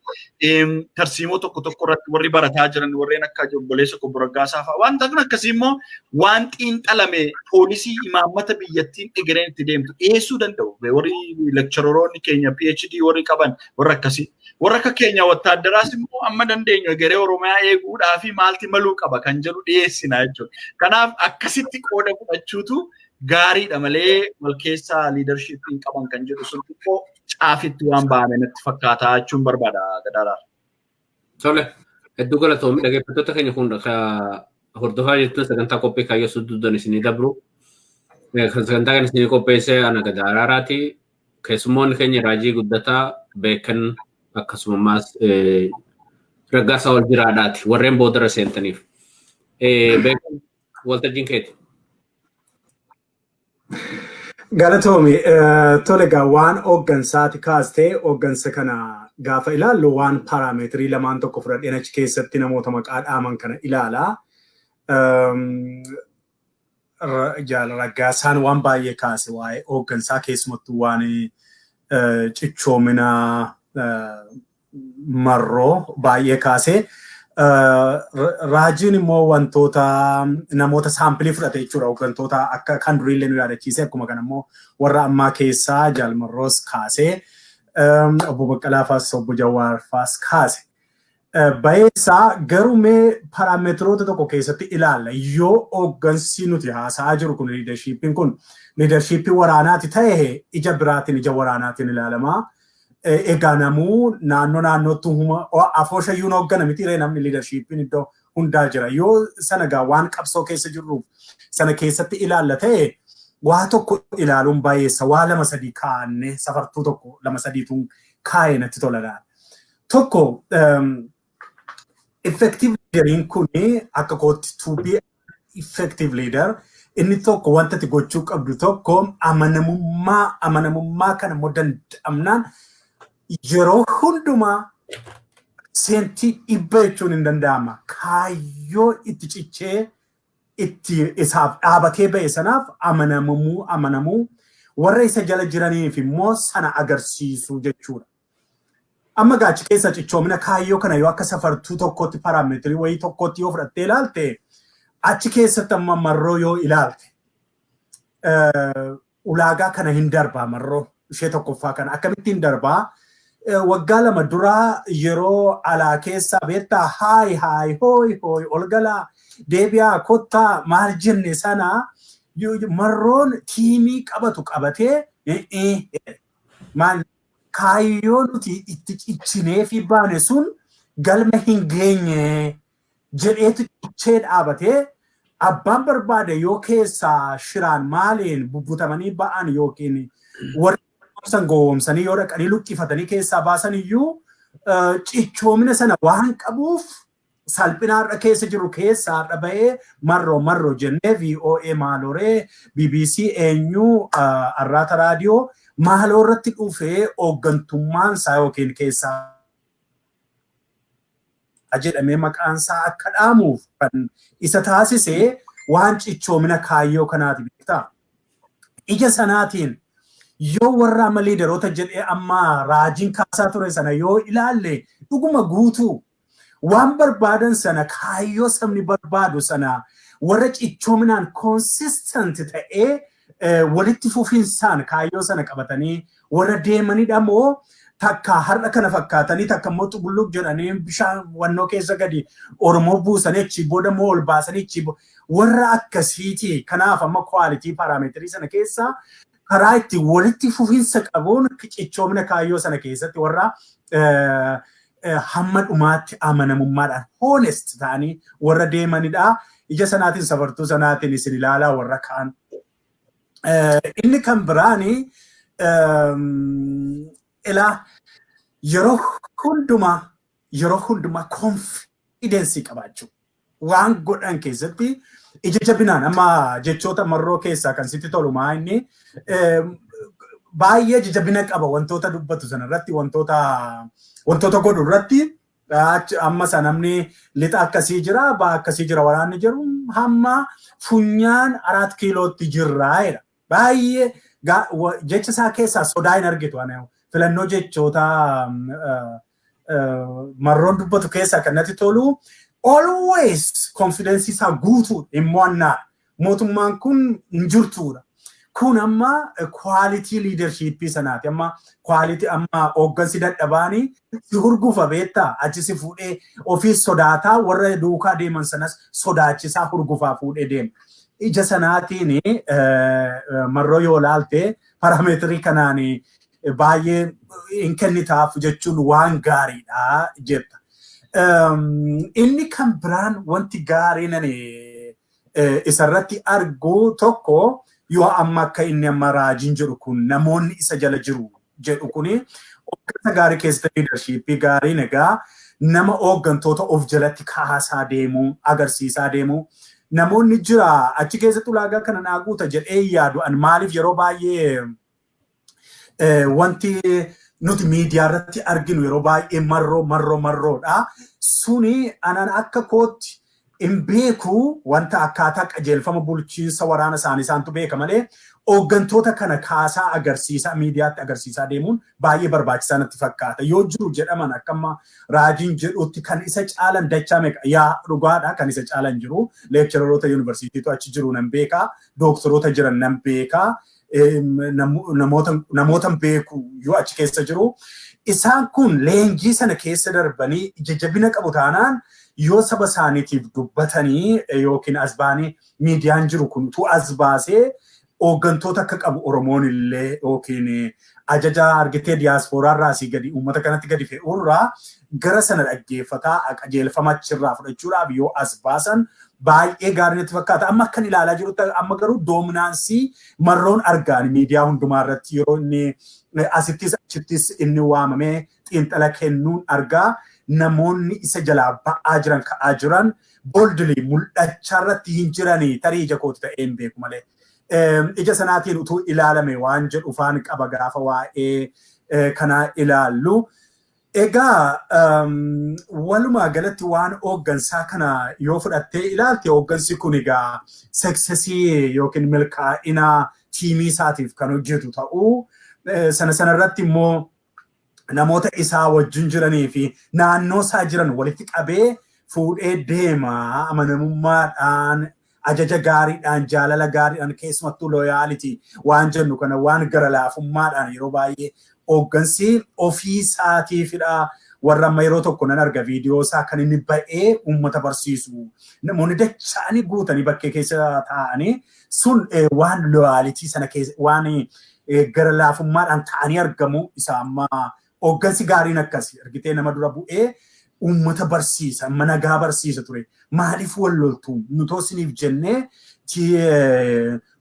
[SPEAKER 4] tarsiimoo tokko tokko irratti warri barataa jiran, warreen akka obboleessa obbo Raggaasaa fa'aa, wanta kun akkasii immoo waan xiinxalame poolisii imaammata biyyattiin egereen itti deemtu dhiyeessuu danda'u. Warri lectureroonni keenya PhD warri qaban warra akkasii. Warra akka keenya wattaaddaraas immoo amma dandeenyu egeree Oromiyaa eeguudhaa fi maalti maluu qaba kan jedhu dhiyeessina jechuudha. Kanaaf akkasitti qooda fudhachuutu gaariidha malee wal keessaa leadershipiin qaban kan jedhu sun xiqqoo caafitti waan ba'ame natti fakkaata jechuun barbaada, Gadaaraa.
[SPEAKER 2] Tole, hedduu galatoomi. Dhaggeeffattoota keenya kun hordofaa jirtan sagantaa qophii kaayyoo sudduudan isinii dabru. Sagantaa kan isinii qopheesse ana Gadaa Araaraati. Keessummoonni keenya Raajii Guddataa, Beekan, akkasumas Raggaasaa ol jiraadhaati warreen boodara seentaniif. Beekan, waltajjiin keeti.
[SPEAKER 5] Galatoomi. Tole egaa, waan hooggansaati kaastee, hooggansa kana gaafa ilaallu waan parameter lamaan tokko fudhadheen achi keessatti namoota maqaa dhaaman kana ilaalaa. Raggaasaan waan baay'ee kaase waa'ee hooggansaa, keessumattuu waan cichoomina Marroo baay'ee kaase. Raajiin immoo wantoota namoota sample fudhate jechuudha. Hooggantoota akka kan duriillee nu yaadachiise, akkuma kana immoo warra ammaa keessaa Jaalmarroos kaasee, obbo Baqqalaa faas, obbo Jawaar faas kaase. Bayeessaa garuu mee parameteroota tokko keessatti ilaalla. Yoo hooggansi nuti haasa'aa jiru kun, leadershipiin kun leadership waraanaati ta'e, ija biraatiin, ija waraanaatiin ilaalamaa. Egaa namuu naannoo naannootti afooshayyuun hooggana miti ree? Namni leadershipiin iddoo hundaa jira. Yoo sana gaa waan qabsoo keessa jirruuf sana keessatti ilaalla ta'e, waa tokko ilaaluun baay'eessa, waa lama sadii kaa'annee, safartuu tokko lama sadiituun kaa'ee natti tola. Tokko, effective leaderiin kun akka kootti, to be effective leader, inni tokko wanta ati gochuu qabdu tokko amanamummaa. Amanamummaa kana immoo danda'amnaan yeroo hundumaa 100% jechuun hin danda'ama. Kaayyoo itti cichee itti isaaf dhaabatee ba'e sanaaf amanamumuu, amanamuu, warra isa jala jiraniif immoo sana agarsiisuu jechuudha. Amma gaachi keessa cichoomina kaayyoo kana yoo akka safartuu tokkotti, parameter wayii tokkotti yoo fudhattee ilaalte, achi keessatti amma Marroo yoo ilaalte ulaagaa kana hin darbaa? Marroo ishee tokkoffaa kana akkamittiin darbaa? Waggaa 2 duraa yeroo alaa keessaa beektaa, haay haay hooy hooy, ol galaa, deebi'aa, kottaa maal jenne sana, Marroon team qabatu qabatee, maal, kaayyoo nuti itti ciccinee fi baane sun galma hin geenye jedheetu cichee dhaabatee. Abbaan barbaade yoo keessaa shiraan maaliin bubbutamanii ba'an yookiin warra san gowwoomsanii yoo dhaqanii luqqifatanii keessaa baasan iyyuu, cichoomina sana waan qabuuf salphina har'a keessa jiru keessaa har'a bahee marroo marroo jennee VOA maaloree, BBC eenyu, Arraata Raadiyoo maaloo irratti dhufee hooggantummaan isaa yookiin keessaa jedhamee maqaan isaa akka dhaamuuf kan isa taasise waan cichoomina kaayyoo kanaati, beektaa. Ija sanaatiin yoo warra amma leaderoota jedhee amma Raajiin kaasaa ture sana yoo ilaalle, dhuguma guutuu waan barbaadan sana, kaayyoo sabni barbaadu sana, warra cichoominaan consistent ta'ee walitti fufinsaan kaayyoo sana qabatanii warra deemanidha moo, takka har'a kana fakkaatanii, takka immoo xubulluq jedhanii bishaan wannoo keessa gadi Oromoo buusanii achi booda immoo ol baasanii achi warra akkasiiti? Kanaaf amma quality parameterii sana keessa karaa itti walitti fufinsa qabuun cichoomina kaayyoo sana keessatti warra hamma dhumaatti amanamummaadhaan honest ta'anii warra deemanidha. Ija sanaatiin, safartuu sanaatiin isin ilaalaa warra kaan. Inni kan biraani, ilaa, yeroo hundumaa confidence qabaachuu. Waan godhan keessatti ija jabinaan. Amma jechoota Marroo keessaa kan sitti tolu maa inni baay'ee ija jabina qaba wantoota dubbatu sanarratti, wantoota godhu irratti. Amma isa namni lixa akkasii jira, ba'a akkasii jira, waraanni jiru hamma funyaan Araat Kiilootti jirraa jedha. Baay'ee jecha isaa keessaa sodaa hin argitu. Filannoo jechoota Marroon dubbatu keessaa kan natti tolu always confidence isaa guutuu hin mo'annaadha. Mootummaan kun hin jirtuudha. Kun amma quality leadership sanaati. Amma quality, amma hooggansi dadhabaanii si hurgufa, beektaa, achi si fuudhee ofii sodaataa warra duukaa deeman sanas sodaachisaa hurgufaa fuudhee deema. Ija sanaatiin Marroo yoo laalte, parameterii kanaan baay'ee hin kennitaaf jechuun waan gaariidha jetta. Inni kan biraan wanti gaariin ani isarratti argu tokko, yoo amma akka inni amma Raajiin jedhu kun, namoonni isa jala jiru jedhu kuni, hooggansa gaarii keessatti leadershipii gaariin egaa nama hooggantoota of jalatti kaasaa deemuu, agarsiisaa deemuu, namoonni jira achi keessatti ulaagaa kana naa guuta jedhee yaadu. An maaliif yeroo baay'ee wanti nuti miidiyaa irratti arginu yeroo baay'ee Marroo, Marroo, Marroodha. Suni anan akka kootti hin beeku, wanta akkaataa qajeelfama bulchiinsa waraana isaanii isaantu beeka malee, hooggantoota kana kaasaa agarsiisaa, miidiyaatti agarsiisaa deemuun baay'ee barbaachisaa natti fakkaata. Yoo jiru jedhaman, akka amma Raajiin jedhutti kan isa caalan dachaa meeqa, yaa dhugaadha, kan isa caalan jiru. Lectureroota yuunivarsiitiitu achi jiru nan beekaa, dooktoroota jiran nan beekaa, namoota beeku yoo achi keessa jiru. Isaan kun leenjii sana keessa darbanii ija jabina qabu taanaan, yoo saba isaaniitiif dubbatanii yookiin as baanii miidiyaan jiru kun tu as baasee hooggantoota akka qabu Oromoon illee yookiin ajaja argitee diyaaspooraa irraa asii gadi uummata kanatti gadi fe'uurraa gara sana dhaggeeffataa qajeelfama achirraa fudhachuudhaaf yoo as baasan baay'ee gaarii natti fakkaata. Amma akkan ilaalaa jirutti amma garuu dominance Marroon argaan miidiyaa hundumaa irratti yeroo inni asittis achittis inni waamamee xiinxala kennuun argaa, namoonni isa jalaa ba'aa jiran, ka'aa jiran boldly mul'achaa irratti hin jiranii, tarii ija kooti ta'ee hin beeku malee. Ija sanaatiin utuu ilaalame waan jedhu faan qaba gaafa waa'ee kanaa ilaallu. Egaa walumaa galatti waan hooggansaa kana yoo fudhattee ilaalte, hooggansi kun egaa successii yookiin milkaa'ina teamii isaatiif kan hojjetu ta'uu, sana sanarratti immoo namoota isaa wajjin jiranii fi naannoo isaa jiran walitti qabee fuudhee deema, amanamummaadhaan, ajaja gaariidhaan, jaalala gaariidhaan, keessumattuu loyalty waan jennu kana, waan gara laafummaadhaan. Yeroo baay'ee hooggansi ofii isaatiifidha. Warra amma yeroo tokko nan arga viidiyoo isaa kan inni ba'ee uummata barsiisu. Namoonni dacha'anii guutanii bakkee keessa taa'anii sun waan loyalty sana keessa, waan gara laafummaadhaan ta'anii argamu isa amma hooggansi gaariin akkasi argitee nama dura bu'ee
[SPEAKER 6] Uummata barsiisa, nagaa barsiisa ture. Maaliif wal loltu? Nutoo isiniif jennee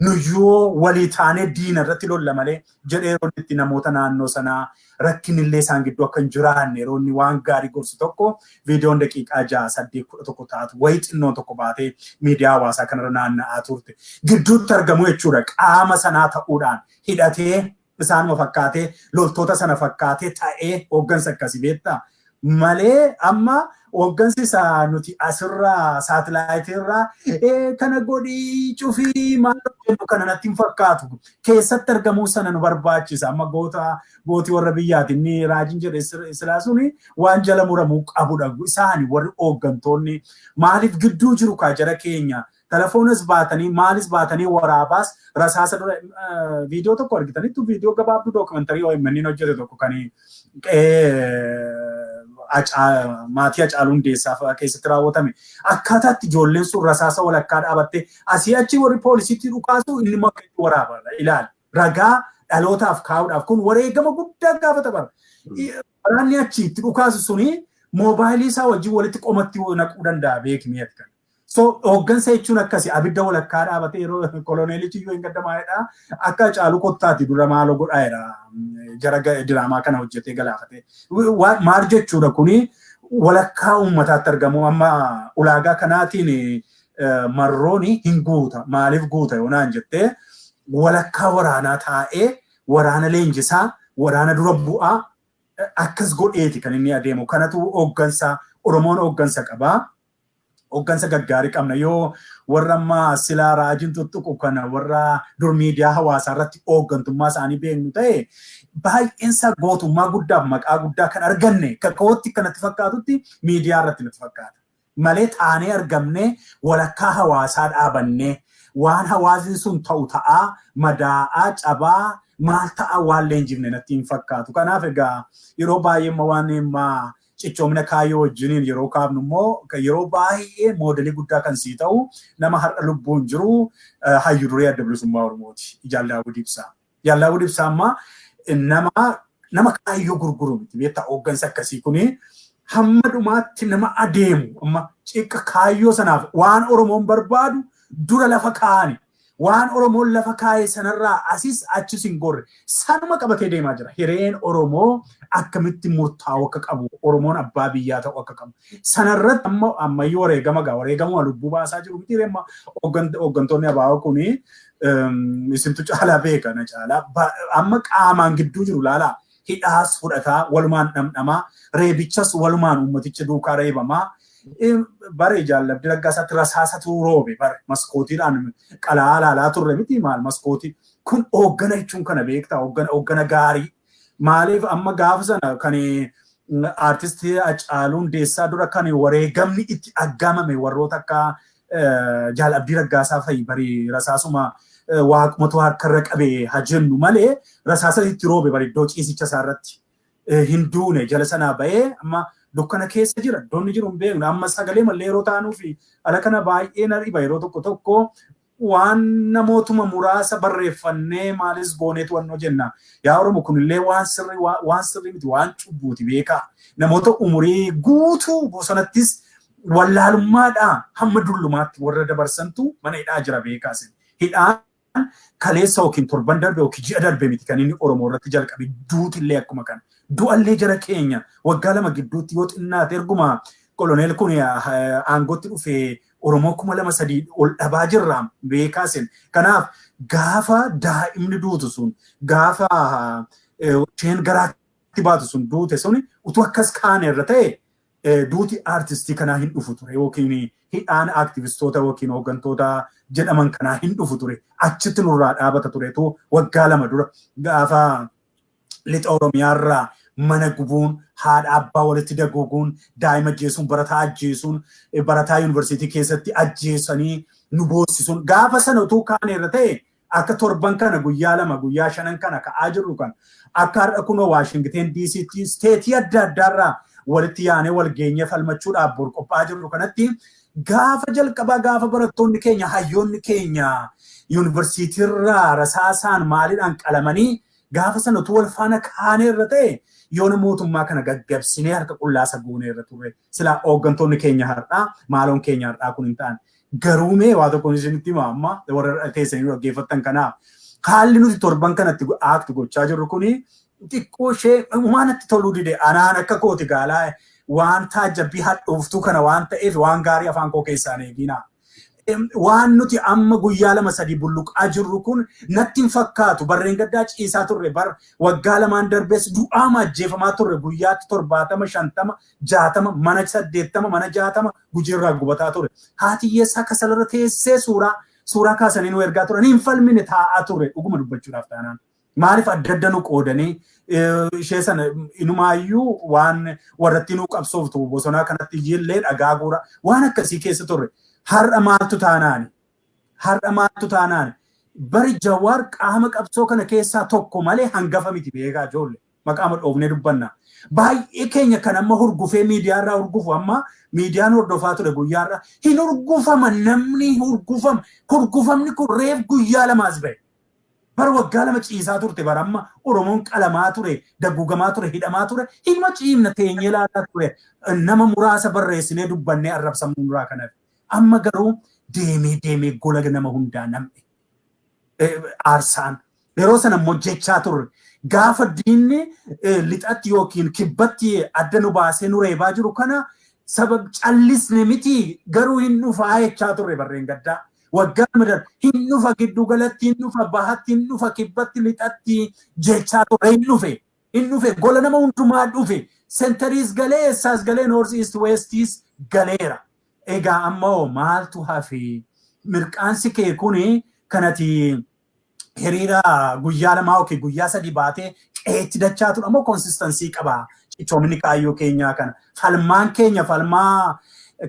[SPEAKER 6] nuyyuu walii taanee diina irratti lolla malee jedhee yeroo itti namoota naannoo sanaa rakkinillee isaan gidduu akka hin jiraanne yeroo inni waan gaarii gorsu tokko viidiyoon daqiiqaa 6, 8, 11 taatu wayii xinnoon tokko baatee miidiyaa hawaasaa kanarra naanna'aa turte. Gidduutti argamu jechuudha, qaama sanaa ta'uudhaan hidhatee, isaanuma fakkaatee, loltoota sana fakkaatee ta'ee hooggansa akkasii beektaa. Malee amma hooggansi isaa nuti asirraa saatalaayitiirraa kana godhii cufii maal jennu kana natti hin fakkaatu. Keessatti argamuu sana nu barbaachisa. Amma goota gootii warra biyyaati inni raajiin jedhe silaa suni waan jala muramuu qabudha. Isaani warri hooggantoonni maaliif gidduu jiru kaa jara keenya? Telefoonas baatanii, maalis baatanii, waraabaas rasaasa dura viidiyoo tokko argitanitti, viidiyoo gabaabduu dookumentarii OMN hojjete tokko kan maatii Hacaaluu Hundeessaa fa'aa keessatti raawwatame. Akkaataatti ijoolleen sun rasaasa walakkaa dhaabattee asii achi warri poolisiitti dhukaasu, inni immoo akka itti waraaba ilaali. Ragaa dhalootaaf kaa'uudhaaf kun wareegama guddaa gaafata bara. Waraanni achi itti dhukaasu suni moobaayilii isaa wajjin walitti qomatti naquu danda'a, beekni ati kana. So hooggansa jechuun akkasi, abidda walakkaa dhaabatee yeroo koloneelichi iyyuu hin gaddamaa'edha. Akka Hacaaluu kottaati dura maaloo godhaa'edha. Jara diraamaa kana hojjetee galaafate. Maal jechuudha kuni? Walakkaa uummataatti argamu amma ulaagaa kanaatiin marrooni hin guuta. Maaliif guuta yoo naan jettee, walakkaa waraanaa taa'ee, waraana leenjisaa, waraana dura bu'aa akkas godheeti kan inni adeemu. Kanatu hooggansa. Oromoon hooggansa qabaa. Hooggansa gaggaarii qabna. Yoo warra ammaa silaa raajiin tuttuqu kana, warra dur miidiyaa hawaasaa irratti hooggantummaa isaanii beeknu ta'e, baay'eensaa gootummaa guddaaf maqaa guddaa kan arganne kakootti kanatti fakkaatutti miidiyaa irratti natti fakkaata. Malee taanee argamnee, walakkaa hawaasaa dhaabannee, waan hawaasni sun ta'u ta'aa, madaa'aa, cabaa, maal ta'a waan leenjifne natti hin fakkaatu. Kanaaf egaa yeroo baay'ee waan cichoomina kaayyoo wajjiniin yeroo kaafnu immoo, yeroo baay'ee moodelii guddaa kan sii ta'u nama har'a lubbuun jiru, hayyu duree Adda Bilisummaa Oromooti. Jaal Daawud Ibsaa. Jaal Daawud Ibsaa amma nama kaayyoo gurguru miti, beektaa? Hooggansa akkasii kuni hamma dhumaatti nama adeemu, amma ciqqa kaayyoo sanaaf waan Oromoon barbaadu dura lafa kaa'ani. Waan Oromoon lafa kaa'e sanarraa asis achis hin gorre, sanuma qabatee deemaa jira. Hireen Oromoo akkamitti murtaa'uu akka qabu, Oromoon abbaa biyyaa ta'uu akka qabu. Sanarratti amma ammayyuu wareegama gaa wareegama lubbuu baasaa jiru miti amma hooggantoonni ABO kuni, isintu caalaa beeka na caalaa. Amma qaamaan gidduu jiru laalaa, hidhaas fudhataa, walumaan dhamdhamaa, reebichas walumaan uummaticha duukaa reebamaa. Bare Jaal Abdii Raggaasaatti rasaasatu roobe, bare maskootiidhaan qalaa laalaa turre miti maal maskootii kun. Hooggana jechuun kana beektaa, hooggana gaarii. Maaliif amma gaafa sana kan aartistii Hacaaluu Hundeessaa dura kan wareegamni itti aggaamame warroota akka Jaal Abdii Raggaasaa fa'i bari, rasaasuma waaqumatu harkarra qabe haa jennu malee rasaasa itti roobe bari iddoo ciisicha isaa irratti. Hin duune, jala sanaa bahee amma dukkana keessa jira. Iddoon inni jiru hin beeknu. Amma sagalee mallee yeroo taanuu fi ala kana baay'ee na dhiba, yeroo tokko tokko waan namootuma muraasa barreeffannee maalis gooneetu wannoo jenna. Yaa Oromo, kunillee waan sirrii miti, waan cubbuuti beekaa. Namoota umurii guutuu bosonattis wallaalummaadhaa hamma dullumaatti warra dabarsantu mana hidhaa jira, beekaa isin. Hidhaan kaleessa yookiin torban darbe yookiin ji'a darbe miti kan inni Oromoo irratti jalqabe, duutillee akkuma kana. Du'allee jara keenya waggaa 2 gidduutti yoo xinnaate, erguma koloneel kun aangootti dhufee Oromoo 2000, 3000 ol dhabaa jirra, beekaa isin. Kanaaf gaafa daa'imni duutu sun, gaafa isheen garaatti baatu sun duute sun, utuu akkas kaane irra ta'e duuti aartistii kanaa hin dhufu ture, yookiin hidhaan aaktivistoota yookiin hooggantoota jedhaman kanaa hin dhufu ture. Achitti nurraa dhaabata turetu waggaa 2 dura gaafa lixa Oromiyaarraa mana gubuun, haadha abbaa walitti daguuguun, daa'ima ajjeesuun, barataa ajjeesuun, barataa yuunivarsiitii keessatti ajjeesanii nu boossisuun, gaafa sana utuu kaane irra ta'e, akka torban kana guyyaa 2, guyyaa 5 kana ka'aa jirru kan akka har'a kunoo Waashingteen DCtti steetii adda addaarraa walitti yaanee wal geenyee falmachuudhaaf bor qophaa'aa jirru kanatti, gaafa jalqabaa gaafa barattoonni keenya, hayyoonni keenya yuunivarsiitiirraa rasaasaan maaliidhaan qalamanii Gaafa sana utuu wal faana kaanee irra ta'e, yoona mootummaa kana gaggabsinee harka qullaasa goonee irra turre. Silaa hooggantoonni keenya har'aa, maaloon keenya har'aa kun hin ta'an. Garuu mee waa tokko isinitti hima amma warra teessanii dhaggeeffattan kanaaf. Haalli nuti torban kanatti act gochaa jirru kuni xiqqoo ishee waan natti toluu dide. Anaan akka kooti gaalaa waan taajjabbii hadhooftuu kana waan ta'eef, waan gaarii afaan koo keessaan eegina. Waan nuti amma guyyaa 2 3 bulluqaa jirru kun natti hin fakkaatu. Barreen gaddaa ciisaa turre, bar waggaa 2n darbees du'aama ajjeefamaa turre. Guyyaatti 70, 50, 60, mana 80, mana 60 Gujiirraa gubataa ture. Haati hiyyeessaa kasalarra teessee suuraa kaasanii nu ergaa turan. Hin falmine, taa'aa turre dhuguma dubbachuudhaaf taanaan. Maaliif adda adda nu qoodanii ishee sana inumaayyuu waan warratti nu qabsooftu bosonaa kanatti iyyillee dhagaa guura waan akkasii keessa turre. Har'a maaltu taanaani? Har'a maaltu taanaani? Bari Jawaar qaama qabsoo kana keessaa tokko malee hangafa miti, beekaa ijoollee. Maqaama dhoofnee dubbanna. Baay'ee keenya kan amma hurgufee miidiyaarraa hurgufu, amma miidiyaan hordofaa ture guyyaarraa hin hurgufama, namni hurgufama. Hurgufamni kun reef guyyaa 2s bahe. Bara waggaa 2 ciisaa turte, bara amma Oromoon qalamaa ture, daguugamaa ture, hidhamaa ture, hinuma ciimna teenyee ilaalaa ture. Nama muraasa barreessinee dubbannee arrabsamuu nurraa kanaaf. Amma garuu deemee deemee gola nama hundaa nam'e. Aarsaan. Yeroo sana immoo jechaa turre. Gaafa diinni lixatti yookiin kibbatti adda nu baasee nu reebaa jiru kana sabab callisne miti, garuu hin dhufaa jechaa turre barreen gaddaa. Waggaa 2 hin dhufa, giddu galatti hin dhufa, bahatti hin dhufa, kibbatti, lixatti jechaa turre. Hin dhufe. Hin dhufe, gola nama hundumaa dhufe. Centeriis galee, eessaas galee, north, east, westiis galeera. Egaa ammoo maaltu hafe? Mirqaansi kee kuni kanati hiriira guyyaa 2 yookiin guyyaa 3 baatee qeetti dachaa ture ammoo consistency qaba. Cichoomni kaayyoo keenyaa kana. Falmaan keenya falmaa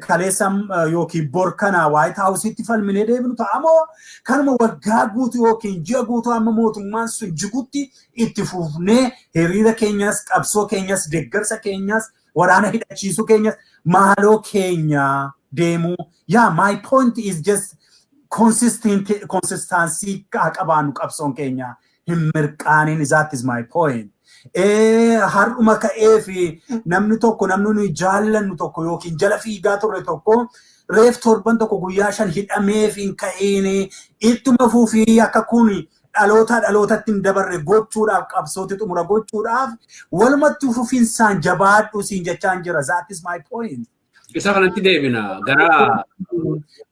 [SPEAKER 6] kaleessa yookiin bor kana White Houseitti falminee deebinu ta'amoo, kanuma waggaa guutuu yookiin ji'a guutuu amma mootummaan sun jigutti itti fufnee hiriira keenyas, qabsoo keenyas, deeggarsa keenyas, waraana hidhachiisuu keenyas, maaloo keenya deemuu? Yaa, my point is just consistent, consistency haa qabaannu. Qabsoon keenya hin mirqaanin. That is my point. Har'uma ka'ee fi namni tokko, namni nuyi jaallannu tokko yookiin jala fiigaa turre tokko reef torban tokko guyyaa 5 hidhamee fi hin ka'iin, ittuma fufii akka kun dhaloota dhalootatti hin dabarre gochuudhaaf, qabsootti xumura gochuudhaaf walumatti fufinsaan jabaadhu siin jechaan jira. That is my point.
[SPEAKER 2] Isa kanatti deebina gara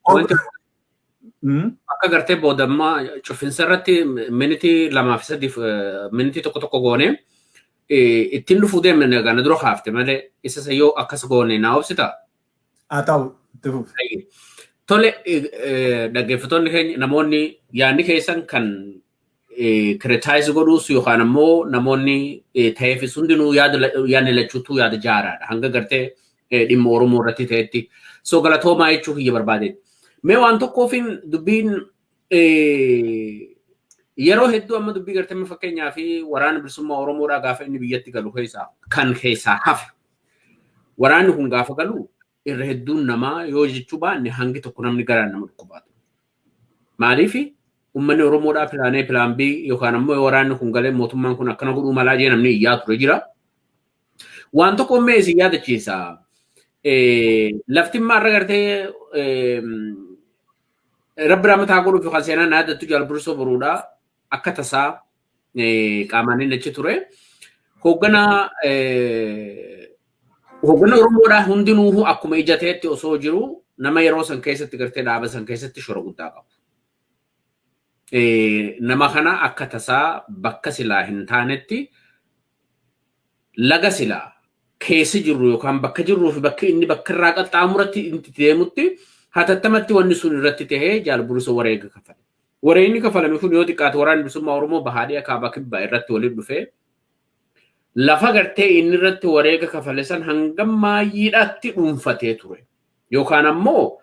[SPEAKER 2] wanti akka gartee boodammaa cufinsa irratti minitii 2 fi 3, minitii 1 1 goone ittiin dhufuu deemne. Gana dura kaafte malee isa yoo akkas goone naa obsita.
[SPEAKER 6] Haa ta'u, itti fufi.
[SPEAKER 2] Tole, dhaggeeffattoonni keenya, namoonni yaadni keessan kan criticize godhuus yookaan ammoo namoonni ta'eefis hundinuu yaadni lachuutu yaada jaaraadha hanga gartee dhimma Oromoo irratti ta'etti. So galatoomaa jechuu kiyya barbaade. Mee waan tokkoofin dubbiin yeroo hedduu amma dubbii gartee fakkeenyaa fi waraana bilisummaa Oromoodhaa gaafa inni biyyatti galu keessaa kan keessaa hafe. Waraanni kun gaafa galu irra hedduun namaa yoo jechuu baanne hangi tokko namni garaan nama dhukkubaatu. Maaliif uummanni Oromoodhaa plan A, plan B yookaan ammoo waraanni kun galee mootummaan kun akkana godhuu malaa jee namni iyyaa ture jira. Waan tokko mee isin yaadachiisa. Lafti immoo irra gartee rabbi ramataa godhuuf yookaan seenaan na yaadattu Jaal Bursoo Boruudhaa akka tasaa qaamaan inni achi ture. Hoogganaa Oromoodhaa hundinuu akkuma ija ta'etti osoo jiru, nama yeroo san keessatti gartee dhaaba san keessatti shora guddaa qabu. Nama kana akka tasaa bakka silaa hin taanetti, laga silaa keessa jirru yookaan bakka jirruu fi bakka inni bakka irraa qaxxaamuratti inni deemutti hatattamatti wanni sun irratti tahee Jaal Burisoo wareega kafale. Wareegni kafalame kun yoo xiqqaate waraanni bilisummaa Oromoo bahaadhee kaabaa kibbaa irratti waliin dhufee lafa gartee inni irratti wareega kafale san hanga maayyiidhaatti dhuunfatee ture. Yookaan ammoo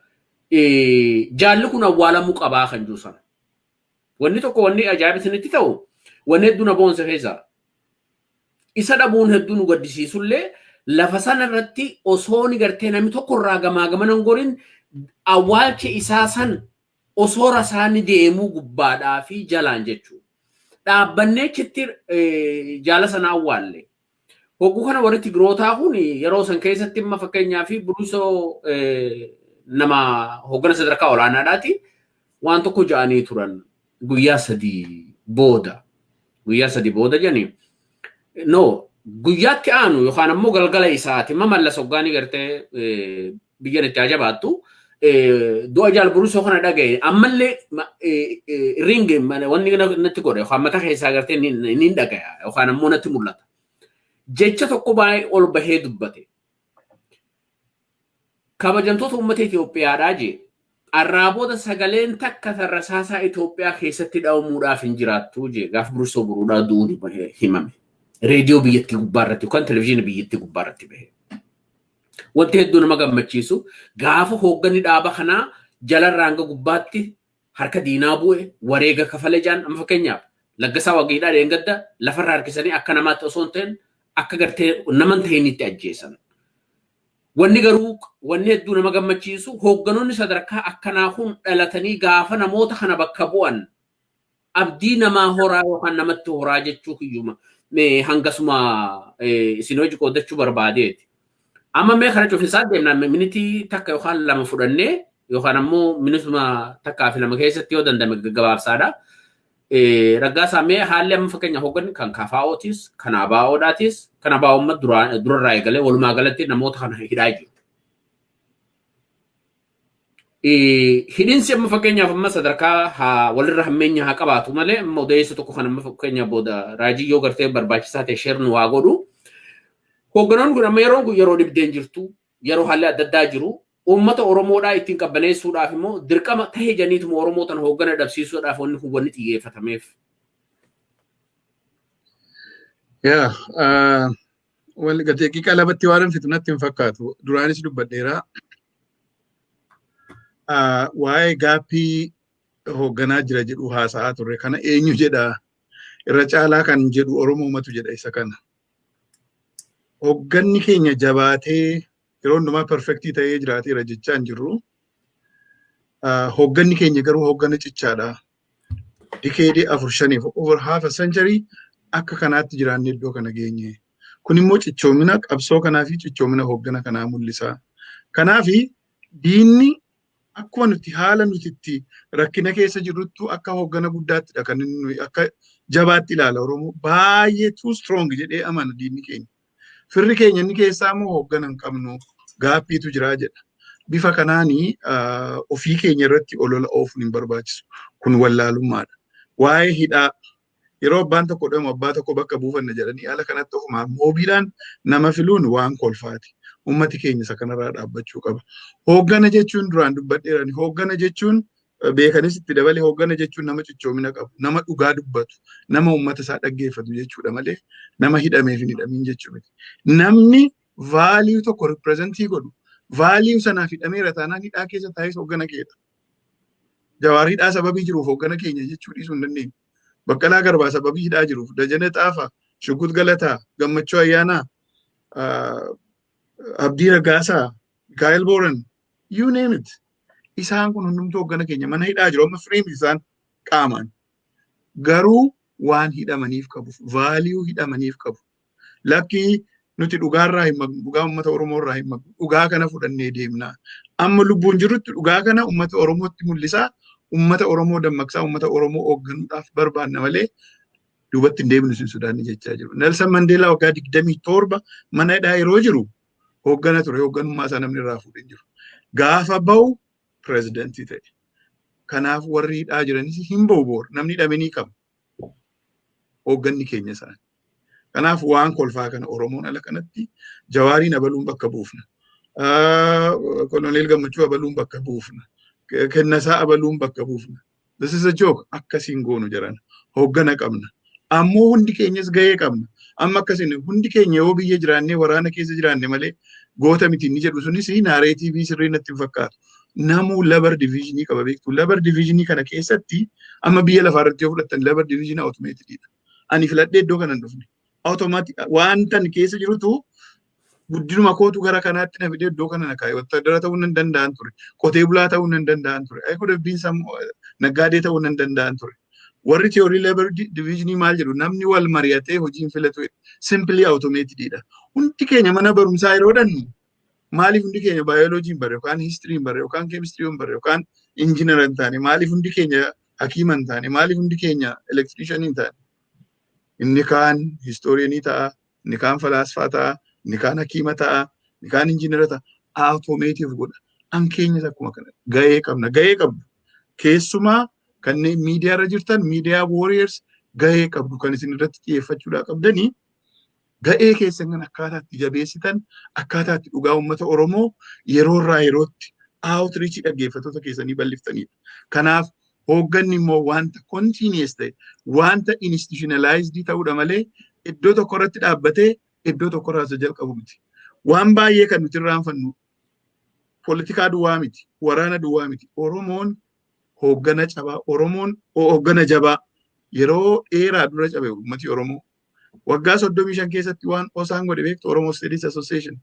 [SPEAKER 2] jaalli kun awwaalamuu qabaa kan jiru sana. Wanni tokko, wanni ajaa'iba isinitti ta'u, wanni hedduu na boonsa keessaa. Isa dhabuun hedduu nu gaddisiisullee, lafa sana irratti osoo ni gartee namni tokko irraa gamaa gamana hin gorin awwaalcha isaa san osoo rasaanni deemuu gubbaadhaa fi jalaan jechuudha. Dhaabbannee achitti jaala sana awwaalle. Hogguu kana warri Tigrootaa kun yeroo san keessatti amma fakkeenyaa fi Buruusoo nama hoggana sadarkaa olaanaadhaati waan tokko ja'anii turan guyyaa 3 booda. Guyyaa 3 booda jedhanii. No, guyyaatti aanu yookaan ammoo galgala isaati amma Mallas hoggaanii gartee biyyan itti ajabaattu du'a jaal Buruusoo kana dhagaye ammallee ringi wanni natti godhe yookaan mataa keessaa gartee ni dhagaya yookaan ammoo natti mul'ata. Jecha tokko baay'ee ol bahee dubbate. Kabajamtoota uummata Itoophiyaadhaa jee arraa booda sagaleen takka tarrasaasaa Itoophiyaa keessatti dha'amuudhaaf hin jiraattu jee gaafa Buruusoo Boruudhaa du'uun himame. Reediyoo biyyattii gubbaa irratti yookaan televizyiinii biyyattii gubbaa irratti bahe. Wanti hedduu nama gammachiisu gaafa hoogganni dhaaba kanaa jalarraa hanga gubbaatti harka diinaa bu'e wareega kafale jaan amma fakkeenyaaf Laggasaa Wagiidhaa dheengadda lafarraa harkisanii akka namaatti osoo hin ta'in akka gartee nama hin ta'initti ajjeesan. Wanni garuu wanni hedduu nama gammachiisu hoogganoonni sadarkaa akkanaa kun dhalatanii gaafa namoota kana bakka bu'an abdii namaa horaa yookaan namatti horaa jechuu kiyyuma hangasuma isin hojii qooddachuu barbaadeeti. Amma mee kana cufisaa deemna minitii takka yookaan lama fudhannee yookaan ammoo minituma takkaa fi lama keessatti yoo dandame gaggabaabsaadha. Raggaasaa mee haalli amma fakkeenya hoogganni kan KFO'tis, kan ABO'dhaatis, kan ABO amma durarraa eegalee walumaa galatti namoota kana hidhaa jiru. Hidhinsi amma fakkeenyaaf amma sadarkaa haa walirra hammeenya haa qabaatu malee amma odeessa tokko kan amma fakkeenya booda raajii yoo gartee barbaachisaa ta'e sheernu waa godhu. Hoogganoonni kun amma yeroon kun yeroo dhibdeen jirtu, yeroo haalli adda addaa jiru, uummata Oromoodhaa ittiin qabbaneessuudhaaf immoo dirqama tahee janiituma Oromoo tana hooggana dhabsiisuudhaaf wanni kun wanni xiyyeeffatameef.
[SPEAKER 3] Yaa, wal daqiiqaa lamatti waan hin fitu natti hin fakkaatu. Duraanis dubbadheera. Waa'ee gaappii hoogganaa jira jedhu haasa'aa turre kana eenyu jedha, irra caalaa kan jedhu Oromoomatu jedha isa kana. Hoogganni keenya jabaatee yeroo hundumaa perfectii ta'ee jiraateera jechaa hin jirru. Hoogganni keenya garuu hooggana cichaadha. Decade 4 5f, over half a century akka kanaatti jiraannee iddoo kana geenye. Kun immoo cichoomina qabsoo kanaa fi cichoomina hooggana kanaa mul'isa. Kanaafi diinni akkuma nuti haala nuti itti rakkina keessa jirruttu akka hooggana guddaattidha kan inni akka jabaatti ilaala Oromoo baay'ee too strong jedhee amana diinni keenya. Firri keenya inni keessaa immoo hooggana hin qabnu, gaappiitu jira jedha. Bifa kanaanii ofii keenya irratti olola oofuun hin barbaachisu. Kun wallaalummaadha. Waa'ee hidhaa yeroo abbaan tokko dhamu abbaa tokko bakka buufanna jedhanii haala kanatti ofumaa moobiidhaan nama filuun waan kolfaati. Ummati keenya isa kanarraa dhaabbachuu qaba. Hooggana jechuun duraan dubbadheerani. Hooggana jechuun beekanis itti dabale, hooggana jechuun nama cichoomina qabu, nama dhugaa dubbatu, nama uummata isaa dhaggeeffatu jechuudha malee nama hidhameef hin hidhamin jechuu miti. Namni value tokko representii godhu value sanaaf hidhameera taanaan hidhaa keessa taa'es hooggana keedha. Jawaar hidhaa sababii jiruuf hooggana keenya jechuu dhiisuu hin dandeenyu. Baqqalaa Garbaa sababii hidhaa jiruuf, Dajanee Xaafaa, Shuggut Galataa, Gammachuu Ayyaanaa, Abdii Raggaasaa, Mikaa'el Booran, you name it. Isaan kun hundumtuu hooggana keenya, mana hidhaa jiru amma firiim isaan qaamaan. Garuu waan hidhamaniif qabu, value hidhamaniif qabu. Lakkii, nuti dhugaarraa hin maqnu, dhugaa uummata Oromoo irraa hin maqnu, dhugaa kana fudhannee deemna. Amma lubbuun jirrutti dhugaa kana uummata Oromootti mul'isaa, uummata Oromoo dammaqsaa, uummata Oromoo hoogganuudhaaf barbaanna malee duubatti hin deebinu sin sodaanni jechaa jiru. Nelson Mandeelaa waggaa 27 mana hidhaa yeroo jiru hooggana ture, hoogganummaa isaa namni irraa fuudhee hin jiru. Gaafa bahu pirezidantii ta'e. Kanaaf warri hidhaa jiranis hin bahu boor, namni hidhame ni qaba. Hoogganni keenya isaan. Kanaaf waan kolfaa kana Oromoon ala kanatti Jawaariin abaluun bakka buufna. Koloneel Gammachuu abaluun bakka buufna. Kennasaa abaluun bakka buufna. This is a joke. Akkasiin goonu jiran. Hooggana qabna. Ammoo hundi keenyas gahee qabna. Amma akkasiin hundi keenya yoo biyya jiraannee waraana keessa jiraanne malee goota miti inni jedhu sunis narrative sirrii natti hin fakkaatu. Namuu labor divisionii qaba, beektu. Labor divisionii kana keessatti amma biyya lafaa irratti yoo fudhattan labor divisionii automatedidha. Ani filadhee iddoo kana hin dhufne. Automatic wanta ani keessa jirutu guddinuma kootu gara kanaatti na fidee iddoo kana na kaa'e. Wattadara ta'uu nan danda'an ture. Qotee bulaa ta'uu nan danda'an ture. I could have been some naggaadee ta'uu nan danda'an ture. Warri theory labor divisionii maal jedhu? Namni wal mari'atee hojiin filatu simply automatedidha. Hundi keenya mana barumsaa yeroo dhannu maaliif hundi keenya baayoloojii hin barre, yookaan history hin barre, yookaan keemistirii hin barre, yookaan injiinara hin taane? Maaliif hundi keenya hakiima hin taane? Maaliif hundi keenya electricianii hin taane? Inni kaan historianii ta'a, inni kaan falaasfaa ta'a, inni kaan hakiima ta'a, inni kaan injiinara ta'a. Automate godha. An keenyas akkuma kana gahee qabna, gahee qabdu. Keessumaa kanneen miidiyaa irra jirtan, media warriors, gahee qabdu. Kan isin irratti xiyyeeffachuudhaa qabdanii ga'ee keessan kan akkaataa itti jabeessitan, akkaataa itti dhugaa uummata Oromoo yeroo irraa yerootti outreachii dhaggeeffattoota keessanii bal'iftanidha. Kanaaf hoogganni immoo wanta continuous ta'e, wanta institutionalized ta'uudha malee iddoo tokko irratti dhaabbatee iddoo tokko irraa isa jalqabu miti. Waan baay'ee kan nuti irraanfannu poolitikaa duwwaa miti, waraana duwwaa miti. Oromoon hooggana cabaa, Oromoon hooggana jabaa yeroo dheeraa dura cabe uummati Oromoo. Waggaa 35 keessatti waan OSAn godhe beektu, Oromo Studies Association.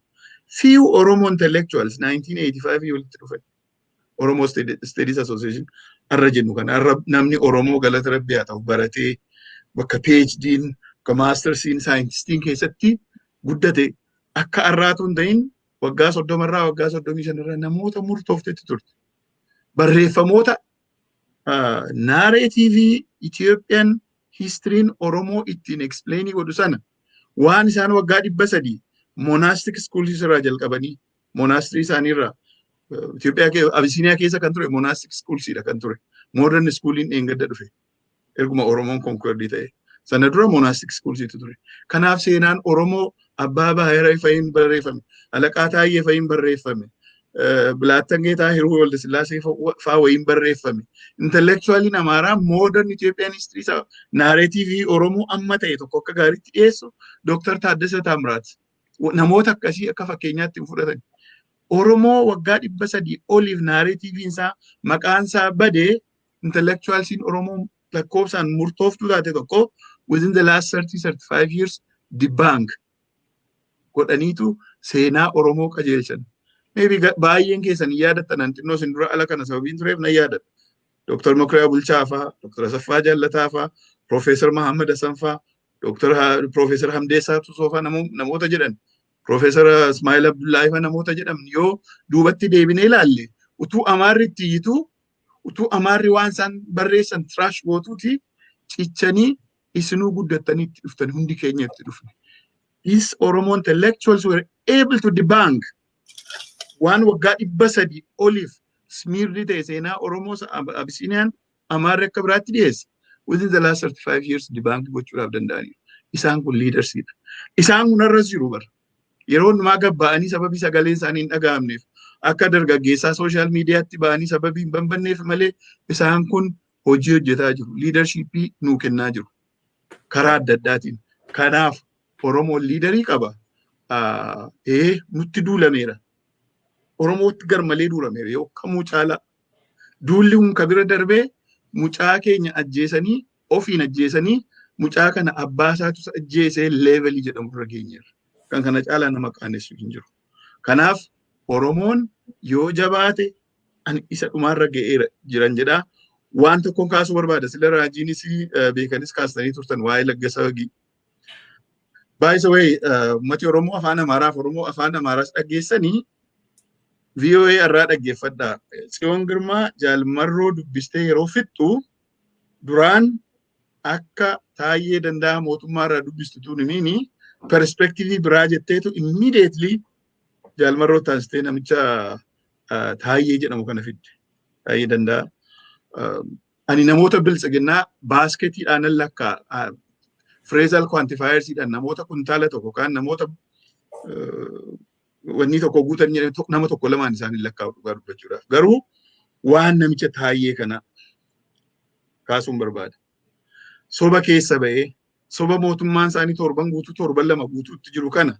[SPEAKER 3] Few Oromo intellectuals 1985 walitti dhufan. Oromo Studies Association arra jennu kana arra namni Oromoo, galata Rabbii haa ta'u, baratee bakka PhD'n, bakka Mastersiin, saayintistiin keessatti guddate akka arraatu hin ta'in, waggaa 30rraa waggaa 35rraa namoota murtooftetti turte. Barreeffamoota narrative Itoophiyaan historyn Oromoo ittiin explainii godhu sana, waan isaan waggaa 300 monastic schools irraa jalqabanii, monastery isaaniirraa, Itoophiyaa Abisiiniyaa keessa kan ture monastic schoolsidha kan ture. Modern schooliin dheengadda dhufe. Erguma Oromoon conquered ta'e. Sana dura monastic schoolsitu ture. Kanaaf seenaan Oromoo Abbaa Baahira fa'iin barreeffame. Alaqaa Taayyee fa'iin barreeffame. Bilaattan Geetaa Hiruu Waldasillaasee faa wayiin barreeffame. Intellectualiin Amaaraa modern Ethiopian history isaa narrative Oromoo amma ta'e tokko akka gaariitti dhiyeessu Dr. Taaddasa Taamiraat. Namoota akkasii akka fakkeenyaatti hin fudhatan. Oromoo waggaa 300 oliif narrativeiin isaa, maqaan isaa badee, intellectualsiin Oromoo lakkoofsaan murtooftuu taate tokko within the last 30 35 years debunk godhaniitu seenaa Oromoo qajeelchan. Maybe baay'een keessan hin yaadattan, an xinnoo isin dura ala kana sababiin tureef nan yaadadha. Dr. Mokriyaa Bulchaa faa, Dr. Asaffaa Jaallataa faa, Profeesar Mahammad Hassan faa, Dr. Profeesar Hamdeessaa Tusoo faa namoota jedhan, Profeesar Ismail Abdullaahi faa namoota jedhaman yoo duubatti deebinee ilaalle, utuu Amaarri itti iyyituu, utuu Amaarri waan isaan barreessan trash gootuuti cichanii, isinuu guddattanii itti dhuftan, hundi keenya itti dhufne. These Oromo intellectuals were able to debunk waan waggaa 300 oliif smeared ta'e, seenaa Oromoo Abisiiniyaan Amaarri akka biraatti dhiyeesse. Within the last 35 years debunk gochuudhaaf danda'aniiru. Isaan kun leadersiidha. Isaan kun har'as jiru bara. Yeroo hundumaa gabba'anii sababii sagaleen isaanii hin dhaga'amneef, akka dargaggeessaa social mediatti ba'anii sababii hin banbanneef malee, isaan kun hojii hojjetaa jiru. Leadershipii nuu kennaa jiru. Karaa adda addaatiin. Kanaaf Oromoon leaderii qaba. Ee, nutti duulameera. Oromootti garmalee duulameera yoo kamuu caalaa. Duulli kun ka bira darbee mucaa keenya ajjeesanii, ofiin ajjeesanii, mucaa kana abbaa isaatu ajjeesee levelii jedhamu irra geenyeerra. Kan kana caalaa nama qaanessu hin jiru. Kanaaf Oromoon yoo jabaate ani isa dhumaarra ga'eera jiran jedhaa. Waan tokkoon kaasuu barbaada. Sila raajiinis beekanis kaastanii turtan waa'ee Laggasa Wagii. By the way, uummati Oromoo afaan Amaaraaf Oromoo afaan Amaaraas dhaggeessanii VOA irraa dhaggeeffadhaa. Tsiyoon Girmaa Jaalmarroo dubbistee yeroo fixxu, duraan akka Taayyee Danda'a mootummaa irraa dubbistu tun himiini perspective biraa jetteetu immediately Jaalmarroo taasistee namicha Taayyee jedhamu kana fidde. Taayyee Danda'a. Ani namoota biltsiginnaa basketiidhaan lakkaa, phrasal quantifiersiidhaan namoota kuntaala tokko kaan namoota wanni tokko guutan nama tokko lamaan isaanii lakkaa'u dhugaa dubbachuudhaaf. Garuu waan namicha Taayyee kana kaasuun barbaada. Soba keessa ba'ee soba mootummaan isaanii torban guutuu, torban 2 guutuutti jiru kana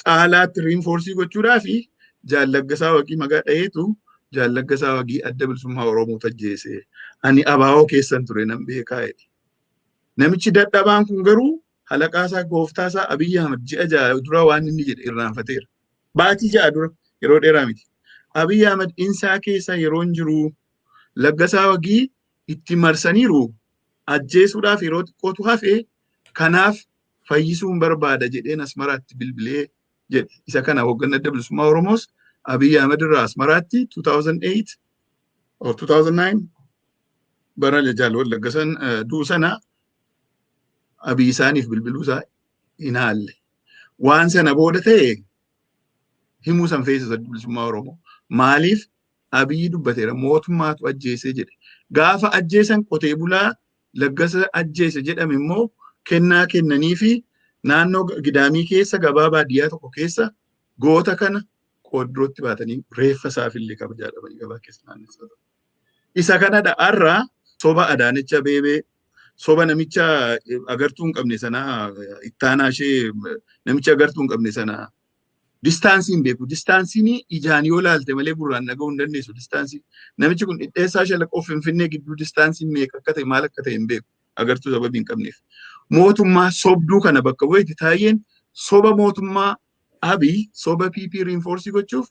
[SPEAKER 3] caalaatti reinforce gochuudhaa fi Jaal Laggasaa Waqii maqaa dhaheetu, Jaal Laggasaa Waqii Adda Bilisummaa Oromoo tajjeese. Ani ABO keessan ture, nan beekaa jedhe. Namichi dadhabaan kun garuu halaqaasaa, gooftaasaa Abiyyi Ahmad ji'a 6 dura waan inni jedhe irraanfateera. Baatii 6 dura, yeroo dheeraa miti. Abiyyi Ahmad insaa keessa yeroo hin jiru Laggasaa Wagii itti marsaniiru. Ajjeesuudhaaf yeroo xiqqootu hafee, kanaaf fayyisuun barbaada jedheen Asmaraatti bilbilee jedhe. Isa kana hoogganaa Adda Bilisummaa Oromoos Abiy Ahmed irraa Asmaraatti 2008 or 2009 bara Jaal Wallaggasan du'u sana Abiy isaaniif bilbiluu isaa hin haalle. Waan sana booda ta'e himuu san feesisa Adda Bilisummaa Oromoo. Maaliif? Abiyyi dubbateera, mootummaatu ajjeesee jedhe. Gaafa ajjeesan qotee bulaa Laggasa ajjeese jedhame immoo kennaa kennanii fi naannoo Gidaamii keessa gabaa baadiyyaa tokko keessa goota kana qooddootti baatanii reeffa isaafillee kabajaa dhabanii gabaa keessa naannessaa turan. Isa kanadha har'a soba Adaanech Abeebee, soba namicha agartuu hin qabne sanaa, ittaanaa ishee namicha agartuu hin qabne sanaa distance hin beeku. Distanceiin ijaan yoo laalte malee gurraan dhaga'uu hin dandeessu. Distance namichi kun Dhidheessaa Shalaqoo Finfinnee gidduu distanceiin meeqa akka ta'e, maal akka ta'e hin beeku. Agartuu sababii hin qabneef. Mootummaa sobduu kana bakka bu'eeti Taayyeen soba mootummaa Abiy, soba PP reinforce gochuuf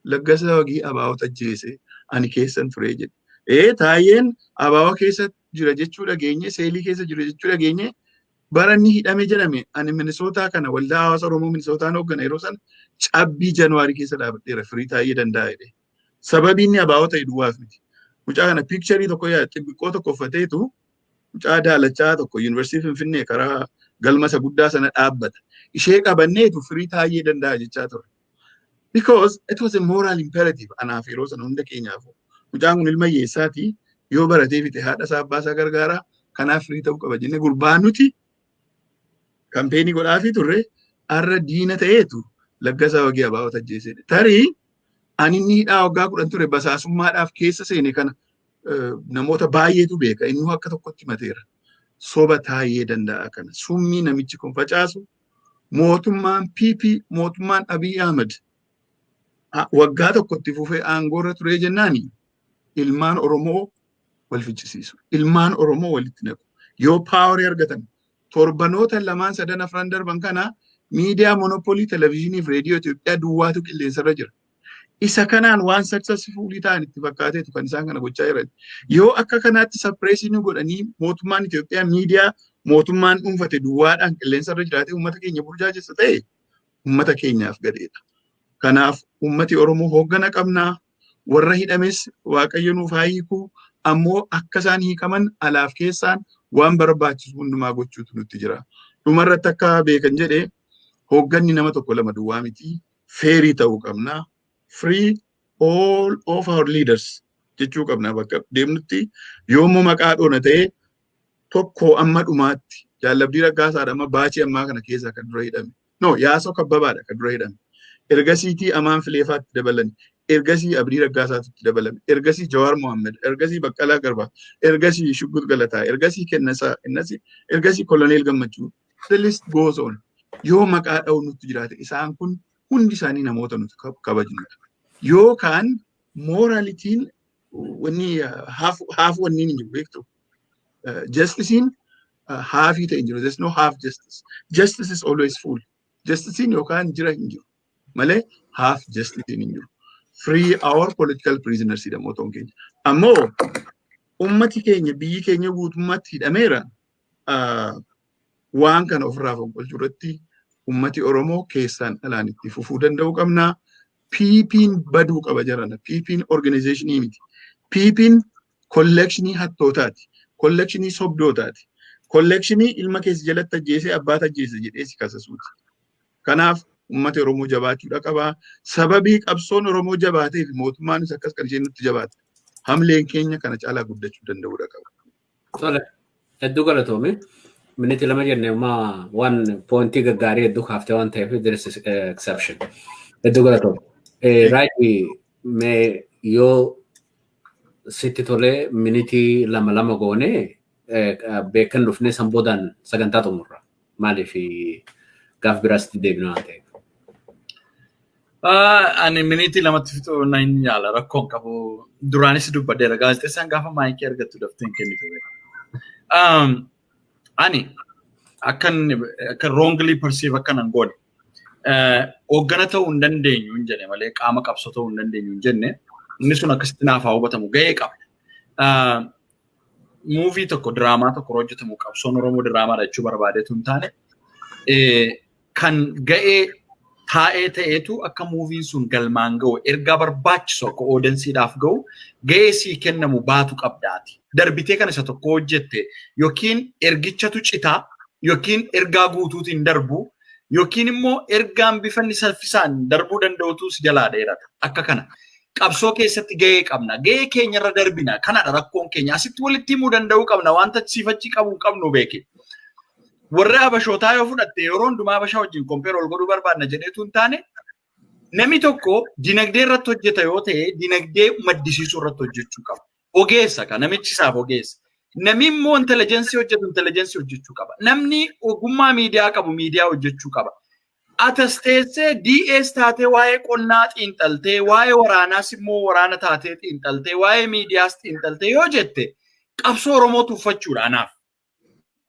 [SPEAKER 3] Laggasa Wagii abaa'ota ajjeese, ani keessan ture jedhe. Ee, Taayyeen abaa'oo keessa jira jechuu dhageenye, seelii keessa jira jechuu dhageenye. Bara inni hidhame jedhame ani Minisootaa kana waldaa hawaasa Oromoo Minisootaan hooggana yeroo sana cabbii January keessa dhaabadheera "Free Taayyee Danda'a" jedhe. Sababii inni abaa'oo ta'e duwwaaf miti. Mucaa kana picture tokko yaa xixiqqoo tokko uffateetu mucaa daalachaa tokko Yuunivarsiitii Finfinnee karaa galma isa guddaa sana dhaabbata. Ishee qabanneetu "Free Taayyee Danda'a" jechaa ture. Because it was a moral imperative anaaf yeroo sana hunda keenyaaf. Mucaan kun ilma hiyyeessaati, yoo baratee fixe haadha isaa abbaa isaa gargaara, kanaaf free ta'uu qaba jennee gurbaa nuti campaign godhaafii turre har'a diina ta'eetu Laggasaa Wagii abaa'ota ajjeesedha. Tarii ani inni hidhaa waggaa 10 ture basaasummaadhaaf keessa seene kana namoota baay'eetu beeka. Inni akka tokkotti himateera. Soba Taayyee Danda'a kana summii namichi kun facaasu, mootummaan PP, mootummaan Abiy Ahmed waggaa tokkotti fufee aangoorra turee jennaani ilmaan Oromoo wal ficcisiisu. Ilmaan Oromoo walitti naqu. Yoo power argatan torbanoota lamaan sadan afran darban kana miidiyaa monopoly televezyiinii fi reediyoo Itoophiyaa duwwaatu qilleensarra jira. Isa kanaan waan successful ta'an itti fakkaateetu kan isaan kana gochaa jiran. Yoo akka kanaatti suppress godhanii mootummaan Itoophiyaa miidiyaa mootummaan dhuunfate duwwaadhaan qilleensarra jiraatee uummata keenya burjaajessa ta'e, uummata keenyaaf gadheedha. Kanaaf uummati Oromoo hooggana qabnaa, warra hidhames Waaqayyo nuuf haa hiiku, ammoo akka isaan hiikaman alaaf keessaan waan barbaachisu hundumaa gochuutu nutti jira. Dhumarratti akka beekan jedhe, hoogganni nama tokko lama duwwaa miti, fair ta'uu qabna. "Free all of our leaders" jechuu qabna bakka deemnutti. Yoommoo maqaa dhoona ta'e tokko amma dhumaatti Jaal Abdii Raggaasaadha amma baachii ammaa kana keessa kan dura hidhame. No, Yaasoo Kabbabaadha kan dura hidhame. Ergasiitii Amaan Fileefaatti dabalan. Ergasii Abdii Raggaasaatti dabalame. Ergasii Jawaar Mohammed. Ergasii Baqqalaa Garbaa. Ergasii Shuggut Galataa. Ergasii Kennasaa. Ergasii Koloneel Gammachuu. The list goes on. Yoo maqaa dha'u nutti jiraate isaan kun hundi isaanii namoota nuti kabajnudha. Yookaan moralityn wanni half wanni hin jiru, beektu. Justiceiin half ta'e hin jiru. There's no half justice. Justice is always full. Justiceiin yookaan jira hin jiru. Malee half justiceiin hin jiru. "Free our political prisoners" jedha mootummaan keenya. Ammoo ummati keenya, biyyi keenya guutummaatti hidhameera. Waan kana ofirraa fonqolchuu irratti ummati Oromoo keessaan alaan itti fufuu danda'uu qabna. PP'n baduu qaba jarana. PP'n organization miti. PP'n collection hattootaati. Collection sobdootaati. Collection ilma keessa jalatti ajjeesee abbaata ajjeese jedhee si kasasuuti. Kanaaf ummati Oromoo jabaachuudha qaba. Sababii qabsoon Oromoo jabaatee fi mootummaanis akkas kan isheen nutti jabaatte. Hamleen keenya kana caalaa guddachuu danda'uudha qaba.
[SPEAKER 2] Tole, hedduu galatoome. Miniti 2 jenne ammaa waan point gaggaarii hedduu kaaftee waan ta'eef there is exception. Hedduu galatoome. Raajii, mee yoo sitti tolee minitii 2 2 goonee beekan dhufnee san boodaan sagantaa xumurra. Maaliif gaaf biraas itti deebina waan ta'eef.
[SPEAKER 4] Ani minitii 2tti fixuu nan yaala, rakkoon qabu. Duraanis dubbadheera, gaazexeessaan gaafa mic argattu daftee hin kennitu. Ani akkan akka wrongly perceive akka nan goone, hooggana ta'uu hin dandeenyu hin jedhe malee qaama qabsoo ta'uu hin dandeenyu hin jenne. Inni sun akkasitti naaf haa hubatamu, gahee qaba. Movie tokko, diraamaa tokko hojjetamu, qabsoon Oromoo diraamaadha jechuu barbaadeetu hin taane, kan ga'ee taa'ee ta'eetu akka movien sun galmaan ga'u, ergaa barbaachisu akka audienceiidhaaf ga'u, ga'ee sii kennamu baatu qabdaati. Darbitee kan isa tokko hojjette yookiin ergichatu citaa, yookiin ergaa guutuutiin darbu, yookiin immoo ergaan bifa inni saffisaan darbuu danda'utu si jalaa dheerata. Akka kana. Qabsoo keessatti ga'ee qabna. Ga'ee keenyarra darbina. Kanadha rakkoon keenya. Asitti walitti himuu danda'uu qabna. Wanta siifachii qabuu qabnu beeke. Warri Habashootaa yoo fudhatte, yeroo hundumaa Habashaa wajjin compare ol godhuu barbaadna jedheetu hin taane, namni tokko dinagdee irratti hojjeta yoo ta'e, dinagdee maddisiisuu irratti hojjechuu qaba. Ogeessa kan namichi isaaf ogeessa. Namni immoo intelligence hojjetu intelligence hojjechuu qaba. Namni ogummaa miidiyaa qabu miidiyaa hojjechuu qaba. Atas teessee DS taatee waa'ee qonnaa xiinxaltee, waa'ee waraanaas immoo waraana taatee xiinxaltee, waa'ee miidiyaas xiinxaltee yoo jette, qabsoo Oromoo tuffachuudha anaaf.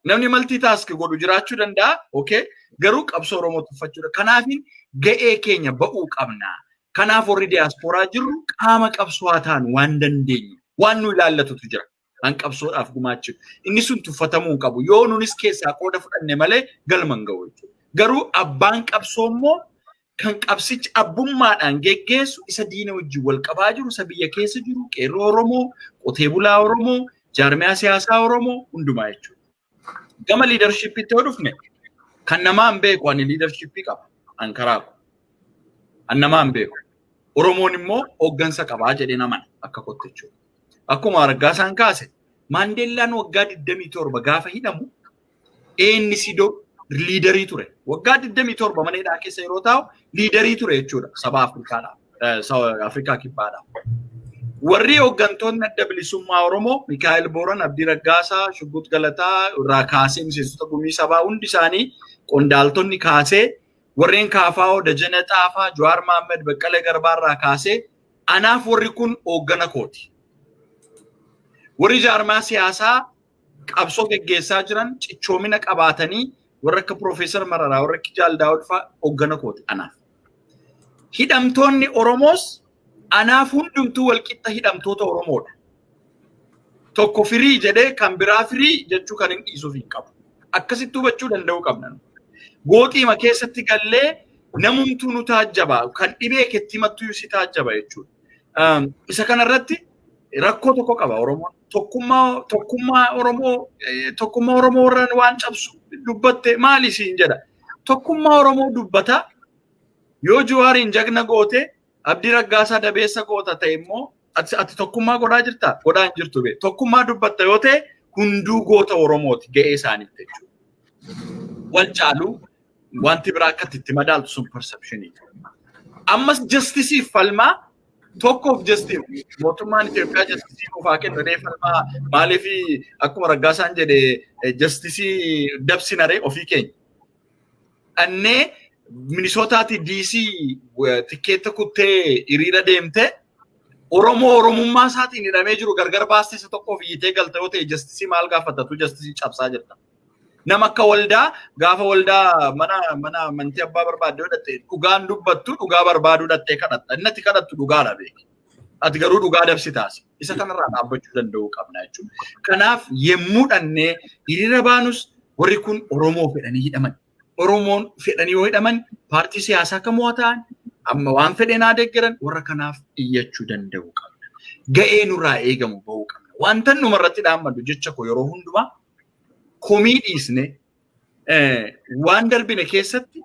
[SPEAKER 4] Namni multitask godhu jiraachuu danda'a, okay? Garuu qabsoo Oromoo tuffachuudha. Kanaafin ga'ee keenya ba'uu qabna. Kanaaf warri diyaaspooraa jirru qaama qabsoo haa taanu, waan dandeenyu, waan nu ilaallatutu jira. Kan qabsoodhaaf gumaachisu. Inni sun tuffatamuu hin qabu. Yoo nunis keessaa qooda fudhanne malee galma hin ga'u jechuudha. Garuu abbaan qabsoo immoo kan qabsichi abbummaadhaan geggeessu, isa diina wajjin wal qabaa jiru, isa biyya keessa jiru, qeerroo Oromoo, qotee bulaa Oromoo, jaarmiyaa siyaasaa Oromoo hundumaa jechuudha. Gama leadershipiitti yoo dhufne, kan namaa hin beeku, ani leadershipii qaba. An karaa ko. An namaa hin beeku. Oromoon immoo hooggansa qabaa jedhee amana akka kootti jechuudha. Akkuma Raggaasaan kaase, Maandeellaan waggaa 27 gaafa hidhamu ANC leaderii ture. Waggaa 27 mana hidhaa keessa yeroo taa'u leaderii ture jechuudha saba Afrikaadhaaf, Afrikaa Kibbaadhaaf. Warri hooggantoonni Adda Bilisummaa Oromoo, Mikaa'el Booran, Abdii Raggaasaa, Shuggut Galataa irraa kaasee miseensota gumii sabaa hundi isaanii, qondaaltonni kaasee warreen Kaafaa'oo, Dajanee Xaafaa, Jawaar Mohaammed, Baqqalee Garbaa irraa kaasee anaaf warri kun hooggana kooti. Warri jaarmaa siyaasaa qabsoo geggeessaa jiran cichoomina qabaatanii, warra akka Piroofeesar Mararaa, warra akka Jaal Daawud fa'aa hooggana kooti anaaf. Hidhamtoonni Oromoos anaaf hundumtuu walqixa hidhamtoota Oromoodha. Tokko firii jedhee kan biraa firii jechuu kan hin dhiisuuf hin qabu. Akkasitti hubachuu danda'uu qabna. Gooxiima keessatti gallee namumtuu nu taajjaba. Kan dhibee keetti himattuu si taajjaba jechuudha. Isa kanarratti rakkoo tokko qaba Oromoon. Tokkummaa Oromoo warra waan cabsu dubbatte maali siin jedha. Tokkummaa Oromoo dubbata. Yoo Jawaariin jagna goote, Abdii Raggaasaa dabeessa goota ta'e immoo, ati tokkummaa godhaa jirtaa? Godhaa hin jirtu bee. Tokkummaa dubbatta yoo ta'e, hunduu goota Oromooti ga'ee isaaniitti jechuudha. Wal caaluu wanti biraa akka itti madaaltu sun perceptionii. Ammas justiceiif falmaa tokkoof, justice mootummaan Itoophiyaa justice nuuf haa kennu jedhee falmaa maaliif, akkuma Raggaasaan jedhe, justice dabsinaree ofii keenya. Dhannee Minisootaatii DC tikkeetta kuttee hiriira deemtee, Oromoo Oromummaa isaatiin hidhamee jiru gargar baastee isa tokkoof iyyitee galta yoo ta'e, justice maal gaafatatu? Justice cabsaa jirta. Nama akka waldaa gaafa waldaa mana amantii abbaa barbaadde yoo dhatte, dhugaan dubbattu, dhugaa barbaaduu dhattee kadhatta. Inni ati kadhattu dhugaadha beeki. Ati garuu dhugaa dabsitaas. Isa kanarraa dhaabbachuu danda'uu qabna jechuudha. Kanaaf yemmuu dhannee hiriira baanus, warri kun Oromoo fedhanii hidhaman. Oromoon fedhanii yoo hidhaman, paartii siyaasaa kamuu haa ta'an, amma waan fedhen haa deeggaran, warra kanaaf iyyachuu danda'uu qabna. Ga'ee nurraa eegamu bahuu qabna. Wanta numarratti dhaammadu jecha koo, yeroo hundumaa komii dhiisne, waan darbine keessatti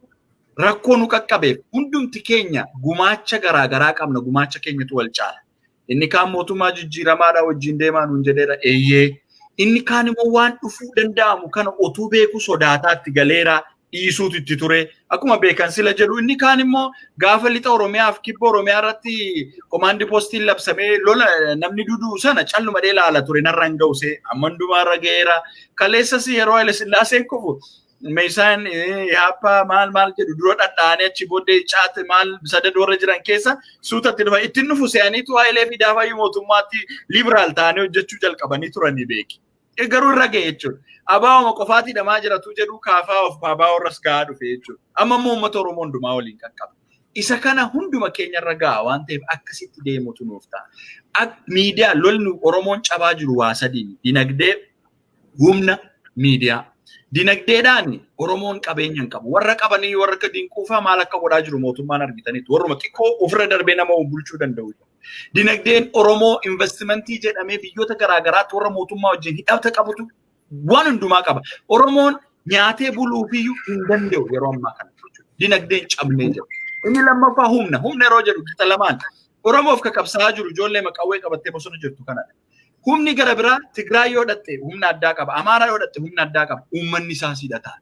[SPEAKER 4] rakkoo nu qaqqabeef hundumti keenya gumaacha garaagaraa qabna, gumaacha keenyatu wal caala. Inni kaan mootummaa jijjiiramaadha wajjin deemaa nuun jedheera, eeyyee. Inni kaan immoo waan dhufuu danda'amu kana otuu beeku sodaataatti galeera, dhiisuutu itti ture. Akkuma beekan sila jedhu, inni kaan immoo gaafa lixa Oromiyaa fi kibba Oromiyaa irratti command postiin labsamee lola namni duduu sana calluma ilaala ture, narra hin ga'use, amma hundumaa irra ga'eera. Kaleessas yeroo Haile Sillaaseen kufu meeshaan yaappaa maal maal jedhu dura dhadha'anii, achi booddee caate maal sadad warra jiran keessa suutatti dhufa. Ittiin dhufu se'aniitu Hayilee fi Daafayyuu mootummaatti liberaal ta'anii hojjechuu jalqabanii turanii beeki. Garuu irra ga'e jechuudha. Abaa'uma qofaatti hidhamaa jiratu jedhu, kaafaa of abaa'oo irras gahaa dhufe jechuudha. Amma immoo uummata Oromoo hundumaa waliin qaqqaba. Isa kana hunduma keenya irra ga'a waan ta'eef, akkasitti deemutu nuuf ta'a. Miidiyaa lolli Oromoon cabaa jiru waa sadiin: dinagdee, humna, miidiyaa. Dinagdeedhaan Oromoon qabeenya hin qabu. Warra qabanii warra akka dinquufaa maal akka godhaa jiru mootummaan argitaniitu. Warruma xiqqoo ofirra darbee nama bulchuu danda'u. Dinagdeen Oromoo investimentii jedhamee biyyoota garaagaraatti warra mootummaa wajjin hidhata qabutu waan hundumaa qaba. Oromoon nyaatee buluufiyyuu hin danda'u yeroo ammaa kana. Dinagdeen cabnee jira. Inni lammaffaa humna. Humna yeroo jedhu qixa lamaan. Oromoof ka qabsaa'aa jiru ijoollee maqawwee qabattee bosona jirtu kanadha. Humni gara biraa Tigraay yoo dhatte humna addaa qaba. Amaaraa yoo dhatte humna addaa qaba. Uummanni isaas hidhataa.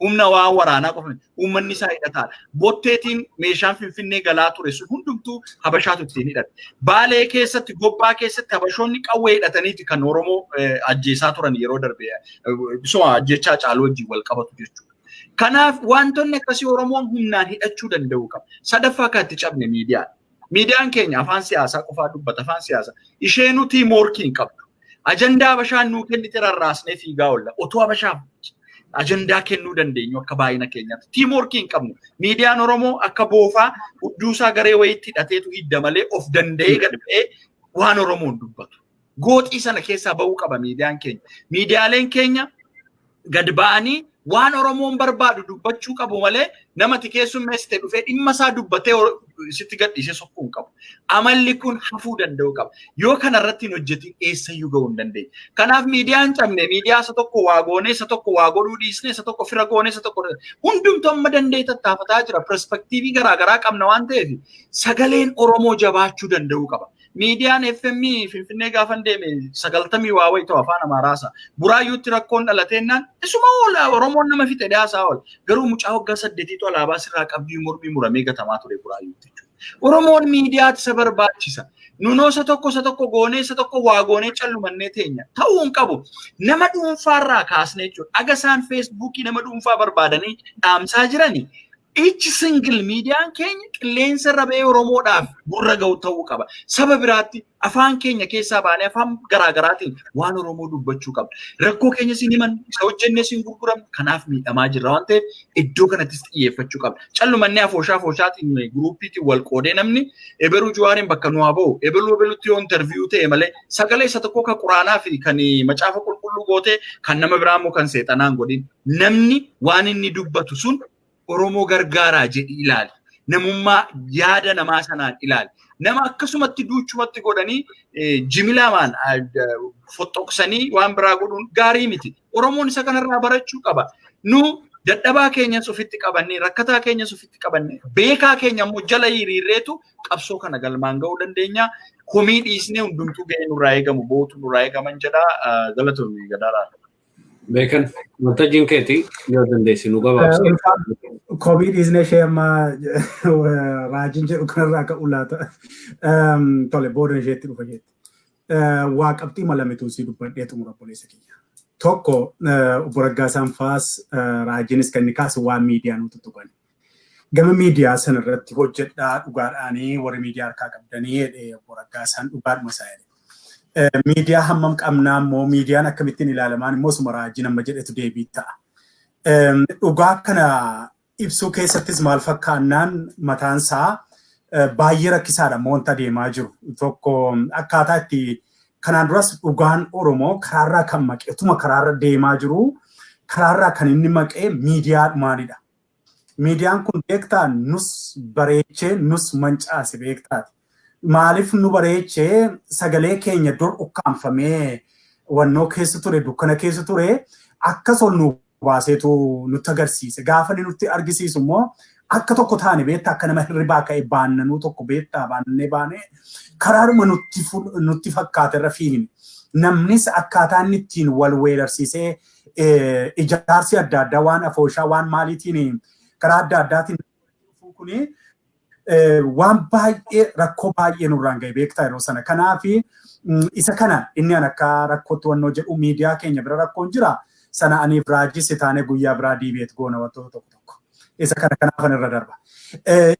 [SPEAKER 4] Humna waan waraanaa qofa miti. Uummanni isaa hidhataadha. Botteetiin meeshaan Finfinnee galaa ture sun hundumtuu Habashaatu ittiin hidhate. Baalee keessatti, Gobbaa keessatti Habashoonni qawwee hidhataniiti kan Oromoo ajjeesaa turan yeroo darbe. Suma ajjechaa Caaluu wajjin wal qabatu jechuudha. Kanaaf wantoonni akkasii Oromoon humnaan hidhachuu danda'u qaba. Sadaffaa kan itti cabne miidiyaadha. Miidiyaan keenya afaan siyaasaa qofaa dubbata, afaan siyaasaa. Isheenuu teamworkii hin qabdu. Ajandaa Habashaan nuu kennite rarraasnee fiigaa oolla. Otoo Habashaaf ajandaa kennuu dandeenyu akka baay'ina keenyaatti. Teamworkii hin qabnu. Miidiyaan Oromoo akka boofaa hudduusaa garee wayiitti hidhateetu hidda malee of danda'ee gad ba'ee waan Oromoon dubbatu. Gooxii sana keessaa ba'uu qaba miidiyaan keenya. Miidiyaaleen keenya gad ba'anii waan Oromoon barbaadu dubbachuu qabu malee namati keessummeessite dhufee dhimma isaa dubbatee sitti gadhiisee sokkuu hin qabu. Amalli kun hafuu danda'u qaba. Yoo kanarratti hin hojjetin eessayyuu ga'uu hin dandeenye. Kanaaf miidiyaan cabne miidiyaa isa tokko waa goonee, isa tokko waa godhuu dhiisne, isa tokko fira goonee, isa tokko hundumtuu amma danda'e tattaafataa jira. Perspectiveii garaagaraa qabna waan ta'eef sagaleen Oromoo jabaachuu danda'uu qaba. Miidiyaan FM Finfinnee gaafan deeme 90 waa wayi ta'u afaan Amaaraasa. Buraayyuutti rakkoon dhalateennaan isuma oola, Oromoon nama fixe dhiyaasaa oola. Garuu mucaa waggaa 8tu alaabaa sirraa qabdii mormii muramee gatamaa ture Buraayyuutti jechuudha. Oromoon miidiyaatti isa barbaachisa. Nunoo isa tokko goonee, isa tokko waa goonee callumannee teenya. Ta'uu hin qabu. Nama dhuunfaarraa kaasnee jechuudha. Aga isaan Facebookii nama dhuunfaa barbaadanii dhaamsaa jirani, each single miidiyaan keenya qilleensa irra ba'ee Oromoodhaaf gurra ga'u ta'uu qaba. Saba biraatti afaan keenya keessaa baanee afaan garaagaraatiin waan Oromoo dubbachuu qabna. Rakkoo keenya siin himan, isa hojjennee siin gurguramne, kanaaf miidhamaa jirra waan ta'eef iddoo kanattis xiyyeeffachuu qabna. Callumannee afooshaa afooshaatiin groupiitiin wal qoodee namni eberuu Jawaariin bakka nu haa ba'u, ebeluu ebelutti yoo interview ta'e malee sagalee isa tokko kan quraanaa fi kan macaafa qulqulluu gootee kan nama biraa immoo kan seexanaan godhin, namni waan inni dubbatu sun Oromoo gargaaraa jedhi ilaali. Namummaa yaada namaa sanaan ilaali. Nama akkasumatti duuchumatti godhanii jimilamaan foxoqsanii waan biraa godhuun gaarii miti. Oromoon isa kanarraa barachuu qaba. Nu dadhabaa keenyas ofitti qabannee, rakkataa keenyas ofitti qabannee, beekaa keenya immoo jala hiriirreetu qabsoo kana galmaan ga'uu dandeenya. Komii dhiisnee hundumtuu ga'ee nurraa eegamu, bootu nurraa eegaman jedha. Galatoomii Gadaadhaa.
[SPEAKER 2] Beekan, waltajjiin keeti, yoo dandeessi nu gabaabsi.
[SPEAKER 5] Komii dhiisnee ishee amma raajiin jedhu kanarraa ka'u laata. Tole, booda isheetti dhufa jetti. Waa qabxii malametu si dubbadhee xumura, obboleessa kiyya. Tokko, obbo Raggaasaan faas raajiinis kan inni kaasu waan miidiyaa nuti tuqan. Gama miidiyaa sanarratti hojjedhaa, dhugaadhaanii warri miidiyaa harkaa qabdanii jedhee obbo Raggaasaan dhugaadhuma isaa jedhe. Miidiyaa hammam qabnaa immoo, miidiyaan akkamittiin ilaalamaan immoo suma raajiin amma jedhetu deebii ta'a. Dhugaa kana ibsuu keessattis maal fakkaannaan mataansaa baay'ee rakkisaadha wanta deemaa jiru. Tokko, akkaataa itti kanaan duras dhugaan Oromoo karaarraa kan maqe, utuma karaarra deemaa jiru karaarraa kan inni maqee miidiyaadhumaanidha. Miidiyaan kun beektaa nus bareechee nus mancaase beektaati. Maaliif nu bareechee? Sagalee keenya dur ukkaanfamee wannoo keessa ture, dukkana keessa ture, akkas ol nu baaseetu nutti agarsiise. Gaafa inni nutti argisiisu immoo akka tokko taane beektaa, akka nama hirribaa ka'e baannanuu tokko beektaa, baannee baanee karaadhuma nutti fakkaate irra fiigne. Namnis akkaataa inni ittiin wal weerarsiisee ijaarsi adda addaa waan afooshaa waan maaliitiin karaa adda addaatiin kuni waan baay'ee rakkoo baay'ee nurraan ga'e beektaa yeroo sana. Kanaaf isa kana inni an akka rakkootti wannoo jedhu miidiyaa keenya bira rakkoon jira. Sana aniif raajii si taane guyyaa biraa debate goona wantoota tokko tokko. Isa kana kanaafan irra darba.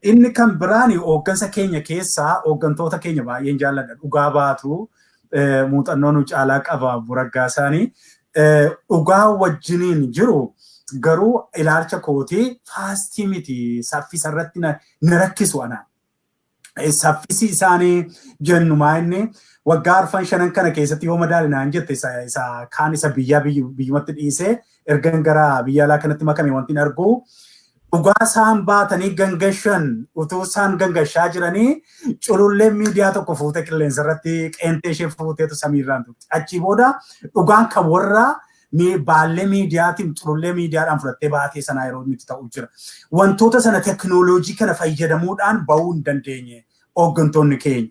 [SPEAKER 5] Inni kan biraan hooggansa keenya keessaa hooggantoota keenya baay'een jaalladha. Dhugaa baatu muuxannoo nu caalaa qaba buraggaa isaanii. Dhugaa wajjiniin jiru garuu ilaalcha kootii fastii miti, saffisa irratti na rakkisu anaan. Saffisi isaanii jennu maa inni waggaa arfan shanan kana keessatti yoo madaalinaan jette, isa kaan isa biyyaa biyyumatti dhiisee ergan gara biyya alaa kanatti makame wanti hin argu. Dhugaa isaan baatanii gangashan, utuu isaan gangashaa jiranii cululleen miidiyaa tokko fuutee qilleensa irratti qeentee ishee fuuteetu samiirraan turte. Achii booda dhugaan kan warra baallee miidiyaatiin culullee miidiyaadhaan fudhattee baatee sanaa yeroo inni ta'u jira. Wantoota sana teknooloojii kana fayyadamuudhaan bahuu hin dandeenye hooggantoonni keenya.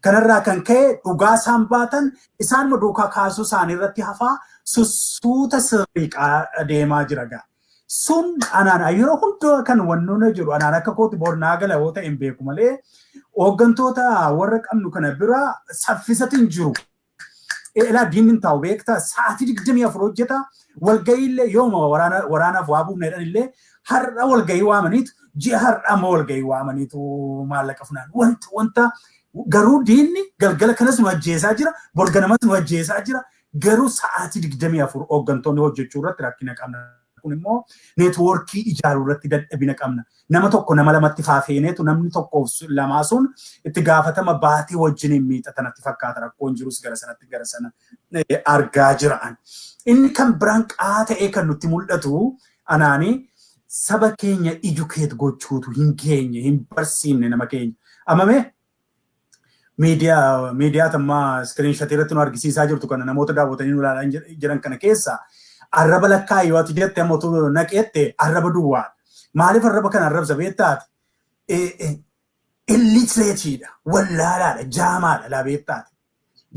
[SPEAKER 5] Kanarraa kan ka'e dhugaa isaan baatan isaan duukaa kaasuu isaanii irratti hafaa sussuuta sirriiqaa deemaa jira gaa. Sun anaan yeroo hundaa kan wannoona jiru, anaan akka kooti bornaa gala yoo ta'e hin beeku malee, hooggantoota warra qabnu kana bira saffisatu hin jiru. Ilaa, diinni hin taa'u beektaa, sa'aatii 24 hojjeta. Walga'iillee yooma waraanaaf waa buufna jedhan illee har'a walga'ii waamaniitu, ji'a har'a ammoo walga'ii waamaniitu maallaqa funaan. Wanta garuu diinni galgala kanas nu ajjeesaa jira, borganamas nu ajjeesaa jira. Garuu sa'aatii 24 hooggantoonni hojjechuu irratti rakkina qabna. Kun immoo neetwoorkii ijaaruu irratti dadhabina qabna. Nama tokko, nama lamatti faafeeneetu namni tokkoof lamaa sun itti gaafatama baatee wajjin hin miixatanatti fakkaata, rakkoon jirus gara sanatti gara sana argaa jiraan. Inni kan biraan qaa ta'ee kan nutti mul'atu anaani saba keenya educate gochuutu hin geenye, hin barsiifne nama keenya. Amame miidiyaa tammaa screenshot irratti nu argisiisaa jirtu kana namoota daawwatanii nu ilaalaa jiran kana keessa arraba lakkaa'e yoo ati jette, amma utuu naqeette arraba duwwaadha. Maaliif arraba kana arrabsa beektaati? Illiterateiidha, wallaalaadha, jaamaadha laa beektaati.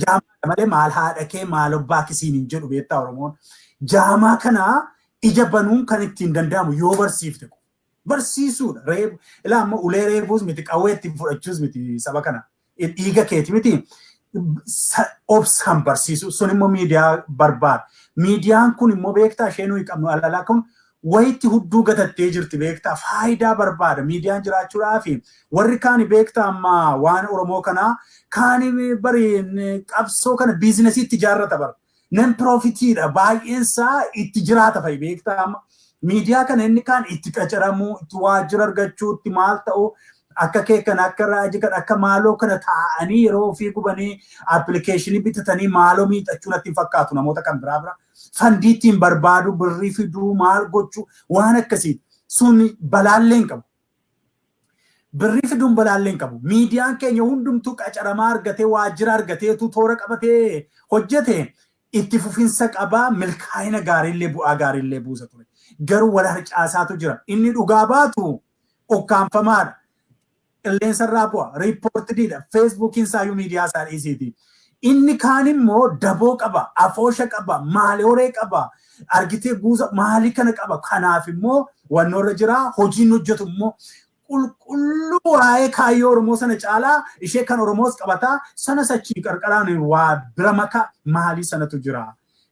[SPEAKER 5] Jaamaadha malee maal haadha kee, maal abbaa kisiin hin jedhu beektaa Oromoon. Jaamaa kana ija banuun kan ittiin danda'amu yoo barsiifte qofa. Barsiisuudha. Ilaa, amma ulee reebuus miti, qawwee ittiin fudhachuus miti, saba kana. Dhiiga keeti miti. Obsaan barsiisu sun immoo miidiyaa barbaada. Miidiyaan kun immoo beektaa ishee nuyi qabnu alalaa kun wayitti hudduu gatattee jirti beektaa, faayidaa barbaada miidiyaan jiraachuudhaaf. Warri kaani beektaa amma waan Oromoo kanaa kaani bari qabsoo kana businessiitti ijaarrata bara. Non profitiidha, baay'een isaa itti jiraata fa'i beektaa amma. Miidiyaa kana inni kaan itti qacaramuu, itti waajjira argachuu, itti maal ta'uu, akka kee kana, akka raajii kana, akka maaloo kana taa'anii yeroo ofii gubanii applicationii bitatanii maaloo miixachuu natti hin fakkaatu namoota kan biraa bira. Fundii ittiin barbaadu, birrii fiduu, maal gochuu, waan akkasii sun balaallee hin qabu. Birrii fiduun balaallee hin qabu. Miidiyaan keenya hundumtuu qacaramaa argatee, waajjira argateetu toora qabatee hojjete itti fufinsa qabaa, milkaa'ina gaariillee, bu'aa gaariillee buusa ture. Garuu wal harcaasaatu jira. Inni dhugaa baatu ukkaanfamaadha. Qilleensa irraa bu'a. Reportediidha. Feesbuukiin isaayyuu miidiyaa isaa dhiisiiti. Inni kaan immoo daboo qaba, afoosha qaba, maalioree qaba, argitee guuza maalii kana qaba. Kanaaf immoo wannoorra jira, hojiin hojjetu immoo qulqulluu waa'ee kaayyoo Oromoo sana caalaa ishee kan Oromoos qabataa sana sachii qarqaraan waa bira maka maalii sanatu jira.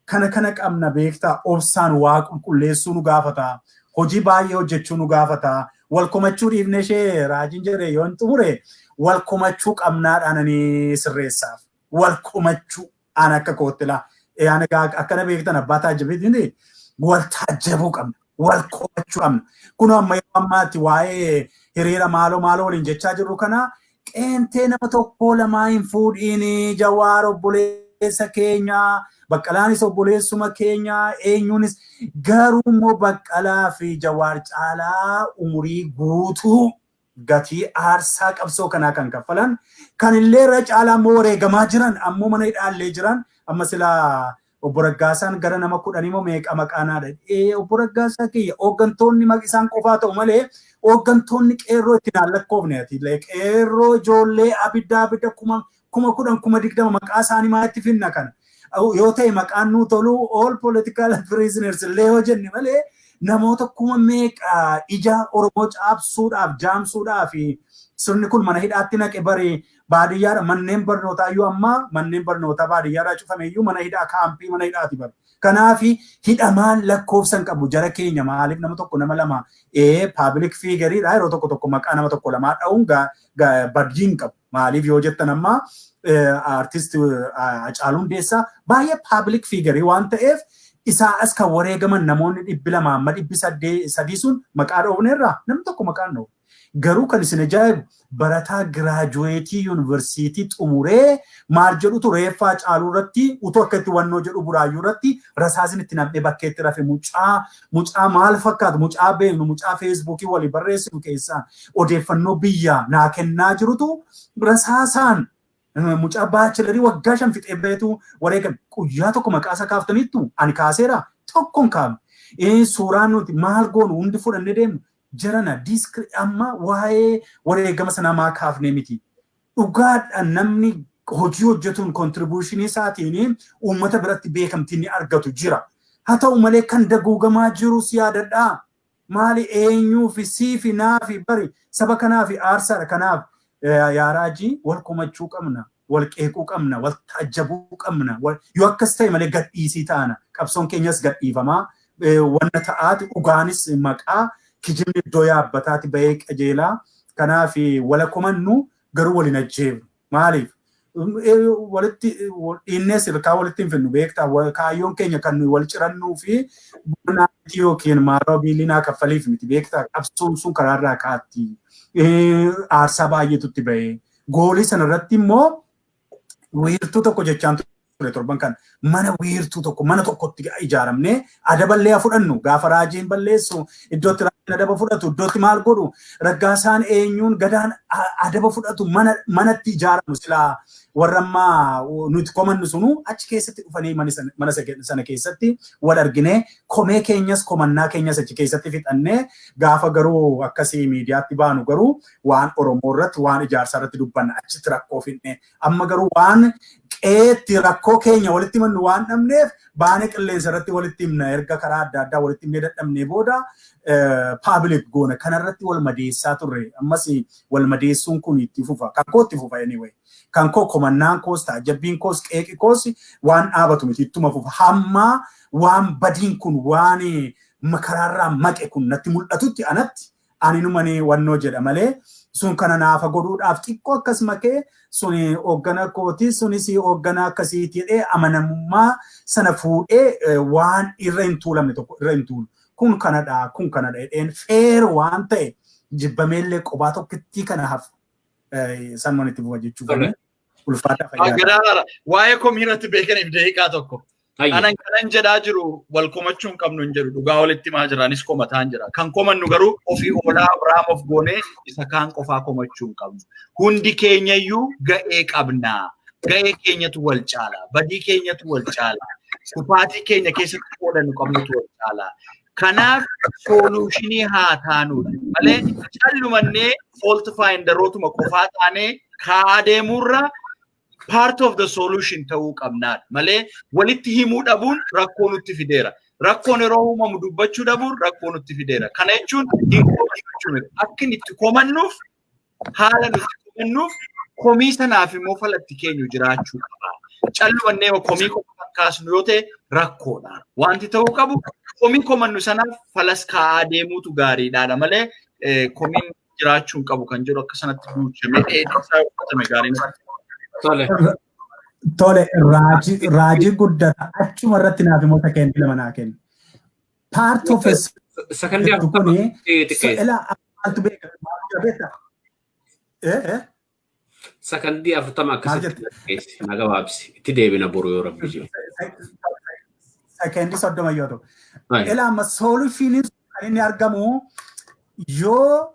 [SPEAKER 5] Kana kana qabna beektaa, obsaan waa qulqulleessuu nu gaafata. Hojii baay'ee hojjechuu nu gaafata. Wal komachuu dhiifne, ishee raajiin jedhe yoo hin xumure, wal komachuu qabnaadhaan ani sirreessaaf. Wal komachuu aan akka kootti laa. Akkana beektan abbaa taajjabeetiin wal taajjabuu qabna. Wal komachuu qabna. Kun amma yeroo ammaatti waa'ee hiriira maaloo maaloo waliin jechaa jirru kana qeentee nama tokko lamaa hin fuudhiin. Jawaar obboleessa keenya, Baqqalaanis obboleessuma keenya, eenyuunis garuu immoo Baqqalaa fi Jawaar caalaa umurii guutuu gatii aarsaa qabsoo kanaa kan kaffalan, kan illee irra caalaa immoo wareegamaa jiran, ammoo mana hidhaallee jiran. Amma silaa obbo Raggaasaan gara nama 10 moo meeqa maqaanaadha. Obbo Raggaasaa kiyya, hooggantoonni isaan qofaa ta'u malee hooggantoonni qeerroo itti naan lakkoofne, ati qeerroo ijoollee abidda abidda 10,000, 20,000 maqaa isaanii maalitti finna kana. Yoo ta'e maqaan nuu tolu all political prisoners illee yoo jenne malee, namoota kuma meeqa ija Oromoo caabsuudhaaf, jaamsuudhaaf sirni kun mana hidhaatti naqe bari. Baadiyyaadha manneen barnootaa iyyuu, amma manneen barnootaa baadiyyaadhaa cufame iyyuu mana hidhaa, kaampii mana hidhaati bari. Kanaaf hidhamaan lakkoofsa hin qabu jara keenya. Maaliif nama tokko, nama lama public figureiidha, yeroo tokko tokko maqaa nama tokko lamaa dha'uun badii hin qabu. Maaliif yoo jettan, amma artist Hacaaluu Hundeessaa baay'ee public figureii waan ta'eef, isaa as kan wareegaman namoonni 200 amma 300 sun maqaa dhoofneerraa namni tokko maqaan dhoofne.
[SPEAKER 6] Garuu kan isin ajaa'ibu, barataa graduate yuunivarsiitii xumuree maal jedhutu reeffaa Caaluu irratti utuu akka itti wannoo jedhu Buraayyuu irratti rasaasni itti nam'ee bakkeetti rafe. Mucaa maal fakkaatu, mucaa beeknu, mucaa Feesbuukii walii barreessinu keessaa odeeffannoo biyyaa naa kennaa jirutu rasaasaan, mucaa bachelor waggaa 5 fixee beetu wareegame. Guyyaa tokko maqaa isaa kaaftaniittu? Ani kaaseera, tokko hin kaafne. Suuraan nuti maal goonu hundi fudhannee deemnu jarana diiskri amma waa'ee wareegama sanaa maa kaafnee miti. Dhugaadha, namni hojii hojjetuun contribution isaatiin uummata biratti beekamtii inni argatu jira. Haa ta'u malee kan daguugamaa jiru si yaadadhaa. Maali, eenyuu fi sii fi naa fi bari saba kanaa fi aarsaadha. Kanaaf yaa Raajii, wal komachuu qabna. Wal qeequu qabna. Wal taajjabuu qabna. Yoo akkas ta'e malee gadhiisii taana. Qabsoon keenyas gadhiifamaa. Wanna ta'aati dhugaanis maqaa kijibni iddoo yaabbataati bahee qajeelaa. Kanaaf wala komannu, garuu waliin ajjeefnu. Maaliif? Walitti dhiinnee silkaa walitti hin finnu, beektaa. Kaayyoon keenya kan nuyi wal cirannuu fi bunaatti yookiin maaloo biilinaa kaffaliif miti, beektaa. Qabsoon sun karaarraa kaatti. Aarsaa baay'eetu itti bahee. Goolii sanarratti immoo wiirtuu tokko jechaan ture torban kan mana wiirtuu tokko, mana tokkotti ijaaramnee adaballee haa fudhannu. Gaafa Raajiin balleessu iddootti Raajiin adaba fudhatu, iddootti maal godhu, Raggaasaan eenyuun, Gadaan adaba fudhatu, mana manatti ijaaramu. Silaa warra ammaa nuti komannu sunu achi keessatti dhufanii mana sana keessatti wal arginee komee keenyas komannaa keenyas achi keessatti fixannee, gaafa garuu akkasii miidiyaatti baanu garuu waan Oromoo irratti, waan ijaarsaa irratti dubbanna achitti rakkoo fidne. Amma garuu waan qeetti rakkoo keenya walitti himannu waan dhabneef baanee qilleensa irratti walitti himna. Erga karaa adda addaa walitti himnee dadhabnee booda public goona. Kanarratti wal madeessaa turre. Ammas wal madeessuun kun itti fufa. Kan koo itti fufa anyway. Kan koo komannaan koos, taajabbiin koos, qeeqi koos waan dhaabatu miti, ittuma fufa. Hamma waan badiin kun, waan karaarraa maqe kun natti mul'atutti anatti ani numani wannoo jedha malee, sun kana naafa godhuudhaaf xiqqoo akkas makee suni hooggana kooti, sunis hooggana akkasiiti jedhee amanamummaa sana fuudhee waan irra hin tuulamne tokko irra hin tuulu. Kun kanadha, kun kanadha jedheen fair waan ta'e jibbameellee qobaa tokkittii kana hafu sanumaan itti fufa jechuuf. Ulfaataa, fayyaa.
[SPEAKER 4] Gadaara, waa'ee komii irratti beekaniif daqiiqaa tokko. Anan kanan jedhaa jiru wal komachuu hin qabnu hin jedhu, dhugaa walitti himaa jira, anis komataan jira. Kan komannu garuu ofii oolaa Abrahaam of goonee isa kaan qofaa komachuu hin qabnu. Hundi keenyayyuu ga'ee qabna. Ga'ee keenyatu wal caala. Badii keenyatu wal caala. Kufaatii keenya keessatti qooda nu qabnutu wal caala. Kanaaf solution haa taanuudha malee callumannee fault finderootuma qofaa taanee kaa'aa deemuurra part of the solution ta'uu qabnaadha malee walitti himuu dhabuun rakkoo nutti fideera. Rakkoon yeroo uumamu dubbachuu dhabuun rakkoo nutti fideera. Kana jechuun hin komachuu miti. Akka inni itti komannuuf, haala nuti komannuuf, komii sanaaf immoo falatti keenyu jiraachuu qaba. Callumannee komii qofa kan kaasnu yoo ta'e rakkoodha. Wanti ta'uu qabu komii komannu sanaaf falas kaa'aa deemuutu gaariidha malee komiin jiraachuu hin qabu kan jedhu akka sanatti duuchamee dheedhii isaa uffatame gaariin.
[SPEAKER 2] Tole.
[SPEAKER 6] Tole, Raajii Guddata, achuma irratti naaf immoo sakeentii 2 naa kenni. Part of a
[SPEAKER 2] Sakandii 40
[SPEAKER 6] kuni
[SPEAKER 2] xiqqeessa.
[SPEAKER 6] Ilaa, maaltu beeka, maaltu beekta?
[SPEAKER 2] Sakandii 40
[SPEAKER 6] Maal
[SPEAKER 2] akkasitti
[SPEAKER 6] jette?
[SPEAKER 2] xiqqeessi. Na gabaabsi. Itti deebina boru yoo Rabbi jiru.
[SPEAKER 6] Sakandii 30 yoo ta'u.
[SPEAKER 2] Right.
[SPEAKER 6] Ilaa, amma solutioniin kan inni argamu yoo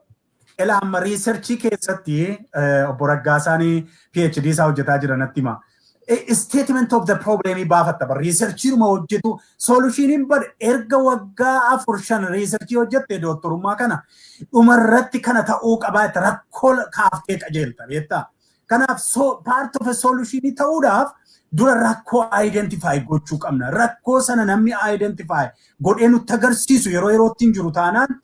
[SPEAKER 6] ilaa amma research keessatti obbo Raggaasaan PhD isaa hojjetaa jira natti hima. Statement of the problem baafatta bar researchiiruma hojjetu. Solutioniin bar erga waggaa 4 5 research hojjette dooktorummaa kana dhumarratti kana ta'uu qabaa jetta, rakkoo kaaftee qajeelta, beektaa. Kanaaf so part of a solution ta'uudhaaf dura rakkoo identify gochuu qabna. Rakkoo sana namni identify godhee nutti agarsiisu yeroo yerootti hin jiru taanaan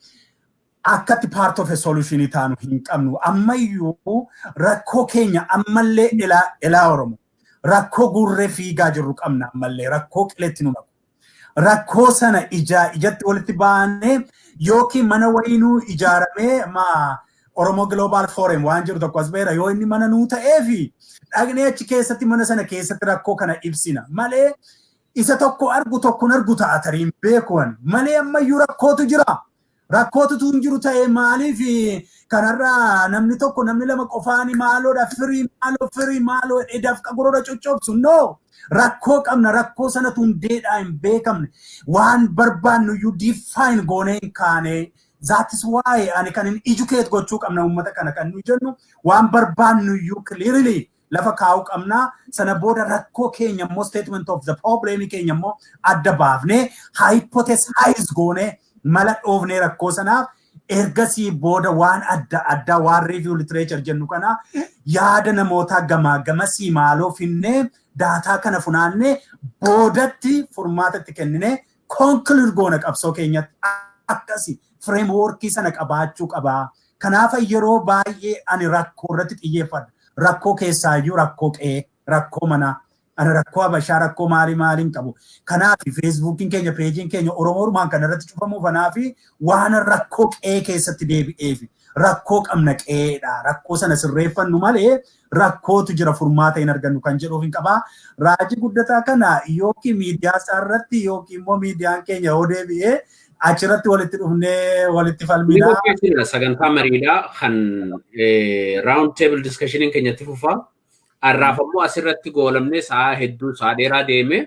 [SPEAKER 6] akkatti part of a solution taanu hin qabnu. Ammayyuu rakkoo keenya ammallee ilaa ilaa Oromoo. Rakkoo guurree fiigaa jirru qabna, ammallee rakkoo qiletti nu naqu. Rakkoo sana ijaa ijatti walitti baanee yookiin mana wayinuu ijaaramee ma Oromoo Global Forum waan jiru tokko as beera, yoo inni mana nuu ta'eefi dhaqnee achi keessatti mana sana keessatti rakkoo kana ibsina malee isa tokko argu tokko hin argu ta'a, tarii hin beekuwan malee ammayyuu rakkootu jira. Rakkootu tun jiru ta'e maaliif kanarraa namni tokko, namni lama qofaani maaloodha, firii maaloo, firii maaloo dafqa goroora coccobsu? No. Rakkoo qabna. Rakkoo sanatu hundeedhaa hin beekamne. Waan barbaannu iyyuu define goonee hin kaane. That is why ani kan hin educate gochuu qabna uummata kana kan nu jennu, waan barbaannu iyyuu clearly lafa kaa'uu qabna. Sana booda rakkoo keenya immoo, statement of the problem keenya immoo adda baafnee, hypothesize goonee, mala dhoofnee rakkoo sanaaf, ergasii booda waan adda addaa, waan review literature jennu kana, yaada namootaa gamaa gamasii maaloo finnee, data kana funaannee, boodatti furmaatatti kenninee conclude goona qabsoo keenyatti. Akkasi frameworkii sana qabaachuu qabaa. Kanaaf yeroo baay'ee ani rakkoo irratti xiyyeeffadha. Rakkoo keessaayyuu rakkoo qe'ee, rakkoo manaa, ani rakkoo habashaa, rakkoo maalii maaliin qabu. Kanaaf Facebookiin keenya, pageiin keenya Oromoodhumaan kan irratti cufamuuf kanaaf waan rakkoo qe'ee keessatti deebi'eef. Rakkoo qabna qe'eedha. Rakkoo sana sirreeffannu malee rakkootu jira, furmaata hin argannu kan jedhuuf hin qabaa. Raajii Guddataa kana yookiin miidiyaa isaa irratti yookiin immoo miidiyaan keenya yoo deebi'ee achirratti walitti dhufnee walitti falminaa.
[SPEAKER 2] Sagantaa mariidhaa kan round table discussioniin keenyatti fufaa. Har'aaf ammoo asirratti goolamnee sa'a hedduu, sa'a dheeraa deeme,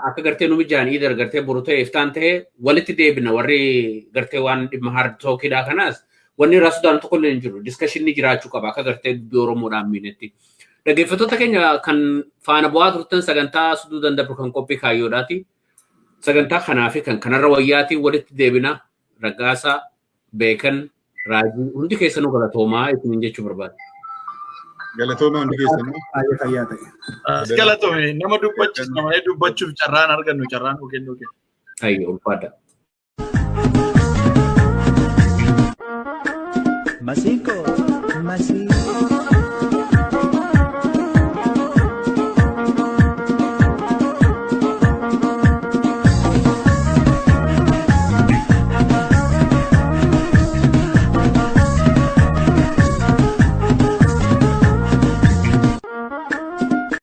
[SPEAKER 2] akka gartee nu mijaan either gartee boru ta'e iftaan ta'e walitti deebina. Warri gartee waan dhimma hard talkidhaa kanaas wanni irraa sodaan tokko illee hin jiru. Discussionni jiraachuu qaba akka gartee dubbii Oromoodhaan miinetti. Dhaggeeffattoota keenya kan faana bu'aa turtan, sagantaa Suduu Dandabru kan qophii kaayyoodhaati. Sagantaa kanaa fi kan kanarra wayyaatiin walitti deebina. Raggaasaa, Beekan, Raajii, hundi keessanuu galatoomaa isiniin jechuu barbaada.
[SPEAKER 3] Galatooma hundi keessanuu.
[SPEAKER 6] Baay'ee fayyaa ta'e.
[SPEAKER 4] Galatoome, nama dubbachiisna malee dubbachuuf carraan argannu, carraan nu kennuu kennu.
[SPEAKER 2] Ayyo, ulfaadha.